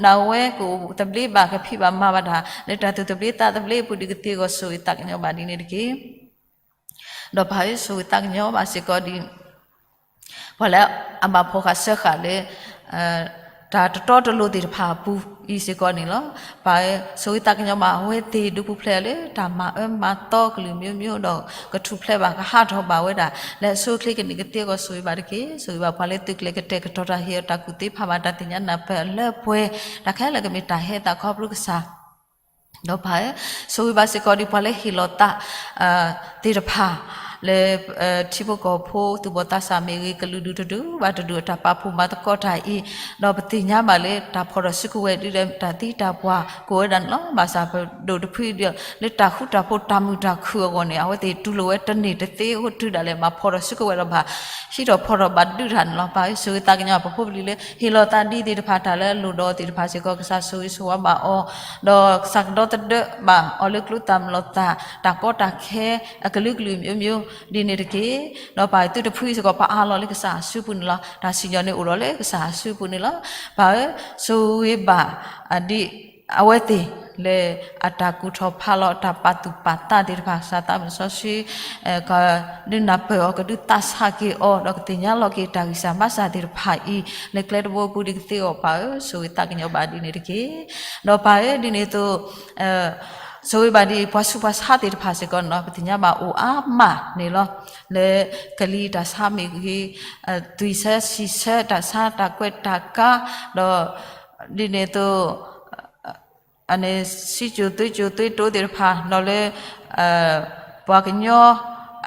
ဒၣ်ဝဲကအိၣ်သဘျ့ဘၣ် ကဖံးဘၣ်မၤဘၣ်တၢ် လၢတၢ်သူၣ်သဘျ့သးသဘျ့အပူၤဒုးကသ့အဂီၢ် ဆိၣ်ဂ့ၤသးကညီၤဘၣ်ဒ်န့ၣ်တက့ၢ်. ဒီးပၢ်ဧၢ ဆိၣ်ဂ့ၤသးကညီၤဘၣ်စ့ၢ်ကီးဒ် ပှၤလၢအဘၣ်ဖှီၣ်ဃာ်စၢဃာ်လၢ တၢ်တတီတလိၤသ့ၣ်တဖၣ်အပူၤအံၤစ့ၢ်ကီးန့ၣ်လီၤ. ပၢ်ဧၢ ဆိၣ်ဂ့ၤသးကညီၤဘၣ်အဝဲသ့ၣ် ဒုးပူၤဖျဲးလၢတၢ်မၤအၢမၤသီကလုာ်မျိုးမျိုး ဒီးကထူၣ်ဖျဲးဘၣ်ကဟးထီၣ်ဘၣ်ဝဲဒၣ် လၢအဆိအချ့ကန့ၢ်ကသ့အဂီၢ် ဆိၣ်ဂ့ၤဘၣ်တက့ၢ်. ဆိၣ်ဂ့ၤဘၣ်ပှၤလၢသုးကျဲၤကတဲာ်ကတီၤတၢ်ဟ့ၣ်အီၤတၢ်ကူၣ်သ့ဖးဘၣ်တၢ်သ့ၣ်ညါနၢ်ပၢၢ်အလၢပှဲၤ တၢ်ခဲလၢာ်ကမ့ၢ်တၢ်ဟဲသးခီဖျိကစၢ် ဒီးပၢ်ဧၢ ဆိၣ်ဂ့ၤဘၣ်စ့ၢ်ကီးဒ်ပှၤလၢဟ့ၣ်လီၤသး သ့ၣ်တဖၣ် လၢ ထံဖိကီၢ်ဖိသူၣ်ဘီၣ်သးစၢ်မ့ၢ်ဂ့ၤ ကလုာ်ဒူၣ်တဒူၣ်ဘၣ်တဒူၣ် အတၢ်ပာ်ဖှိၣ်မၤသကိးတၢ်အံၤ ဒီးပသ့ၣ်ညါဘၣ်လၢတၢ်ဖီၣ်ထီၣ်စုကဝဲၤဒုးဒီးတၢ်သံတၢ်ပှၢ်ကအိၣ်ဝဲဒၣ်န့ၣ်လီၤ. ဘၣ်ဆၣ်ပဒိၣ်တဖုဒ်လၢတၢ်ဃူတၢ်ဖိးတၢ်မုာ်တၢ်ခုၣ်အဂီၢ်န့ၣ် အဝဲသ့ၣ်တူၢ်လိာ်ဝဲတန့ၢ်တသ့အိၣ်တုၤဒၣ်လဲာ် ဘၣ်ဖီၣ်ထီၣ်စုကဝဲၤဒီးဘၣ် ဟံးထီၣ်ဖီၣ်ထီၣ်ဘၣ်ဒုးတၢ်န့ၣ်လီၤ. ပၢ်ဧၢ ဆိၣ်ဂ့ၤသးကညီၤပဖိပလံၤလၢ ဟ့ၣ်လီၤသးဒ်သ့ၣ်တဖၣ် တၢ်လၢအလိၣ်ဒီးသ့ၣ်တဖၣ်စ့ၢ်ကီး ကစၢ်ဆိၣ်ဂ့ၤဆိၣ်ဝါဘၣ်အီၤ ဒီးကစၢ်ကဒီသဒၢဘၣ်အီၤလၢကျိသၣ်မလီၤသၣ် တၢ်ကီတၢ်ခဲ အကလုာ်ကလုာ်မျိုးမျိုး ဒ်န့ၣ်တက့ၢ်. ဒီးပၢ်သုတဖုစ့ၢ်ကီး ပှၤအးလီၤလၢကစၢ်အစုပူၤန့ၣ်လီၤ. တၢ်စံၣ်ညီၣ်န့ၣ်အိၣ်ဒီးလၢကစၢ်အစုပူၤန့ၣ်လီၤ. ပၢ်ဧၢ ဆိၣ်ဂ့ၤဘၣ် ဒ်အဝဲသ့ၣ်လၢအတၢ်ကူၣ်ထီၣ်ဖးလီၤ အတၢ်ပာ်သူၣ်ပာ်သးသ့ၣ်တဖၣ် ကစၢ်သးမုၢ်စီဆှံ ကဒုးနၢ်ပၢၢ်အီၤ ကဒုးသးဆးက့ၤအီၤ ဒီးကသ့ၣ်ညါလီၤက့ၤတၢ်ဂံၢ်စၢ်ဘါစၢ်သ့ၣ်တဖၣ်အံၤ လၢကျဲတဘိအပူၤဒ်ကသ့အဂီၢ် ပၢ်ဧၢ ဆိၣ်ဂ့ၤသးကညီၤဘၣ်ဒ်န့ၣ်တက့ၢ်. ဒီးပၢ်ဧၢ ဒ်န့ၣ်အသိး ဆိၣ်ဂ့ၤဘၣ်ဒ်ပှၤဆူးပှၤဆါသ့ၣ်တဖၣ်စ့ၢ်ကီးန့ၣ်လီၤ. ပသ့ၣ်ညါဘၣ်အိၣ်အါမးန့ၣ်လီၤ. လၢကလံၤတၢ်ဆါမ့ၢ်ဂ့ၤ သွံၣ်ဆၢဆံၣ်ဆၢ တၢ်ဆါတၢ်ကွဲးတၢ်ကါ ဒီး ဒ်န့ၣ်အသိး စံၣ်စိၤသွ့စိၤသွ့တိၤသ့ၣ်တဖၣ် ဒီးလၢ ပှၤကညီ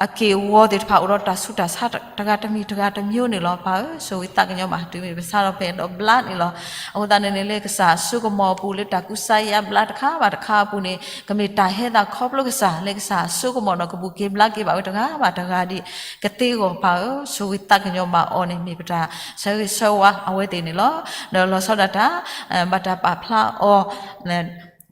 အ အက့ၢ်အဂီၤသ့ၣ်တဖၣ် အိၣ်ဒီးတၢ်ဆူးတၢ်ဆါတဂၤတမံၤတဂၤတမံၤန့ၣ်လီၤ. ပၢ်ဧၢ, ဆိၣ်ဂ့ၤသးကညီၤဘၣ် တုၤမ့ၢ်ပဆါဒီး ပအဲၣ်ဒိးဘျါန့ၣ်လီၤ. အဃိသတးန့ၣ်န့ၣ် လၢကစၢ်အစိကမီၤအပူၤ လၢတၢ်ကူစါယါဘျါတခါဘၣ်တခါအပူၤန့ၣ် ကမ့ၢ်တၢ်ဟဲသးခီဖျိကစၢ် လၢကစၢ်အစိကမီၤဒီး ကပူၤက့ၤဘျါက့ၤဘၣ်ဝဲတဂၤဘၣ်တဂၤဒ်ကသ့အဂီၢ် ပၢ်ဧၢ, ဆိၣ်ဂ့ၤသးကညီၤဘၣ်အီၤန့ၣ် မ့ၢ်ပတၢ်ဆၢဂ့ၤဆၢဝါအဝဲသ့ၣ်န့ၣ်လီၤ. ဒီးလီၤဆီဒၣ်တၢ် ဘၣ်တၢ်ပာ်ဖျါအီၤ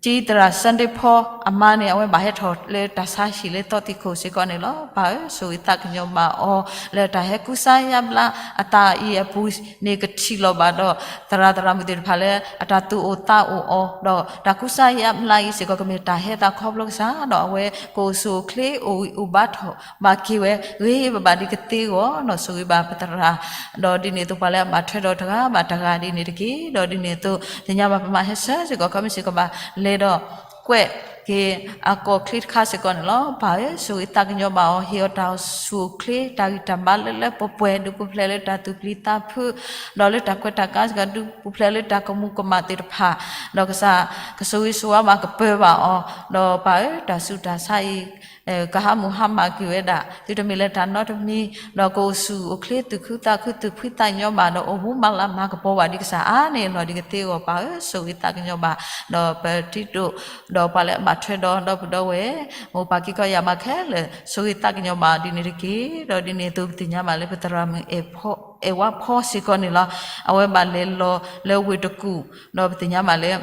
ကၠံသရၣ် Sunday Paul အမါန့ၣ် အဝဲဘၣ်ဟဲထီၣ်လၢတၢ်ဆါဟံၣ်လၢသီသံၣ်ခိၣ်စ့ၢ်ကီးန့ၣ်လီၤ. ပၢ်ဧၢ, ဆိၣ်ဂ့ၤသးကညီၤဘၣ်အီၤ လၢတၢ်ဟဲကူစါယါဘျါအသးအံၤအပူၤန့ၣ် ကထံၣ်လိာ်ဘၣ်ဒီး သရၣ်သရၣ်မုၣ်သ့ၣ်တဖၣ်လၢ အတၢ်သူၣ်အိၣ်သးအိၣ်အီၤ ဒီးတၢ်ကူစါယါဘျါအံၤစ့ၢ်ကီး ကမ့ၢ်တၢ်ဟဲသးခီဖျိကစၢ် ဒီးအဝဲကအိၣ်ဆူၣ်အိၣ်ချ့ အိၣ်ဂံၢ်အိၣ်ဘါထီၣ်ဘၣ်က့ၤဝဲ ဂ့ၤဂ့ၤဘၣ်ဘၣ်ဒ်ကသ့အဂီၢ် ဒီးဆိၣ်ဂ့ၤဘၣ်ပသရၣ် ဒီးဒ်န့ၣ်အသိး ပှၤလၢအဘၣ်ထွဲဒီးတဂၤဘၣ်တဂၤဒ်န့ၣ်တက့ၢ်. ဒီးဒ်န့ၣ်အသိး သ့ၣ်ညါဘၣ်ပမၤဟဲဆၢစ့ၢ်ကီး ခီမ့ၢ်စ့ၢ်ကီးဘၣ်လဲၤဒီး ကွဲးက့ၤအကီၢ်ချံတခါစ့ၢ်ကီးန့ၣ်လီၤ. ပၢ်ဧၢ, ဆိၣ်ဂ့ၤသးကညီၤဘၣ်အီၤ ဟ့ၣ်အီၤတၢ်ဆူၣ်အိၣ်ချ့ တၢ်ဂံၢ်တၢ်ဘါလၢလၢပှဲၤပှဲၤ ဒုးပူၤဖျဲးလၢတၢ်သူၣ်ပျံၤသးဖုး ဒီးလၢတၢ်ကွဲးတၢ်ကါစ့ၢ်ကီး ဒုးပူၤဖျဲးလၢတၢ်ကမူၤကမၣ်သ့ၣ်တဖၣ် ဒီးကစၢ်ကဆိၣ်ဂ့ၤဆိၣ်ဝါဘၣ်ကပၢၤဘၣ်အီၤ ဒီးပၢ်ဧၢ, တၢ်ဆူးတၢ်ဆါအံၤ ကဟးမုၢ်ဟါမၢ်က့ၤဝဲဒၣ် သုတမ့ၢ်လၢတၢ်နီတမံၤ ဒီးကအိၣ်ဆူၣ်အိၣ်ချ့ သူၣ်ခုသးခု သူၣ်ဖှံသးညီဘၣ် ဒီးအိၣ်မူမၤလၤမၤကပီၤဘၣ်ဒ်ကစၢ်အါန့ၢ်အလီၢ်ဒ်ကသ့အဂီၢ် ပၢ်ဧၢ, ဆိၣ်ဂ့ၤသးကညီၤဘၣ် ဒီးပထံၣ်ဒိၣ် ဒီးပှၤလၢအဘၣ်ထွဲဒီးဒီပုၢ်ဒီဝဲၢ် မိၢ်ပၢ်က့ၤကီၢ်ယာ်မးခဲလၢာ် ဆိၣ်ဂ့ၤသးကညီၤဘၣ်ဒ်န့ၣ်တက့ၢ်. ဒီးဒ်န့ၣ်အသိး ပသ့ၣ်ညါဘၣ်လၢပသရၣ်မုၣ် အဲၣ်ဝါဖီစ့ၢ်ကီးန့ၣ်လီၤ. အဝဲဘၣ်လဲၤလီၤလၢဝ့ၢ်တကူၣ် ဒီးပသ့ၣ်ညါဘၣ်လၢ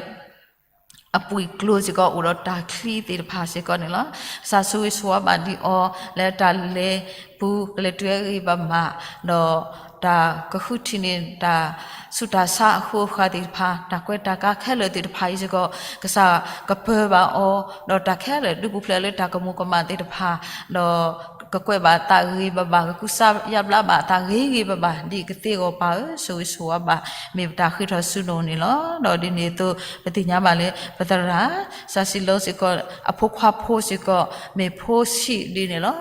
အပှ့ၤကျိၤစ့ၢ်ကီး အိၣ်ဒီးတၢ်ချံသ့ၣ်တဖၣ်စ့ၢ်ကီးန့ၣ်လီၤ. ကစၢ်ဆိၣ်ဂ့ၤဆိၣ်ဝါဘၣ်ဒံးအီၤ လၢတၢ်လဲၤပူၤ ကလဲၤတုၤအဂ့ၤဂ့ၤဘၣ်ဘၣ် ဒီးတၢ်ကဃုထံၣ်န့ၢ်တၢ်ဆူးတၢ်ဆါအဃိအဃၢၤသ့ၣ်တဖၣ် တၢ်ကွဲးတၢ်ကါခဲလၢာ်သ့ၣ်တဖၣ်အံၤစ့ၢ်ကီး ကစၢ်ကပၢၤဘၣ်အီၤ ဒီးတၢ်ခဲလၢာ်ဒုးပူၤဖျဲးလၢတၢ်ကမူၤကမၣ်သ့ၣ်တဖၣ် ဒီးကကွဲးဘၣ်အသးဂ့ၤဂ့ၤဘၣ်ဘၣ် ကကူစါယါဘျါဘၣ်အသးဂ့ၤဂ့ၤဘၣ်ဘၣ် ဒ်ကသ့အဂီၢ် ပၢ်ဧၢ, ဆိၣ်ဂ့ၤဆိၣ်ဝါဘၣ် မ့ၢ်ပတၢ်ဃ့ထီၣ်ဆူနအိၣ်န့ၣ်လီၤ. ဒီးဒ်န့ၣ်အသိး ပသ့ၣ်ညါဘၣ်လၢ ပသရၣ် စီၤစံၤလိစ့ၢ်ကီး အဖိခွါဖိစ့ၢ်ကီး မ့ၢ်ဖိဆံးဒ်န့ၣ်လီၤ.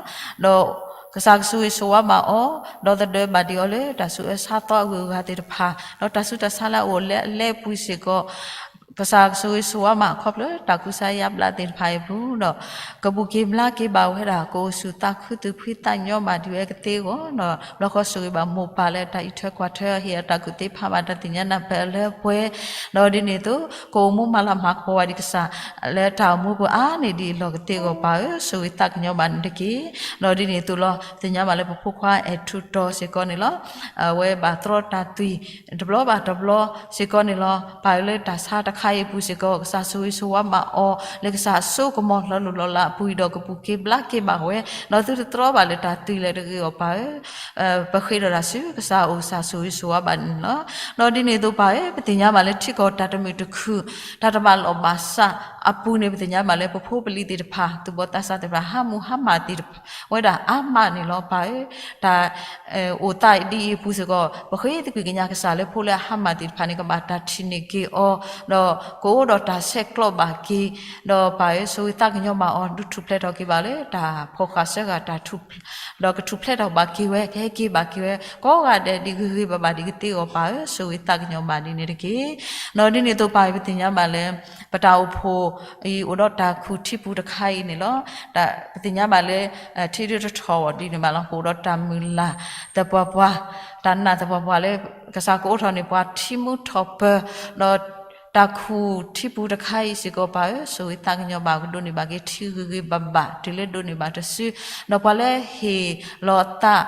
ဒီးကစၢ်ကဆိၣ်ဂ့ၤဆိၣ်ဝါဘၣ်အီၤ ဒီသဒၢဘၣ်ဒံးအီၤလၢ တၢ်ဆူးအၢဆါသီအဂုၤအဂၤသ့ၣ်တဖၣ် ဒီးတၢ်ဆူးတၢ်ဆါလၢအအိၣ်လၢအလဲအပူၤစ့ၢ်ကီး ကစၢ်ကဆိၣ်ဂ့ၤဆိၣ်ဝါဘၣ် ခီဖျိတၢ်ကူစါယါဘျါသ့ၣ်တဖၣ်အံၤအပူၤဒီး ကဘူၣ်က့ၤဘျါက့ၤဘၣ်ဝဲဒၣ် ကအိၣ်ဆူၣ်သးခု သူၣ်ဖှံသးညီဘၣ်ဒံးဝဲကသ့အဂီၢ်ဒီး ဘျီဃီဆိၣ်ဂ့ၤဘၣ်မိၢ်ပၢ်လၢတၢ်အံးထွဲကွၢ်ထွဲ ဟ့ၣ်အတၢ်ကူၣ်သ့ဖးဘၣ် တၢ်သ့ၣ်ညါနၢ်ပၢၢ်အလၢအပှဲၤ ဒီးဒ်န့ၣ်အသိး ကအိၣ်မူမၤလၤမၤကပီၤဘၣ်ဒံးကစၢ် လၢတၢ်အိၣ်မူပူၤအါန့ၢ်ဒံးအလီၢ်ကသ့အဂီၢ် ပၢ်ဧၢ, ဆိၣ်ဂ့ၤသးကညီၤဘၣ်န့ၣ်တက့ၢ်. ဒီးဒ်န့ၣ်အသိးလီၤ သ့ၣ်ညါဘၣ်လၢပဖိခွါအဲၣ်ထူးတီၤစ့ၢ်ကီးန့ၣ်လီၤ. အဝဲဘၣ်တြီတၢ်သွံၣ် တဘျီဘၣ်တဘျီစ့ၢ်ကီးန့ၣ်လီၤ. ပၢ်ဧၢ လၢတၢ်ဆါတခါအံၤအပူၤစ့ၢ်ကီး ကစၢ်ဆိၣ်ဂ့ၤဆိၣ်ဝါဘၣ်အီၤ လၢကစၢ်အစိကမီၤလီၤလိၢ်လီၤလးအပူၤအံၤဒီး ကပူၤက့ၤဘျါက့ၤဘၣ်ဝဲ ဒီးသုတတြီဘၣ်လၢတၢ်သွံၣ်လၢၤတဂ့ၤအီၤ ပၢ်ဧၢ. ပဃ့ဒီးတၢ်ဆူကစၢ်အအိၣ် ကစၢ်ဆိၣ်ဂ့ၤဆိၣ်ဝါဘၣ်န့ၣ်လီၤ. ဒီးဒ်န့ၣ်အသိးပၢ်ဧၢ ပသ့ၣ်ညါဘၣ်လၢထံကီၢ်တၢ်တမုာ်တခုၣ် တၢ်တဘၣ်လိာ်ဘၣ်စးအပူၤန့ၣ် ပသ့ၣ်ညါဘၣ်လၢပဖိပလံၤသ့ၣ်တဖၣ် သူၣ်ဘီၣ်သးစၢ်သ့ၣ်တဖၣ် ဟးမုၢ်ဟါမၢ်သ့ၣ်တဖၣ် ဝဲဒၣ်အါမးန့ၣ်လီၤ ပၢ်ဧၢ. တၢ် အိၣ်သးဒ်အံၤအပူၤစ့ၢ်ကီး ပဃ့သကွံၢ်ကညးကစၢ်လၢဖိလၢအဟါမၢ်သ့ၣ်တဖၣ်န့ၣ် ကဘၣ်တၢ်ထံၣ်န့ၢ်က့ၤအီၤ ဒီးကအိၣ်ဒီးတၢ်ဆဲးကျိးဘၣ်က့ၤ ဒီးပၢ်ဧၢ ဆိၣ်ဂ့ၤသးကညီၤဘၣ်အီၤ ဒုးထူၣ်ဖျဲးထီၣ်က့ၤဘၣ်လၢတၢ်ဖီၣ်ဃာ်စၢဃာ် ဒီးကထူၣ်ဖျဲးထီၣ်ဘၣ်က့ၤဝဲ ကဟဲက့ၤဘၣ်က့ၤဝဲ ကိးဂၤဒဲးဒ်ဂ့ၤဂ့ၤဘၣ်ဘၣ်ဒ်ကသ့အဂီၢ် ပၢ်ဧၢ ဆိၣ်ဂ့ၤသးကညီၤဘၣ်ဒ်န့ၣ်တက့ၢ်. ဒီးဒ်န့ၣ်အသိးပၢ်ဧၢ ပသ့ၣ်ညါဘၣ်လၢ ပတၢ်အိၣ်ဖှိၣ်အံၤ အိၣ်ဒီးတၢ်ခူၣ်ထံပူၤတခါအံၤန့ၣ်လီၤ. ပသ့ၣ်ညါဘၣ်လၢ ထံဒုတထီၣ်ဒ်န့ၣ်ဘၣ်လီၤ. ပအိၣ်ဒီးတၢ်မုၢ်လၢ်သပှၢ်ပှၢ် တၢ်နာ်သပှၢ်ပှၢ်လၢ ကစၢ်ကအိးထီၣ်န့ၢ်ပှၤထံမူထီၣ်ပၢၤ ဒီးတၢ်ခူၣ်ထံပူၤတခါအံၤစ့ၢ်ကီး ပၢ်ဧၢ ဆိၣ်ဂ့ၤသးကညီၤဘၣ် ကဒိးန့ၢ်ဘၣ်က့ၤထံဂ့ၤဂ့ၤဘၣ်ဘၣ် တုၤလၢဒိးန့ၢ်ဘၣ်တစု ဒီးပှၤလၢဟ့ၣ်လီၤအသး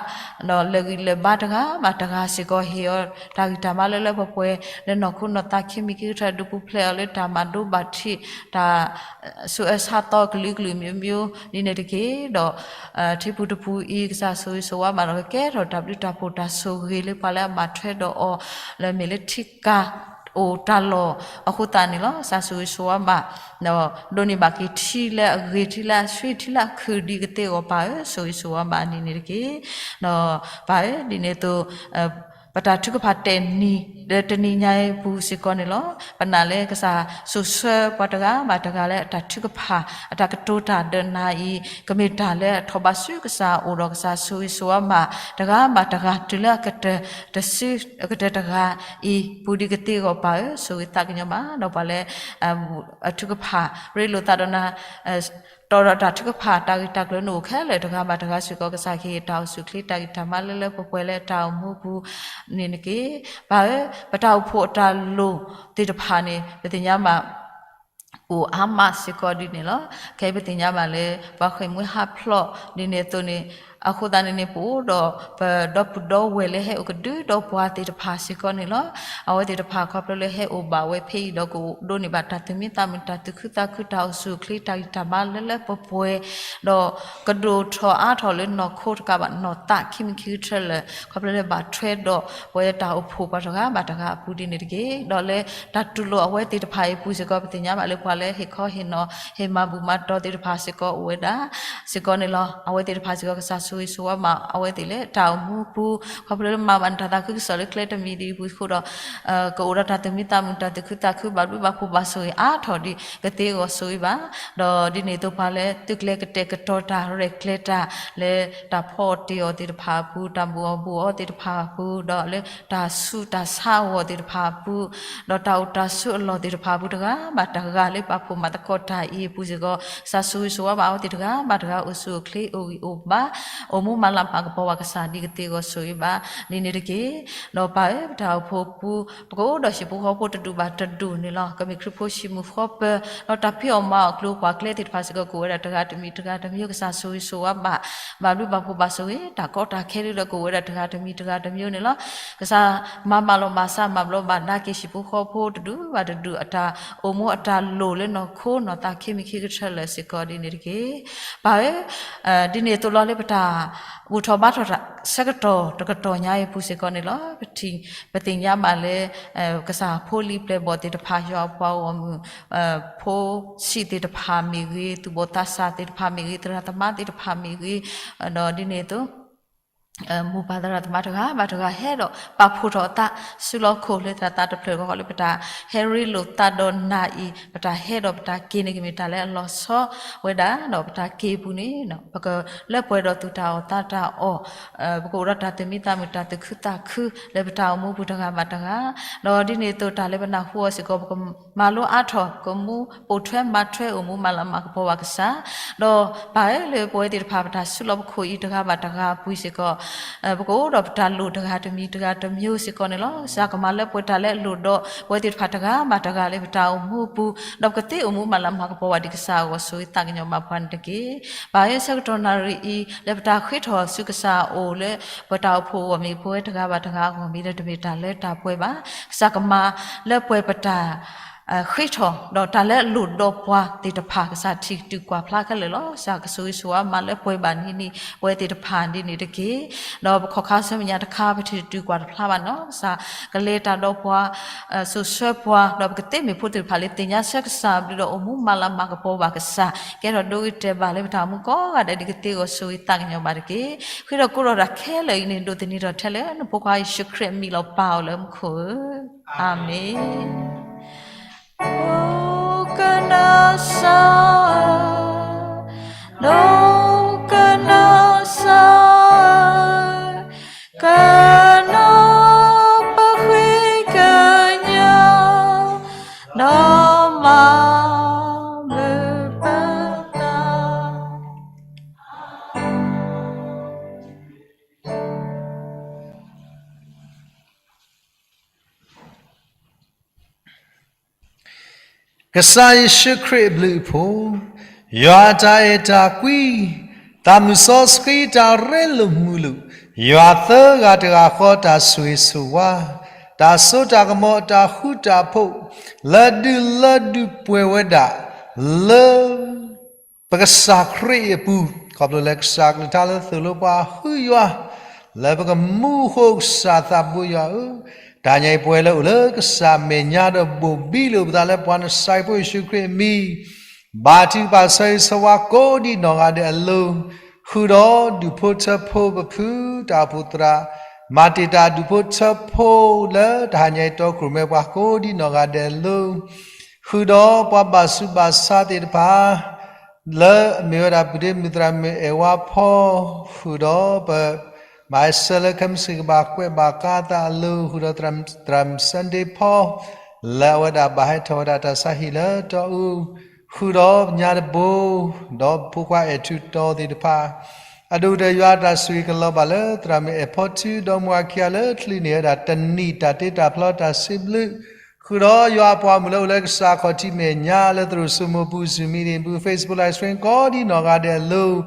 ဒီးလဲၤဂံၢ်လဲၤဘါတဂၤဘၣ်တဂၤစ့ၢ်ကီး ဟ့ၣ်အီၤတၢ်ဂံၢ်တၢ်ဘါလၢလၢပှဲၤပှဲၤ လၢနီၢ်ခိနီၢ်သးခံမံၤခံကတၢၢ် ဒုးပူၤဖျဲးအီၤလၢတၢ်မၤဒိဘၣ်ထံး တၢ်ဆူးအၢဆါသီကလုာ်ကလုာ်မျိုးမျိုး ဒ်န့ၣ်တက့ၢ်. ဒီး ထံပူၤတပူၤအံၤ ကစၢ်ဆိၣ်ဂ့ၤဆိၣ်ဝါဘၣ်ဒီး ကကဲထီၣ်တၢ်ဘျုးတၢ်ဖှိၣ်တၢ်ဆိၣ်ဂ့ၤလၢပှၤလၢအဘၣ်ထွဲဒီးအီၤ လၢမ့ၢ်လၢထံကါအိၣ်တၢ်လီၢ်အဃိသတးန့ၣ်လီၤ. ကစၢ်ဆိၣ်ဂ့ၤဆိၣ်ဝါဘၣ် ဒီးဒိးန့ၢ်ဘၣ်က့ၤထံလၢအဂ့ၤ ထံလၢအဆှံ ထံလၢအခုၣ်ဒံးကသ့အဂီၢ် ပၢ်ဧၢ ဆိၣ်ဂ့ၤဆိၣ်ဝါဘၣ်ဒ်န့ၣ်တက့ၢ်. ဒီးပၢ်ဧၢ ဒ်န့ၣ်အသိး ပတၢ်ထုကဖၣ်တဲာ်နံၤ လၢတနံၤညါအံၤအပူၤစ့ၢ်ကီးန့ၣ်လီၤ. ပနာ်လၢကစၢ်စိာ်ဆှၢပှၤတဂၤဘၣ်တဂၤလၢအတၢ်ထုကဖၣ် အတၢ်ကတိၤတၢ်ဒီးနၤအံၤ ကမ့ၢ်တၢ်လၢအထီၣ်ဘးဆူကစၢ်အအိၣ်ဒီး ကစၢ်ဆိၣ်ဂ့ၤဆိၣ်ဝါဘၣ် တဂၤဘၣ်တဂၤ တုၤလၢအကတၢၢ်တစု အကတၢၢ်တဂၤအံၤ ပူၤဒံးကသ့အဂီၢ် ပၢ်ဧၢ ဆိၣ်ဂ့ၤသးကညီၤဘၣ် ဒီးပှၤလၢ အထုကဖၣ်ရ့လိာ်သးဒီးနၤ တီဒီးတၢ်ထုကဖၣ်တၢ်ဂ့ၢ်တၢ်ကျိၤန့ၣ်အိၣ်ခဲလၢာ်တဂၤဘၣ်တဂၤစ့ၢ်ကီး ကစၢ်ခ့တၢ်အိၣ်ဆူၣ်အိၣ်ချ့တၢ်ဂံၢ်တၢ်ဘါလၢလၢပှဲၤပှဲၤလၢတၢ်အိၣ်မူပူၤန့ၣ်တက့ၢ်. ပၢ်ဧၢ, ပတၢ်အိၣ်ဖှိၣ်အတၢ်လိၣ်သ့ၣ်တဖၣ်န့ၣ် ပသ့ၣ်ညါဘၣ် အိၣ်အါမးစ့ၢ်ကီးဒ်န့ၣ်လီၤ. ခဲအံၤပသ့ၣ်ညါဘၣ်လၢ ပှၤဃ့ၢ်မှံဟးဖျိးဒ်န့ၣ်အသိးန့ၣ် အဃိသတးန့ၣ်န့ၣ် ပအိၣ်ဒီးပဒီပုၢ်ဒီဝဲၢ်လၢဟဲအိၣ်ကဒုဒီးပှၤသ့ၣ်တဖၣ်စ့ၢ်ကီးန့ၣ်လီၤ. အဝဲသ့ၣ်တဖၣ်ခီဖျိလၢဟဲအိၣ်ဘၣ်ဝဲဖဲအံၤဒီးကအိၣ်ဒိးန့ၢ်ဘၣ်တၢ်သူၣ်မံသးမုာ် တၢ်သူၣ်ခုသးခု တၢ်အိၣ်ဆူၣ်အိၣ်ချ့တၢ်ဂံၢ်တၢ်ဘါလၢလၢပှဲၤပှဲၤ ဒီးကဒိၣ်ထီၣ်အါထီၣ်လၢနီၢ်ခိတကးဘၣ်နီၢ်သးခံမံၤခံကထၢလၢာ် ခီဖျိလၢဘၣ်ထွဲဒီးပဝဲတၢ်အိၣ်ဖှိၣ်ပှၤတဂၤဘၣ်တဂၤအပူၤဒ်န့ၣ်တက့ၢ်. ဒီးလၢတၢ်တူၢ်လိာ်အဝဲသ့ၣ်တဖၣ်အံၤအပူၤစ့ၢ်ကီး ပသ့ၣ်ညါဘၣ်လၢပှၤလၢဟ့ၣ်ခီဟ့ၣ်နီၤ ဟ့ၣ်မၤဘူၣ်မၤတီၤသ့ၣ်တဖၣ်စ့ၢ်ကီးအိၣ်ဝဲဒၣ်စ့ၢ်ကီးန့ၣ်လီၤ. အဝဲသ့ၣ်တဖၣ်စ့ၢ်ကီး ကစၢ်ဆိၣ်ဂ့ၤဆိၣ်ဝါဘၣ်အဝဲသ့ၣ်လၢတၢ်အိၣ်မူပူၤ ခီဖျိလၢမၤဘၣ်နတၢ်သးခုကစီၣ်လၢကျဲတမံၤဒ်အံၤအပူၤအဃိဒီး ကအိၣ်ဒီးတၢ်သူၣ်မံသးမုာ် တၢ်သူၣ်ခုသးခု ဘၣ်ဘျုးဘၣ်ဖှိၣ်ဘၣ်ဆိၣ်ဂ့ၤအါထီၣ်ဒ်ကသ့အဂီၢ်ဆိၣ်ဂ့ၤဘၣ်. ဒီးဒ်န့ၣ်အသိးပှၤလၢသုကျဲကတဲာ်ကတီၤတၢ်ရဲၣ်ကျဲၤတၢ်လၢတၢ်ဖီအီၣ်တ့ၢ်အီၣ်သ့ၣ်တဖၣ်အပူၤ တၢ်မုာ်အီၣ်ဘူးအီသ့ၣ်တဖၣ်အပူၤ ဒီးလၢတၢ်ဆူးတၢ်ဆါအဂီၢ်သ့ၣ်တဖၣ်အပူၤ ဒီးတၢ်အိၣ်တၢ်ဆိးအလီၢ်သ့ၣ်တဖၣ်အပူၤ တဂၤဘၣ်တဂၤလၢပာ်ဖှိၣ်မၤသကိးတၢ်အံၤအပူၤစ့ၢ်ကီး ကစၢ်ဆိၣ်ဂ့ၤဆိၣ်ဝါဘၣ်အဝဲသ့ၣ်တဂၤဘၣ်တဂၤ အိၣ်ဆူၣ်အိၣ်ချ့အိၣ်ဂံၢ်အိၣ်ဘါ အိၣ်မူမၤလၤမၤကပီၤဘၣ်ကစၢ်ဒ်ကသ့အဂီၢ်ဆိၣ်ဂ့ၤဘၣ်န့ၣ်န့ၣ်တက့ၢ်. ဒီးပၢ်ဧၢ ပတၢ်အိၣ်ဖှိၣ်ပူၤ ပကအိၣ်ဒီးဟံၣ်ဖိဃီဖိတဒူၣ်ဘၣ်တဒူၣ်န့ၣ်လီၤ. ကမ့ၢ်ခရံာ်ဖိဟံၣ်မုာ်ဃီပၢၤ ဒီးတၢ်ဖံးအီၣ်မၤအီၣ်အကျိၤအကွာ်ကျဲသ့ၣ်တဖၣ်စ့ၢ်ကီး ကအိၣ်ဝဲဒၣ်တဂၤတမံၤတဂၤတမံၤ ကစၢ်ဆိၣ်ဂ့ၤဆိၣ်ဝါဘၣ် ဘၣ်ဘျုးဘၣ်ဖှိၣ်ဘၣ်ဆိၣ်ဂ့ၤ တၢ်ကီတၢ်ခဲဒ်ဒီးကအိၣ်ဝဲဒၣ်တဂၤတမံၤတဂၤတမံၤန့ၣ်လီၤ. ကစၢ်မၤဘၣ်လီၤဘၣ်စးမၤဘျီးဘၣ်ဒါက့ၤဟံၣ်ဖိဃီဖိတဒူၣ်ဘၣ်တဒူၣ် အတၢ်အိၣ်မူအတၢ်လိၣ်လၢနီၢ်ခိနီၢ်သးခံမံၤခံကထၢလၢာ်စ့ၢ်ကီးဒ်န့ၣ်တက့ၢ်. ပၢ်ဧၢ ဒ်န့ၣ်အသိးလီၤလၢပတၢ်ဘူၣ်ထီၣ်ဘါထီၣ်ဆၢကတီၢ်တကတီၢ်ညါအံၤအပူၤစ့ၢ်ကီးန့ၣ်လီၤ. ပထံၣ် ပသ့ၣ်ညါဘၣ်လၢ ကစၢ်ဖိလံၤပျဲၢ်ဘီၣ်သ့ၣ်တဖၣ် ယွၤအပှၤဂီၢ်မုၢ် ဖိဆံးသ့ၣ်တဖၣ်မ့ၢ်ဂ့ၤ သူၣ်ဘီၣ်သးစၢ်သ့ၣ်တဖၣ်မ့ၢ်ဂ့ၤ သရၣ်သမါသ့ၣ်တဖၣ်မ့ၢ်ဂ့ၤ ဒီးဒ်န့ၣ်အသိး မိၢ်ပၢ်သရၣ်သမါတဂၤဘၣ်တဂၤဟဲဒီးပာ်ဖှိၣ်ထီၣ်အသး စုလီၢ်ခိၣ်လၢသရၣ်သးတဖျၢၣ် ဂီၢ်လၢပတၢ်ဟဲရ့လိာ်သးဒီးနၤအံၤ ပတၢ်ဟဲဒီးပတၢ်က့ၤန့ၣ် ကမ့ၢ်တၢ်လၢအလီၤဆီဝဲဒၣ် ဒီးပတၢ်က့ၤအပူၤန့ၣ် ပကလၢပှဲၤဒီးသူၣ်တၢ်အီၣ်သးတၢ်အီၣ် ပကအိၣ်ဒီးတၢ်သူၣ်မံသးမုာ် တၢ်သူၣ်ခုသးခုလၢပတၢ်အိၣ်မူပူၤတဂၤဘၣ်တဂၤ ဒီးဒ်န့ၣ်အသိးတၢ်လၢပနၢ်ဟူအီၤစ့ၢ်ကီး ပကမၤလိအါထီၣ် ကမူပိာ်ထွဲမၤထွဲအိၣ်မူမၤလၤမၤကပီၤဘၣ်ကစၢ် ဒီးပၢ်ဧၢ လၢပဝဲသ့ၣ်တဖၣ်ပတၢ်စုလီၢ်ပခိၣ်အံၤတဂၤဘၣ်တဂၤအပူၤစ့ၢ်ကီး ပကအိၣ်ဒီးပတၢ်လိၣ်တဂၤတမံၤတဂၤတမံၤစ့ၢ်ကီးန့ၣ်လီၤ. ကစၢ်ကမၤလၢပှဲၤတၢ်လၢအလိၣ်ဒီးပဝဲသ့ၣ်တဖၣ်တဂၤဘၣ်တဂၤလၢပတၢ်အိၣ်မူအပူၤ ဒီးပကသ့အိၣ်မူမၤလၤမၤကပီၤဘၣ်ဒ်ကစၢ်အဂီၢ်ဆိၣ်ဂ့ၤသးကညီၤဘၣ်ပှၤန့ၣ်တက့ၢ်. ပၢ်ဧၢ ဆၢကတီၢ်နၣ်ရံၣ်အံၤ လၢပတၢ်ဃ့ထီၣ်ဆူကစၢ်အအိၣ်လၢ ပတၢ်အိၣ်ဖှိၣ်အဂီၢ်မ့ၢ်ဂ့ၤ ပဝဲတဂၤဘၣ်တဂၤအဂီၢ်မ့ၢ်ဂ့ၤ တမ့ၢ်တၢ်လၢတၢ်ပှဲၤဘၣ်. ကစၢ်ကမၤလၢပှဲၤပတၢ် ဃ့ထီၣ် ဒီးတၢ်လၢအလိၣ်ဒီးပှၤသ့ၣ်တဖၣ် ကစၢ်ထံၣ်တုၤကွၢ်ဖျါခဲလၢာ်လီၤ. ကစၢ်ကဆိၣ်ဂ့ၤဆိၣ်ဝါမၤလၢပှဲၤဘၣ်န့ၢ်န့ၢ်ပဝဲသ့ၣ်တဖၣ်ဒ်န့ၣ်တက့ၢ်. ဒီးပခီၣ်ခါဆၢမဲာ်ညါတခါ ပထံၣ်တတုၤကွၢ်တဖျါဘၣ်န့ၣ်လီၤ. ကစၢ်ကလဲၤတၢ်ဒီးပှၤ စိာ်ဆှၢပှၤ ဒီးပကသ့မ့ၢ်ဖိသ့ၣ်တဖၣ်လၢသ့ၣ်ညါဆၢကစၢ်ဘျုးဒီးအိၣ်မူမၤလၤမၤကပီၤဘၣ်ကစၢ် ကဲထီၣ်ဒိဂ့ၤတဲာ်ဘၣ်လၢပတၢ်အိၣ်မူကိးဂၤဒဲး ဒ်ကသ့အဂီၢ်ဆိၣ်ဂ့ၤသးကညီၤဘၣ်တက့ၢ်. ဃ့ဒီးကိးဒီးတၢ်ခဲလၢာ်အံၤန့ၣ် ဒိးသန့ၤထီၣ်ထဲလၢနဖိခွါယ့ၣ်ၡူးခရံာ်အမံၤလီၤ ပၢ်အီၤလၢမူခိၣ်ဧၢ, အၤမ့ၣ်. အိ ကနၣ်စၢ်ဧၢ, ဒိကနၣ်စၢ်ဧၢ, ကနီၤပဃ့ကညး, ဒီးမၤမုာ်ပသး ကစၢ်ယ့ၣ်ၡူးခရံာ်အဘျုးအဖှိၣ်, ယွၤအတၢ်အဲၣ်တၢ်ကွံ, သးမုၣ်စီဆှံတၢ်ရ့လိာ်မုာ်လိာ်, ယွၤသၢဂၤတဂၤဃီတၢ်ဆိၣ်ဂ့ၤဆိၣ်ဝါ, တၢ်စိတၢ်ကမီၤတၢ်ဃူတၢ်ဖိး, လၢဒုးလၢဒုးပှဲၤဝဲဒၣ်, လၢ ပကစၢ်ခရံာ်အံၤအပူၤ, ခီဖျိလၢကစၢ်ကလုၢ်ကထါလၢသိၣ်လိပှၤဃုယွၤ, လၢပကမူအဃိကစၢ်သးဘိယွၤဧၢ, တၢ်ညါအံၤပဝဲလၢအိၣ်လၢကစၢ်မဲာ်ညါဒီးဘိၣ်ဘံလိာ်ပသးလၢပှၤနစၤရ့းဖိယ့ၣ်ၡူးခရံာ်အမံၤ, ဘါထုကဖၣ်ဆၢဂ့ၤဆၢဝါကိးဒံးနီၢ်ဂၤဒဲးအလိၤ, ဃုာ်ဒီးဒူၣ်ဖိထၢဖိပဖုတၢ်အိၣ်ဖှိၣ်သရၣ်, မၤတ့ၢ်တၢ်ဒူၣ်ဖိထၢဖိလၢတဟါညါအံၤတီခိၣ်ရိၣ်မဲပှၤကိးဒံးနီၢ်ဂၤဒဲးအလိၤ, ဃုာ်ဒီးပှၤဘၣ်ဆူးဘၣ်ဆါသ့ၣ်တဖၣ် လၢအမ့ၢ်ဝဲဒၣ်ပုၢ်ဒ့မုၣ်သရၣ်မုၣ်အဲၣ်ဝါဖီ, ဃုာ်ဒီးပ မၤဟဲဆၢလၢခဲမုၢ်ဆ့ၣ်ကဘၣ်ကွဲးဘၣ်ကါသးအလိၤ, ဃုာ်ဒီးသရၣ်မုၣ်စၢဒ့ဖီ, လၢအဝဲဒၣ်ဘၣ်ဟဲထီၣ်ဝဲဒၣ်တၢ်ဆါဟံၣ်လၢတီအူ, ဃုာ်ဒီးပညါတဘိ, ဒီးဖိခွါအဲၣ်ထူတီသ့ၣ်တဖၣ်, အဒိၣ်ကတၢၢ်ယွၤအတၢ်ဆိၣ်ဂ့ၤကလီၤဘၣ်လၢသရၣ်မုၣ်အဲၣ်ဖီထူ ဒီးမိၢ်အခံဂၤလၢချံးန့ၢ်ဝဲဒၣ် တနံၣ်တၢ်တ့တၢ်ဖျီတၢ်စံးဘျုး, ဃုာ်ဒီးယွၤအပှၤမုၣ်လၢအိၣ်လၢကစၢ်ခီၣ်ထံးမဲာ်ညါ လၢသရိာ်စိမိၤပူၤ Zoom meeting ပူၤ Facebook live stream ကိးဒံနီၢ်ဂၤဒဲးအလိၤ,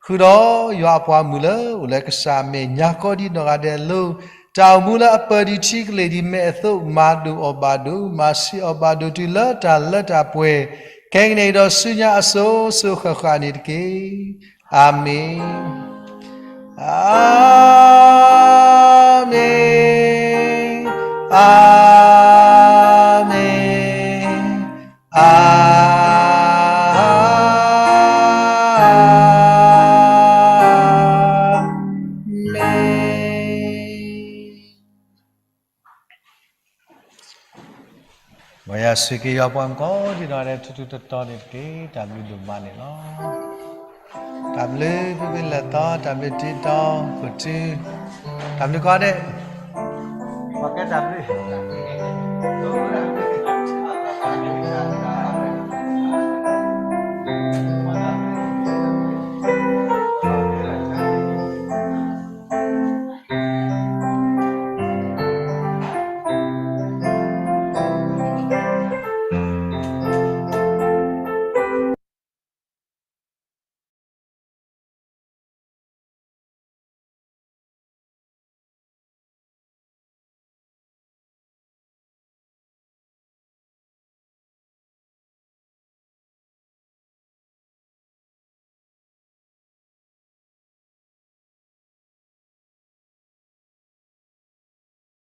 ဃုာ်ဒီးယွၤအပှၤမုၣ်လၢအိၣ်လၢကစၢ်မဲာ်ညါကိးဒံနီၢ်ဂၤဒဲးအလိၤ, တၢ်အိၣ်မူလၢအပၢၢ်ဒံးထံကလ့ၢ်ဒံးမဲာ်အသိး မၤဒိၣ်အီၣ်ဘၣ်ဒိၣ် မၤဆံးအီၣ်ဘၣ်ဒိၣ်တုၤလၢတၢ်လၢတၢ်ပှဲၤ, ခဲကနံၣ်အံၤဒီးဆူညါအစိၤစိၤဃၣ်ဃၣ်န့ၣ်တက့ၢ်. အၤမ့ၣ်, အၤမ့ၣ်, အၤမ့ၣ်, အၤမ့ၣ်. မ်ယွၤဆိၣ်ဂ့ၤက့ၤယွၤပှၤကိးဒံနီၢ်ဂၤဒဲး ထူထူတီတီန့ၣ်တက့ၢ်. တၢ်ဘျုးဒိၣ်မးန့ၣ်လီၤ. တၢ်ဘျုးဖုဖုလၢာ်သီ, တၢ်ဘျုးတံတီ, ခိၣ်ထူ, တၢ်ဘျုးကိးဂၤဒဲး, ပှၤကဲတၢ်ဘျုး